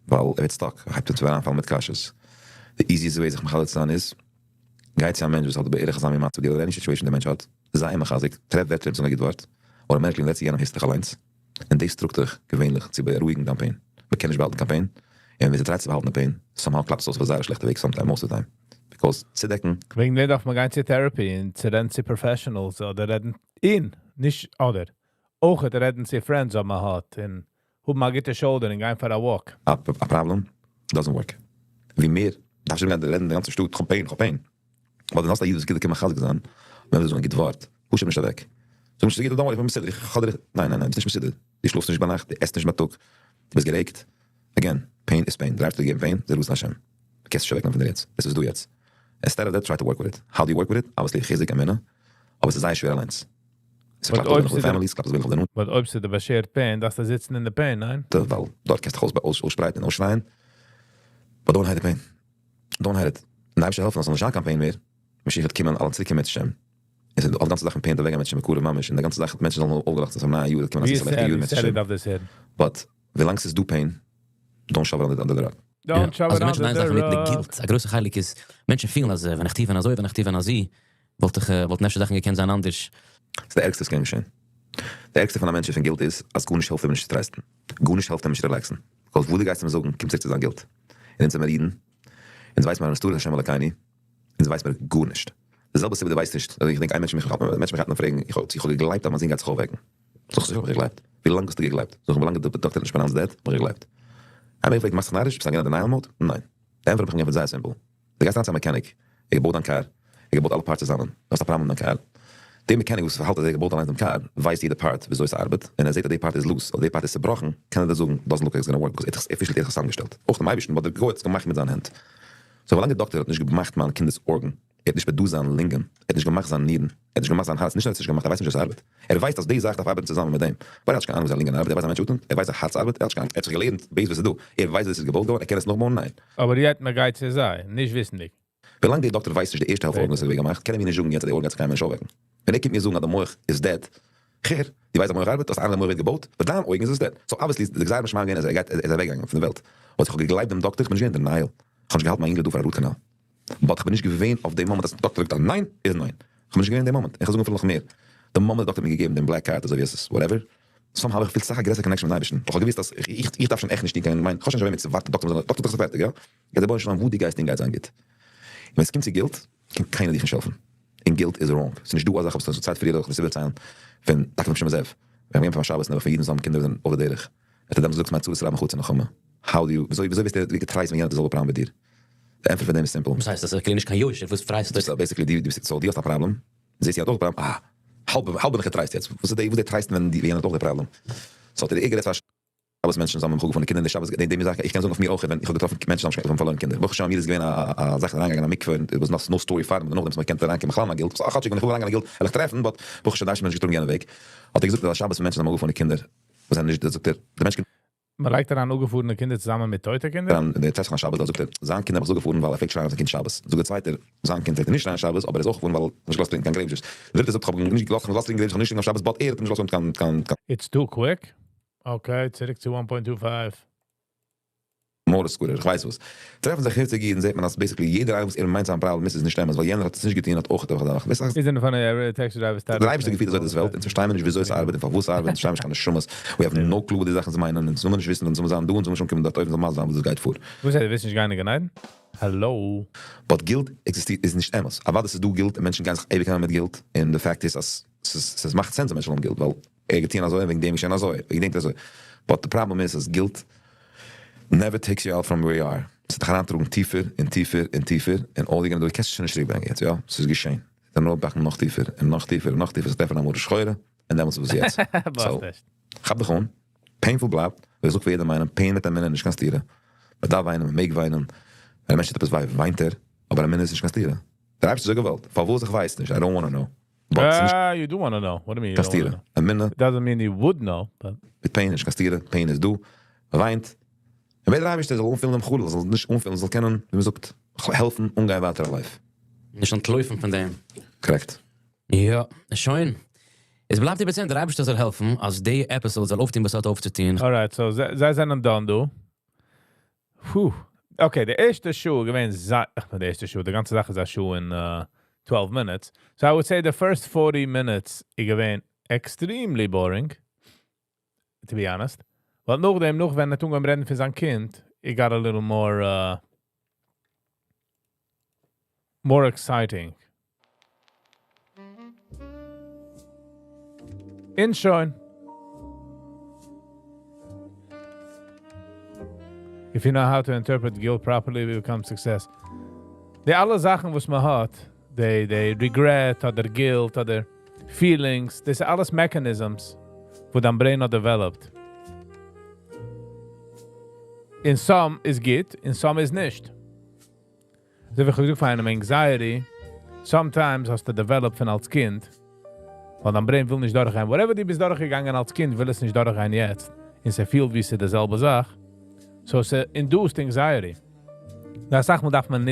ווייל ער ווערט stuck, ער הייבט אן צו אריינפאלן מיט קשיות. די easiest way זיך מחזק צו זיין איז, גיי צו א מענטש וואס האט בערך אזא מין מצב ווי דיר אדער any situation דער מענטש האט, זיי אים מחזק, טרעף ווערטער אים צו זאגן א גוט ווארט, automatically רעדסטו יענעם הערסטו דיך אליינס, און דאס טראגט דיך געווענליך צו בארואיגן דיין pain. מען קען נישט באהאלטן קיין pain, און ווען ס'טרייט צו באהאלטן די pain, somehow קלאפט עס אויס אויף א זייער שלעכטע וועג sometime, most of the time, because צודעקן. וועגן דעם דארף מען גיין צו therapy און צו רעדן צו professionals אדער רעדן אין, נישט אדער. אויך רעדן צו friends אויב מען האט און האבן א גוטע shoulder און גיין פאר א walk. א problem doesn't work. ווי מער דארפסט נישט גיין רעדן די גאנצע שטאט, כ'האב pain, כ'האב pain. ווייל דו האסט א איד וואס קען דיר מחזק זיין, ווען מ'זאגט א גוט ווארט, push אים נישט אוועק. זאג נישט, ס'גוט, don't worry, איך בין מסודר, איך האב דיר, ניין ניין ניין, ביסט נישט מסודר, דו שלאפסט נישט ביינאכט, דו עסט נישט בייטאג, דו ביסט גערעגט. Again, pain איז pain, דער אייבערשטער האט געגעבן pain, זה רצון השם. דו קענסט נישט אוועקנעמען פון דיר יעצט, עס איז דא יעצט. Instead of that, try to work with it. How do you work with it? Obviously חיזוק אמונה, אבער עס איז זייער שווער אליינס. עס קלאפט אויס אויף די families, קלאפט אויס אויף די נאנטע. But אויב ס'איז די באשערט pain, דארפסטו זיצן אין די pain, ניין? ווייל דארט קענסטו דיך אויסשפרייטן און אויסשרייען. But don't hide the pain. Don't hide it. און די אייבערשטער העלפן אז ס'זאל נישט זיין קיין pain מער. משיח וועט קומען, אלע צוריקקומען מיט השם. עס איז די גאנצע זאך פון pain וועט אוועקגיין מיט השם בקרוב ממש, און די גאנצע זאך מענטשן זאלן אויפגעלאכט זיין צום נייע יאר, וועט קומען א זיסע לעכטיגע יאר מיט השם. But ווילאנג ס'איז דא pain, don't shove it under the rug. Don't shove it אז מענטשן under איין זאך the מיט די rug. Guilt, א גרויסע חלק איז, מענטשן פילן אז ווען איך טו ווען אזוי, ווען איך טו ווען אזוי, וואלט איך, וואלטן אפשר זאכן געקענט זיין אנדערש. ס'איז די ערגסטע וואס קען געשען. די ערגסטע פון א מענטש איז פון guilt איז אז גארנישט העלפט אים נישט צו טרייסטן. גארנישט העלפט אים נישט relax ן. Because וואס דו גייסט אים זאגן קומט צוריק צו זיין guilt. און אונז זעמיר אידן. אונז ווייסט מיר הנסתרות השם אלקינו. אונז ווייסט מיר גארנישט. די זעלבע סיבה דו ווייסט נישט. איך געדענק איין מענטש מיך מענטש מיך פרעגן איך האב איך האב געגלייבט אז מיין זון גייט זיך אויפוועקן. זאג איך זיכער האב איך געגלייבט. ווי לאנג האסטו געגלייבט? זאג איך ווי לאנג די דאקטער האט נישט pronounced dead האב איך געגלייבט. איינער געפרעגט מאכסט זיך נאריש? ביסט אריין אין denial mode? ניין. די ענטפער האב איך אים געענטפערט זייער simple. דו גייסט אריין צו א mechanic, ער געבויט דיין קאר, ער געבויט אלע parts צוזאמען, דו האסט א פראבלעם מיט דיין קאר, דער mechanic וואס האלט אז ער געבויט אליינס דעם קאר, ווייסט יעדע part וויאזוי ס'ארבעט, און ער זעט אז די part איז loose אדער די part איז צובראכן, קען ער דיר זאגן doesn't look like it's gonna work because ער האט עס officially צוזאמגעשטעלט, אויך דעם אייבערשטן, but דער גוי האט עס געמאכט מיט זיין הענט. So ווילאנג דער דאקטער האט נישט געמאכט מיין קינד'ס organ, ער האט נישט produced זיין לונגען, ער האט נישט געמאכט זיין נירן, ער האט נישט געמאכט זיין הארץ, נישט נאר ער האט עס נישט געמאכט, ער ווייסט נישט ווי עס ארבעט. ער ווייסט אז די זאך דארף ארבעטן צוזאמען מיט דעם. ווייל ער האט נישט קיין אהנונג ווי זיין לונגען ארבעט, ער ווייסט א מענטש אטעמט, ער ווייסט א הארץ ארבעט, ער האט נישט קיין אהנונג, ער האט זיך געלערנט base וואס איז דא, ער ווייסט ווי עס איז געבויט געווארן, ער קען עס נאכבויען? ניין. אבער יעצט מען גייט צו זיי, נישט וויסנדיג. ווילאנג דער דאקטער ווייסט נישט די ערשטע העלפט organ וואס איז געווען געמאכט, קען ער מיר נישט זאגן יעצט אז די organ גייט זיך קיינמאל נישט אויפוועקן. ווען ער קומט מיר זאגן אז די מח איז dead, כ'הער, דו ווייסט אז מח ארבעט, האסט איינמאל די מח ווערט געבויט, ביי דיין אויגן איז עס dead. So obviously איז די גזירה משמים געווען אז ער גייט, ער איז אוועקגעגאנגען פון די וועלט. But איך האב געגלייבט דעם דאקטער, איך בין נישט געווען אין denial. איך האב נישט געהאלטן מיין אינגל דא פאר א root canal. But איך בין נישט געווען אויף די מאמענט אז די דאקטער זאגט אז ניין, איז ניין. איך בין נישט געווען אין די מאמענט. איך וועל זאגן אפילו נאך מער. די מאמענט די דאקטער האט מיר געגעבן דעם black card אזוי ווי עס איז whatever, somehow האב איך געפילט סאך א גרעסערע connection מיטן אייבערשטן. איך האב געוואוסט אז איך איך דארף שוין עכט נישט טון קיין מיין, איך האב שוין נישט וועמען צו ווארטן דאקטער זאל דאקטער איז פערטיג יא? גייט דער רבונו של עולם וואו דו גייסט און גייט זיין גוט. און ווען עס קומט צו guilt קען קיינער דיך נישט העלפן. און guilt איז wrong. ס'איז נישט דא אזא זאך וואס צייט פריער זאל איך דאס איבערציילן פון טאקע פון שמעון זאב. ווען מיר גייען פאר שבת נעבעך פון אידן וואס האבן קינדער וואס זענען אויף די דרך. האט ער דעמאלטס געזאגט מיין צרת רבים חצי נחמה. How do you, וויאזוי וויאזוי ווערסטו געטרייסט ווען יענער האט די זעלבע פראבלעם ווי דיר? די ענטפער פון דעם איז simple. וואס הייסט אז איך קלער נישט קיין יושר? וואס טרייסט דיך? Basically דו ביסט so דו האסט א פראבלעם, זעסט יענער האט אויך א פראבלעם, אה, האלב האלב בין איך געטרייסט יעצט, וואס איז די וואס איז די טרייסטן ווען יענער האט אויך די פראבלעם? So האט ער גערעדט פאר שבת מענטשן זאלן האבן פון די קינדער און די שבת די די זאך, איך קען זאגן אויף מיר אויך ווען איך האב געטראפן מענטשן וואס האבן פארלוירן קינדער, ברוך השם מיר איז געווען א א זאך אריינגעגאנגען אין א מקווה און it was no story פאר דעם אדער נאכדעם אז מען קען אריינקומען בכלל אין א guilt, so כאטשיג ווען איך וויל אריינגיין אין א guilt וועל איך טרעפן, but ברוך השם די אייבערשטער האט מיר נישט געטראגן יענע וועג, האט ער געזאגט אז א שבת ווען מענטשן האבן אפגעפארן די קינדער וואס זענען נישט, זאגט ער, די מענטש קען. מען לייגט אריין אפגעפארענע קינדער צוזאמען מיט טויטע קינדער? און דער טרעפט זיך אן שבת, דארט זאגט ער, זיין קינד האב איך זאגעפארן ווייל ער פלעגט שרייען אויף זיין קינד שבת. זאגט דער צווייטער, זיין קינד פלעגט ער נישט שרייען שבת, אבער ער איז אויך געפארן ווייל ער האט נישט געלאזט טרינקען קיין grape juice. דער דריטער זאגט, איך האב נישט געלאזט טרינקען grape juice, איך האב נישט געטרינקען אויף שבת, but ער האט אים נישט געלאזט האבן קיין קיין. It's too quick? Okay, צוריק צו one point two five. motor scooter, איך ווייס וואס. טרעפן זיך היציג אידן זעט מען אז basically יעדער איינער וואס ער מיינט זיין פראבלעם איז איז נישט אמת ווייל יענער האט עס נישט געטון האט אויך אדורך אדורך דאס איז אין פאר taxi driver דער אייבערשטער געפירט אזוי דאס וועלט אונז פארשטייען מיר נישט וויאזוי עס ארבעט און פארוואס ס'ארבעט אונז פארשטייען נישט קיין נשמות we have no clue וואס די זאכן מיינען אונז זאל מיר נישט וויסן אונז זאל מיר זיין דא אונז זאל מיר נישט אנקומען דארט אויבן זאל מסביר זיין וואס דאס גייט פאר. וואס הייסט דו ווילסט נישט גיין אין גן עדן? האלאו? But guilt עקזיסטירט איז נישט אמת. אוודאי ס'איז דא guilt און מענטשן גייען זיך אייביג נעמען מיט guilt און די fact איז אז ס'איז מאכט sense אז מענטשן האבן guilt ווייל ער האט געטון אזוי און וועגן דעם איז געשען אזוי, וועגן דעם טוט ער אזוי. But די פראבלעם איז אז guilt never takes you out from where you are. ס'וועט דיך אריינטראגן טיפער און טיפער און טיפער און all you gonna do, קענסט עס שוין נישט צוריקברענגען יעצט, יא? ס'איז געשען. ס'וועט נאר מאכן נאך טיפער און נאך טיפער און נאך טיפער, זיך טרעפן א מרה שחורה און דעמאלטס איז וואס יעצט. So, כאפ דיך אן, painful בלייבט, ווי איך זאג פאר יעדעם איינעם, pain מיט אמונה איז נישט קיין סתירה. מ'דארף וויינען, מ'מעג וויינען, ווען א מענטש טוט עפעס וויי וויינט ער, אבער אמונה איז נישט קיין סתירה. דער אייבערשטער האט אזוי געוואלט, פארוואס איך ווייס נישט, I don't wanna know. But ס'איז נישט אה, you do wanna know, what do mean קיין סתירה. אמונה. Doesn't mean you would know, but. מיט pain איז נישט קיין סתירה, pain איז דא, מ'וויינט, און בעט דער אייבערשטער זאל אנפילן דעם חלל, זאל נישט אנפילן, זאל קענען, ווי מ'זאגט, העלפן אנגיין ווייטער אין life. נישט אנטלויפן פון דעם. Correct. יא, שוין. עס בלייבט איבער צו זען, דער אייבערשטער זאל העלפן אז די episode זאל אויפטון וואס ס'האט אויפצוטון. Alright, so זיי זענען done דא. פו. Okay, די ערשטע שעה איז געווען זייער, די ערשטע שעה, די גאנצע זאך איז א שעה און 12 minutes. So I would say the first 40 minutes איז געווען extremely boring, to be honest. ווייל נאכדעם, נאך ווען ער האט אנגעהויבן רעדן פון זיין קינד, it got a little more, more exciting. און שוין. If you know how to interpret guilt properly, we become success. די אלע זאכן וואס מען האט, די די regret אדער guilt אדער feelings, דאס איז אלעס mechanisms וואס דיין brain האט developed. און some איז גוט, און some איז נישט. אזוי ווי איך האב געזאגט פאר איינעם, anxiety, sometimes האסטו developed פון אלס קינד, ווייל דיין brain וויל נישט דורכגיין. Whatever דו ביסט דורכגעגאנגען אלס קינד, וויל עס נישט דורכגיין יעצט. און ס'פילט ווי ס'איז די זעלבע זאך. So ס'induced anxiety. און אסאך מאל דארף מען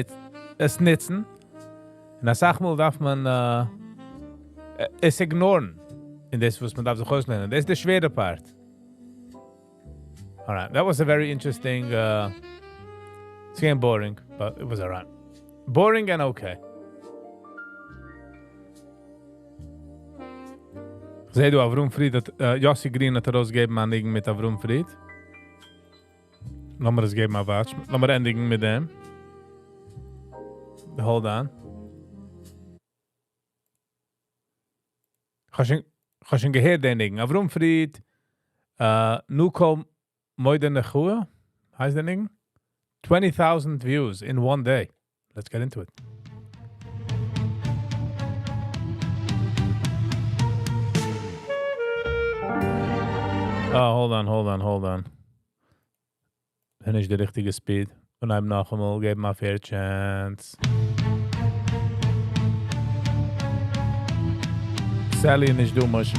עס נוצן, און אסאך מאל דארף מען עס ignore ן. און דאס וואס מען דארף זיך אויסלערנען. דאס איז די שווערע part. Alright, that was a very interesting, ס'איז געווען boring, but it was alright. Boring and okay. כ'זעה דא אברהם פריד האט, יאסי גרין האט ארויסגעגעבן א ניגון מיט אברהם פריד. לאמיר עס געבן א watch. לאמיר ענדיגן מיט דעם. Hold on. כ'האב שוין געהערט דעם ניגון. אברהם פריד, נוקו מוידע נחוה, הייסט דער ניגון? 20,000 views in one day. Let's get into it. Oh, hold on, hold on, hold on. נישט די ריכטיגע speed. און הייב נאכאמאל, געבן א fair chance. Sally נישט דא, משה.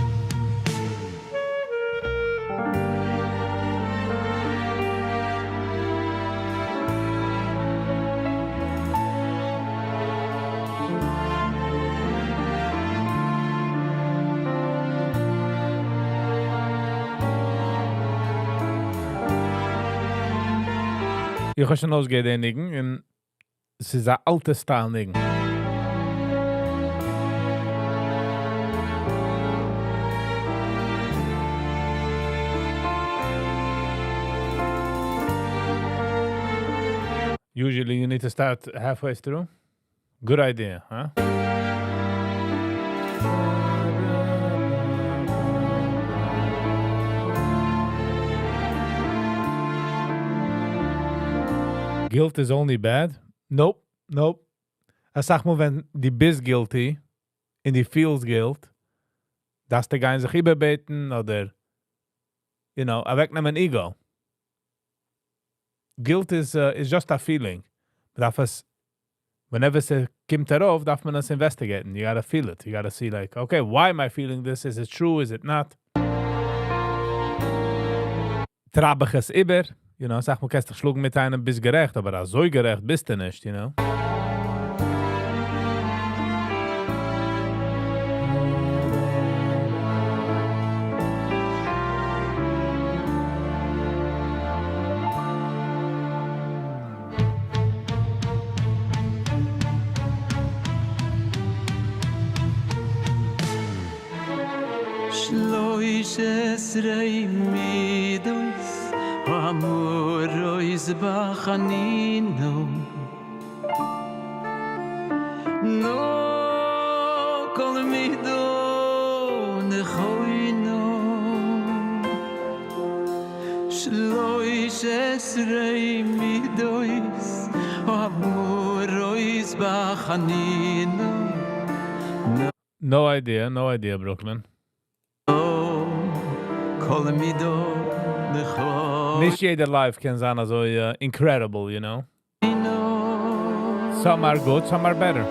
איך האב שוין אויסגעהערט דעם ניגון און עס איז א אלטע style ניגון. Usually you need to start halfway through. Good idea, huh? Guilt is only bad? Nope, nope. אסאך מאל ווען דו ביסט guilty און דו פילסט guilt, דארפסטו גיין זיך איבערבעטן אדער, you know, אוועקנעמען ego. Guilt is just a feeling. מ'דארף עס, whenever עס קומט ארויף, דארף מען עס investigate ן. You gotta feel it. You gotta see like, okay, why am I feeling this? Is it true? Is it not? טרייב איך עס איבער, you know, אסאך מאל קענסט דיך שלאגן מיט איינעם, ביסט גערעכט, אבער אזוי גערעכט ביסטו נישט, you know. שלוש עשרה מידות האמורות בחנינו נו כל מידו נכוינו שלוש עשרה מידות האמורות בחנינו No idea, no idea, Brooklyn. כל מידו נכוינו נישט יעדער live קען זיין אזוי incredible, you know. Some are good, some are better.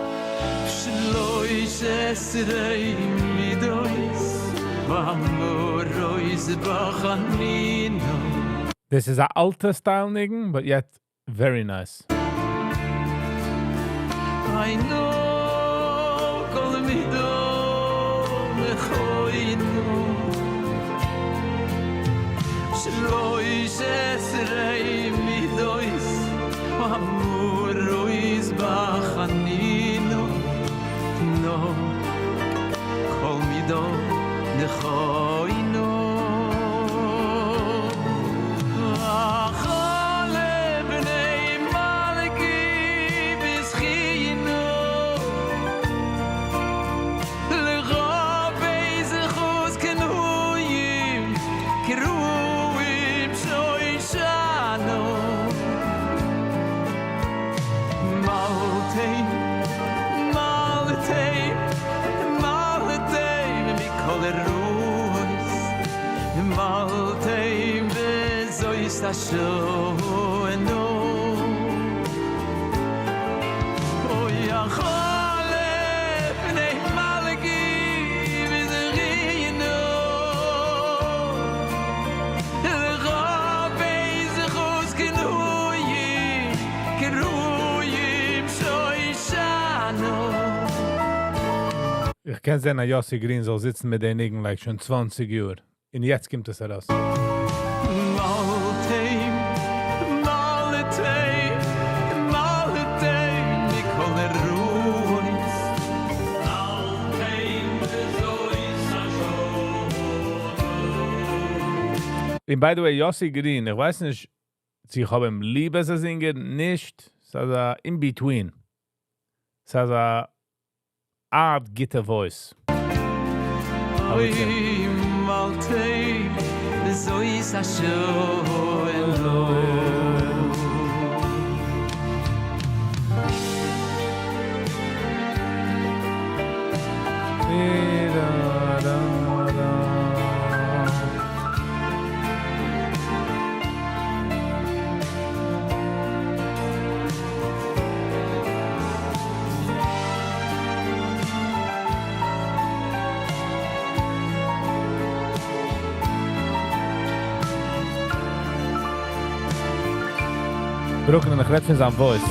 שלוש עשרה מידות האמורות בחנינו This is א אלטע style ניגון, but yet very nice. היינו כל מידו נכוינו שלוש עשרה מידות האמורות בחנינו נו כל מידו נכוינו אכל בני מלכי בזכינו לרבי זכות כנויים קרויים שוישנו מלטי מלטי מלטי מכל הרוס מלטי וזויס השנו אוי אכל בני מלכי וזרינו לרבי זכות כנויים קרויים שוישנו איך קען זען, אז Yossi Green זאל זיצן מיט דעם ניגון like שוין 20 יאר. און יעצט קומט עס ארויס. מלטי, מלטי, מלטי, מכל הרוס. מלטי, וזויס השור. און by the way, Yossi Green, איך ווייס נישט, צו איך האב אים ליב as a singer, נישט. ס'איז א in-between. ס'איז א ארט גוטע voice. אוי, מלטי, וזויס השור. Brooklyn, איך רעד פון זיין voice.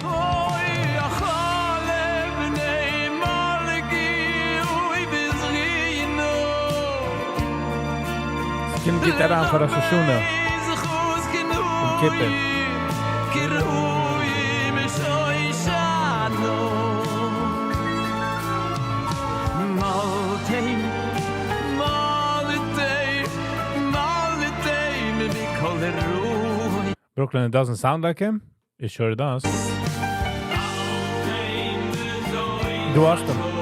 אוי, אכל בני מלכי, אוי, בזרינו. קומט גוט אריין פאר ראש השנה. יום כיפור. קרויים שוישנו. מלטי, מלטי, מלטי, מכל הרוח. Brooklyn, it doesn't sound like him. It sure does. דו האסט אים.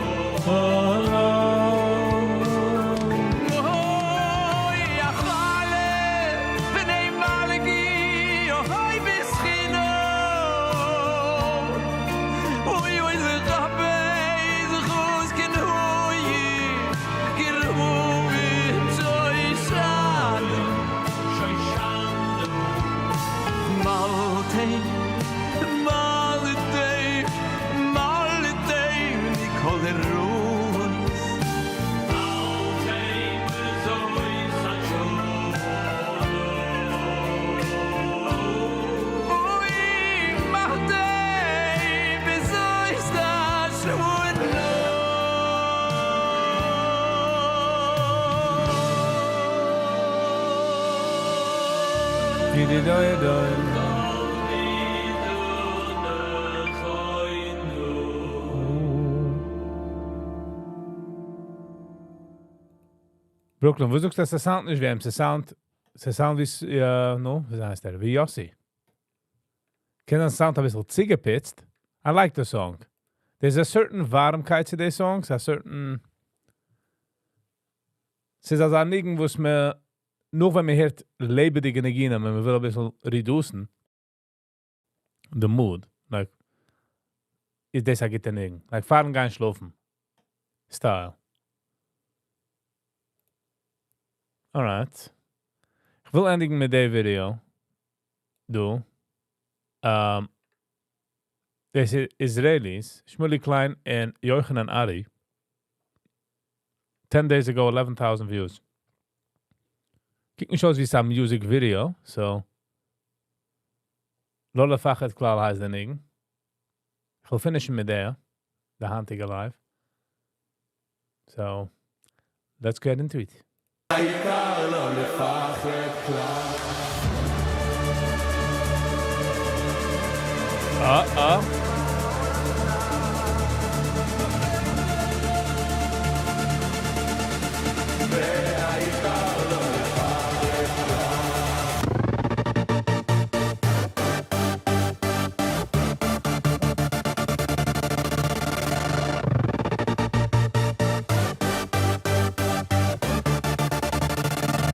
Brooklyn, וואס זאגסטו אז ס'sound נישט ווי אים? ס'sound, ס'sound ווי, נו, ווי הייסט ער? ווי יוסי. קען זיין sound א ביסל צוגעפיצט. I like the song. There's a certain ווארעמקייט צו די songs, a certain... ס'איז אזא ניגון וואס מען, נאר ווען מען הערט לעבעדיגע ניגונים, ווען מען וויל אביסל reduce'ן the mood, like, איז דאס א גוטע ניגון. Like, פארן גיין שלאפן. Style. Alright. איך וויל ענדיגן מיט די video. דא. דאס איז Israelis, Shmuley Klein און Yochanan Ari. 10 days ago, 11,000 views. קוקט נישט אויס ווי ס'איז א music video, so. לא לפחד כלל הייסט דער ניגון. איך וויל finish'ן מיט דער, די היינטיגע live. So, let's get into it. העיקר לא לפחד כלל. Uh-oh.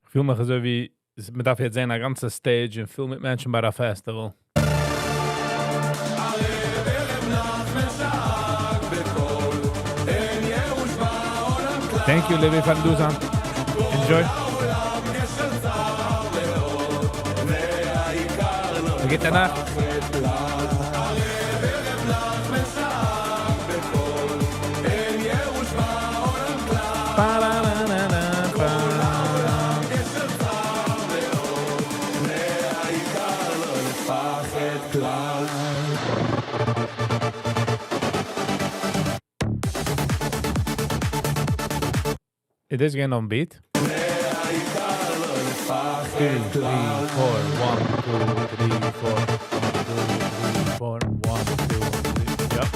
איך פיל מיך אזוי ווי, מען דארף יעצט זען א גאנצע stage און פיל מיט מענטשן ביי א festival. Thank you, Libby van Duzan. Enjoy. ווי גייט דערנאך? It is getting on beat. 2, 3, 4, 1, 2, 3, 4, 1, 2, 3, 4, 1, 2, 3. Yep.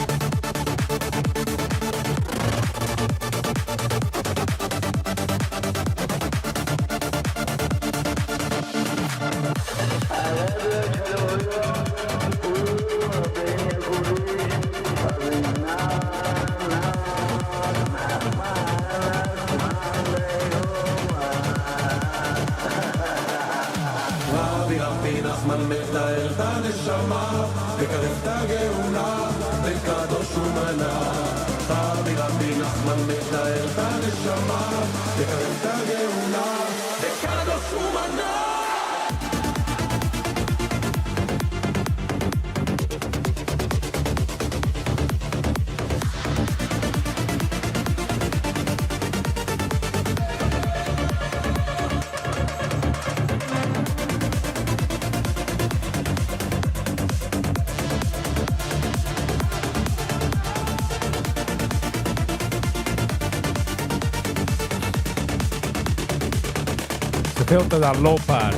ס'פעלט אזא low part.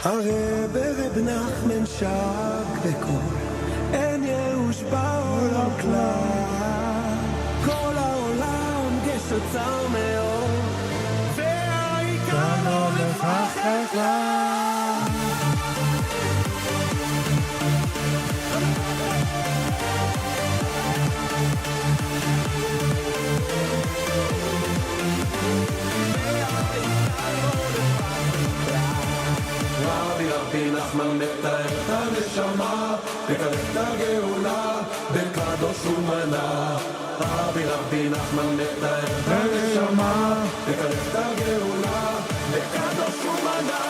הרב רב נחמן שאג בקול, אין ייאוש בעולם כלל. כל העולם גשר צר מאוד, והעיקר לא לפחד כלל. רבי רבי נחמן מטהר את הנשמה, מקרב את הגאולה, בקדוש ומנה. רבי רבי נחמן מטהר את הנשמה, מקרב את הגאולה, בקדוש ומנה.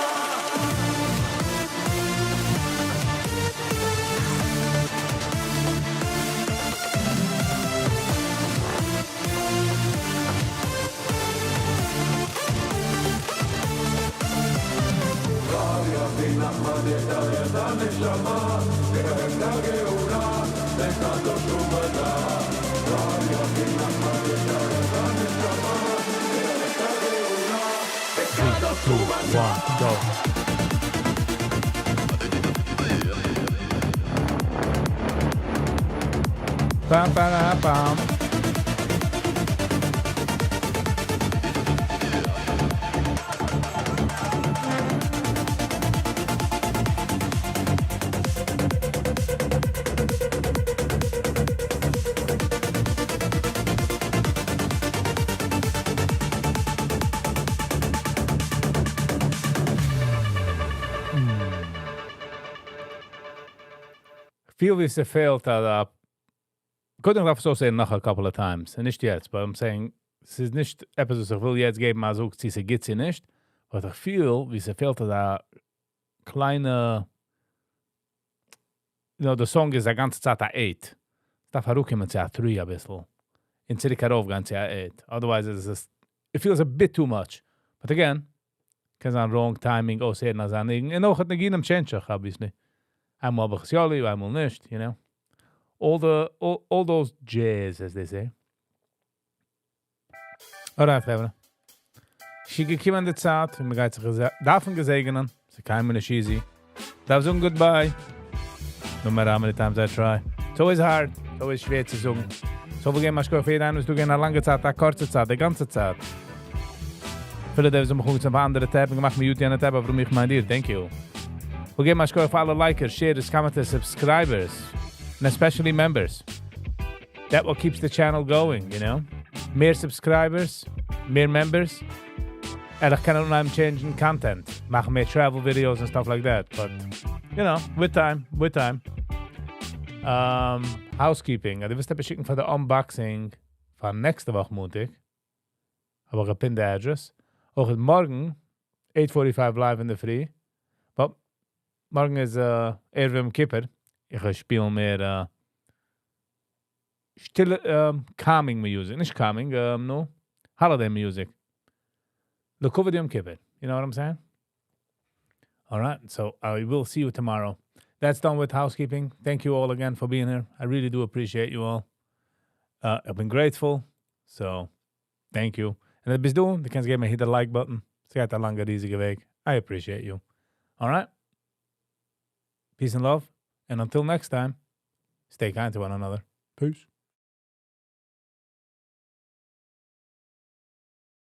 רבי נחמן מטהר את הנשמה, מקרב את הגאולה, בקדוש ומנה. רבי רבי נחמן מטהר את הנשמה, מקרב את הגאולה, בקדוש 2, ומנה. 1, go. פאם פארא פאם. Feel ווי ס'פעלט א קודם דארף עס אויסהערן נאך a couple of times, און נישט יעצט, but I'm saying, ס'איז נישט עפעס וואס איך וויל יעצט געבן א זאג צי ס'גוט צי נישט, but איך feel ווי ס'פעלט א קליינע, the song איז א גאנצע צייט א 8. ס'דארף אראפקומען צו א 3 אביסל. און צוריק ארויפגיין צו א 8. Otherwise is it, it feels a bit too much. But again, קען זיין wrong timing, אויסהערן אזא ניגון. און אויך ניגונים change זיך, obviously. איינמאל האב איך עס יא ליב, איינמאל נישט, you know. All those jazz, as they say. Alright, חברה. ס'איז געקומען די צייט, ווען מ'גייט זיך דארפן געזעגענען. ס'איז קיינמאל נישט easy. דארף זאגן goodbye. No matter how many times I try. It's always hard. It's always שווער צו זאגן. So מיר געבן א שכוח פאר יעדן איינעם וואס דא געווען א לאנגע צייט, א קורצע צייט, די גאנצע צייט. פילע די וואס האבן מיך אנגעצויגן אויף אנדערע tab און געמאכט mute יענע tab, אבער איך מיין דיר, thank you. מיר געבן א שכוח פאר אלע likers, sharers, commenters, subscribers, and especially members. That what keeps the channel going, you know? מער subscribers, מער members. און איך קען אנהייבן changing content, מאכן מער travel videos and stuff like that. But, with time, with time. Housekeeping. דו ווילסט עפעס שיקן פאר די unboxing פאר נעקסטע וואך מאנטאג. האב איך גע pin ט די address. אויך מארגן, 8.45 live אין דער פרי. But מארגן איז ערב יום כיפור. איך וועל שפילן מער שטילע, calming music. נישט calming, no. Holiday music. לכבוד יום כיפור. You know what I'm saying? All right, so I will see you tomorrow. That's done with housekeeping. Thank you all again for being here. I really do appreciate you all. I've been grateful, so thank you. און ביז דא, דו קענסט געבן hit the like button. ס'גייט א לאנגע ריזיגע וועג. I appreciate you. All right? Peace and love. And until next time, stay kind to one another. Peace.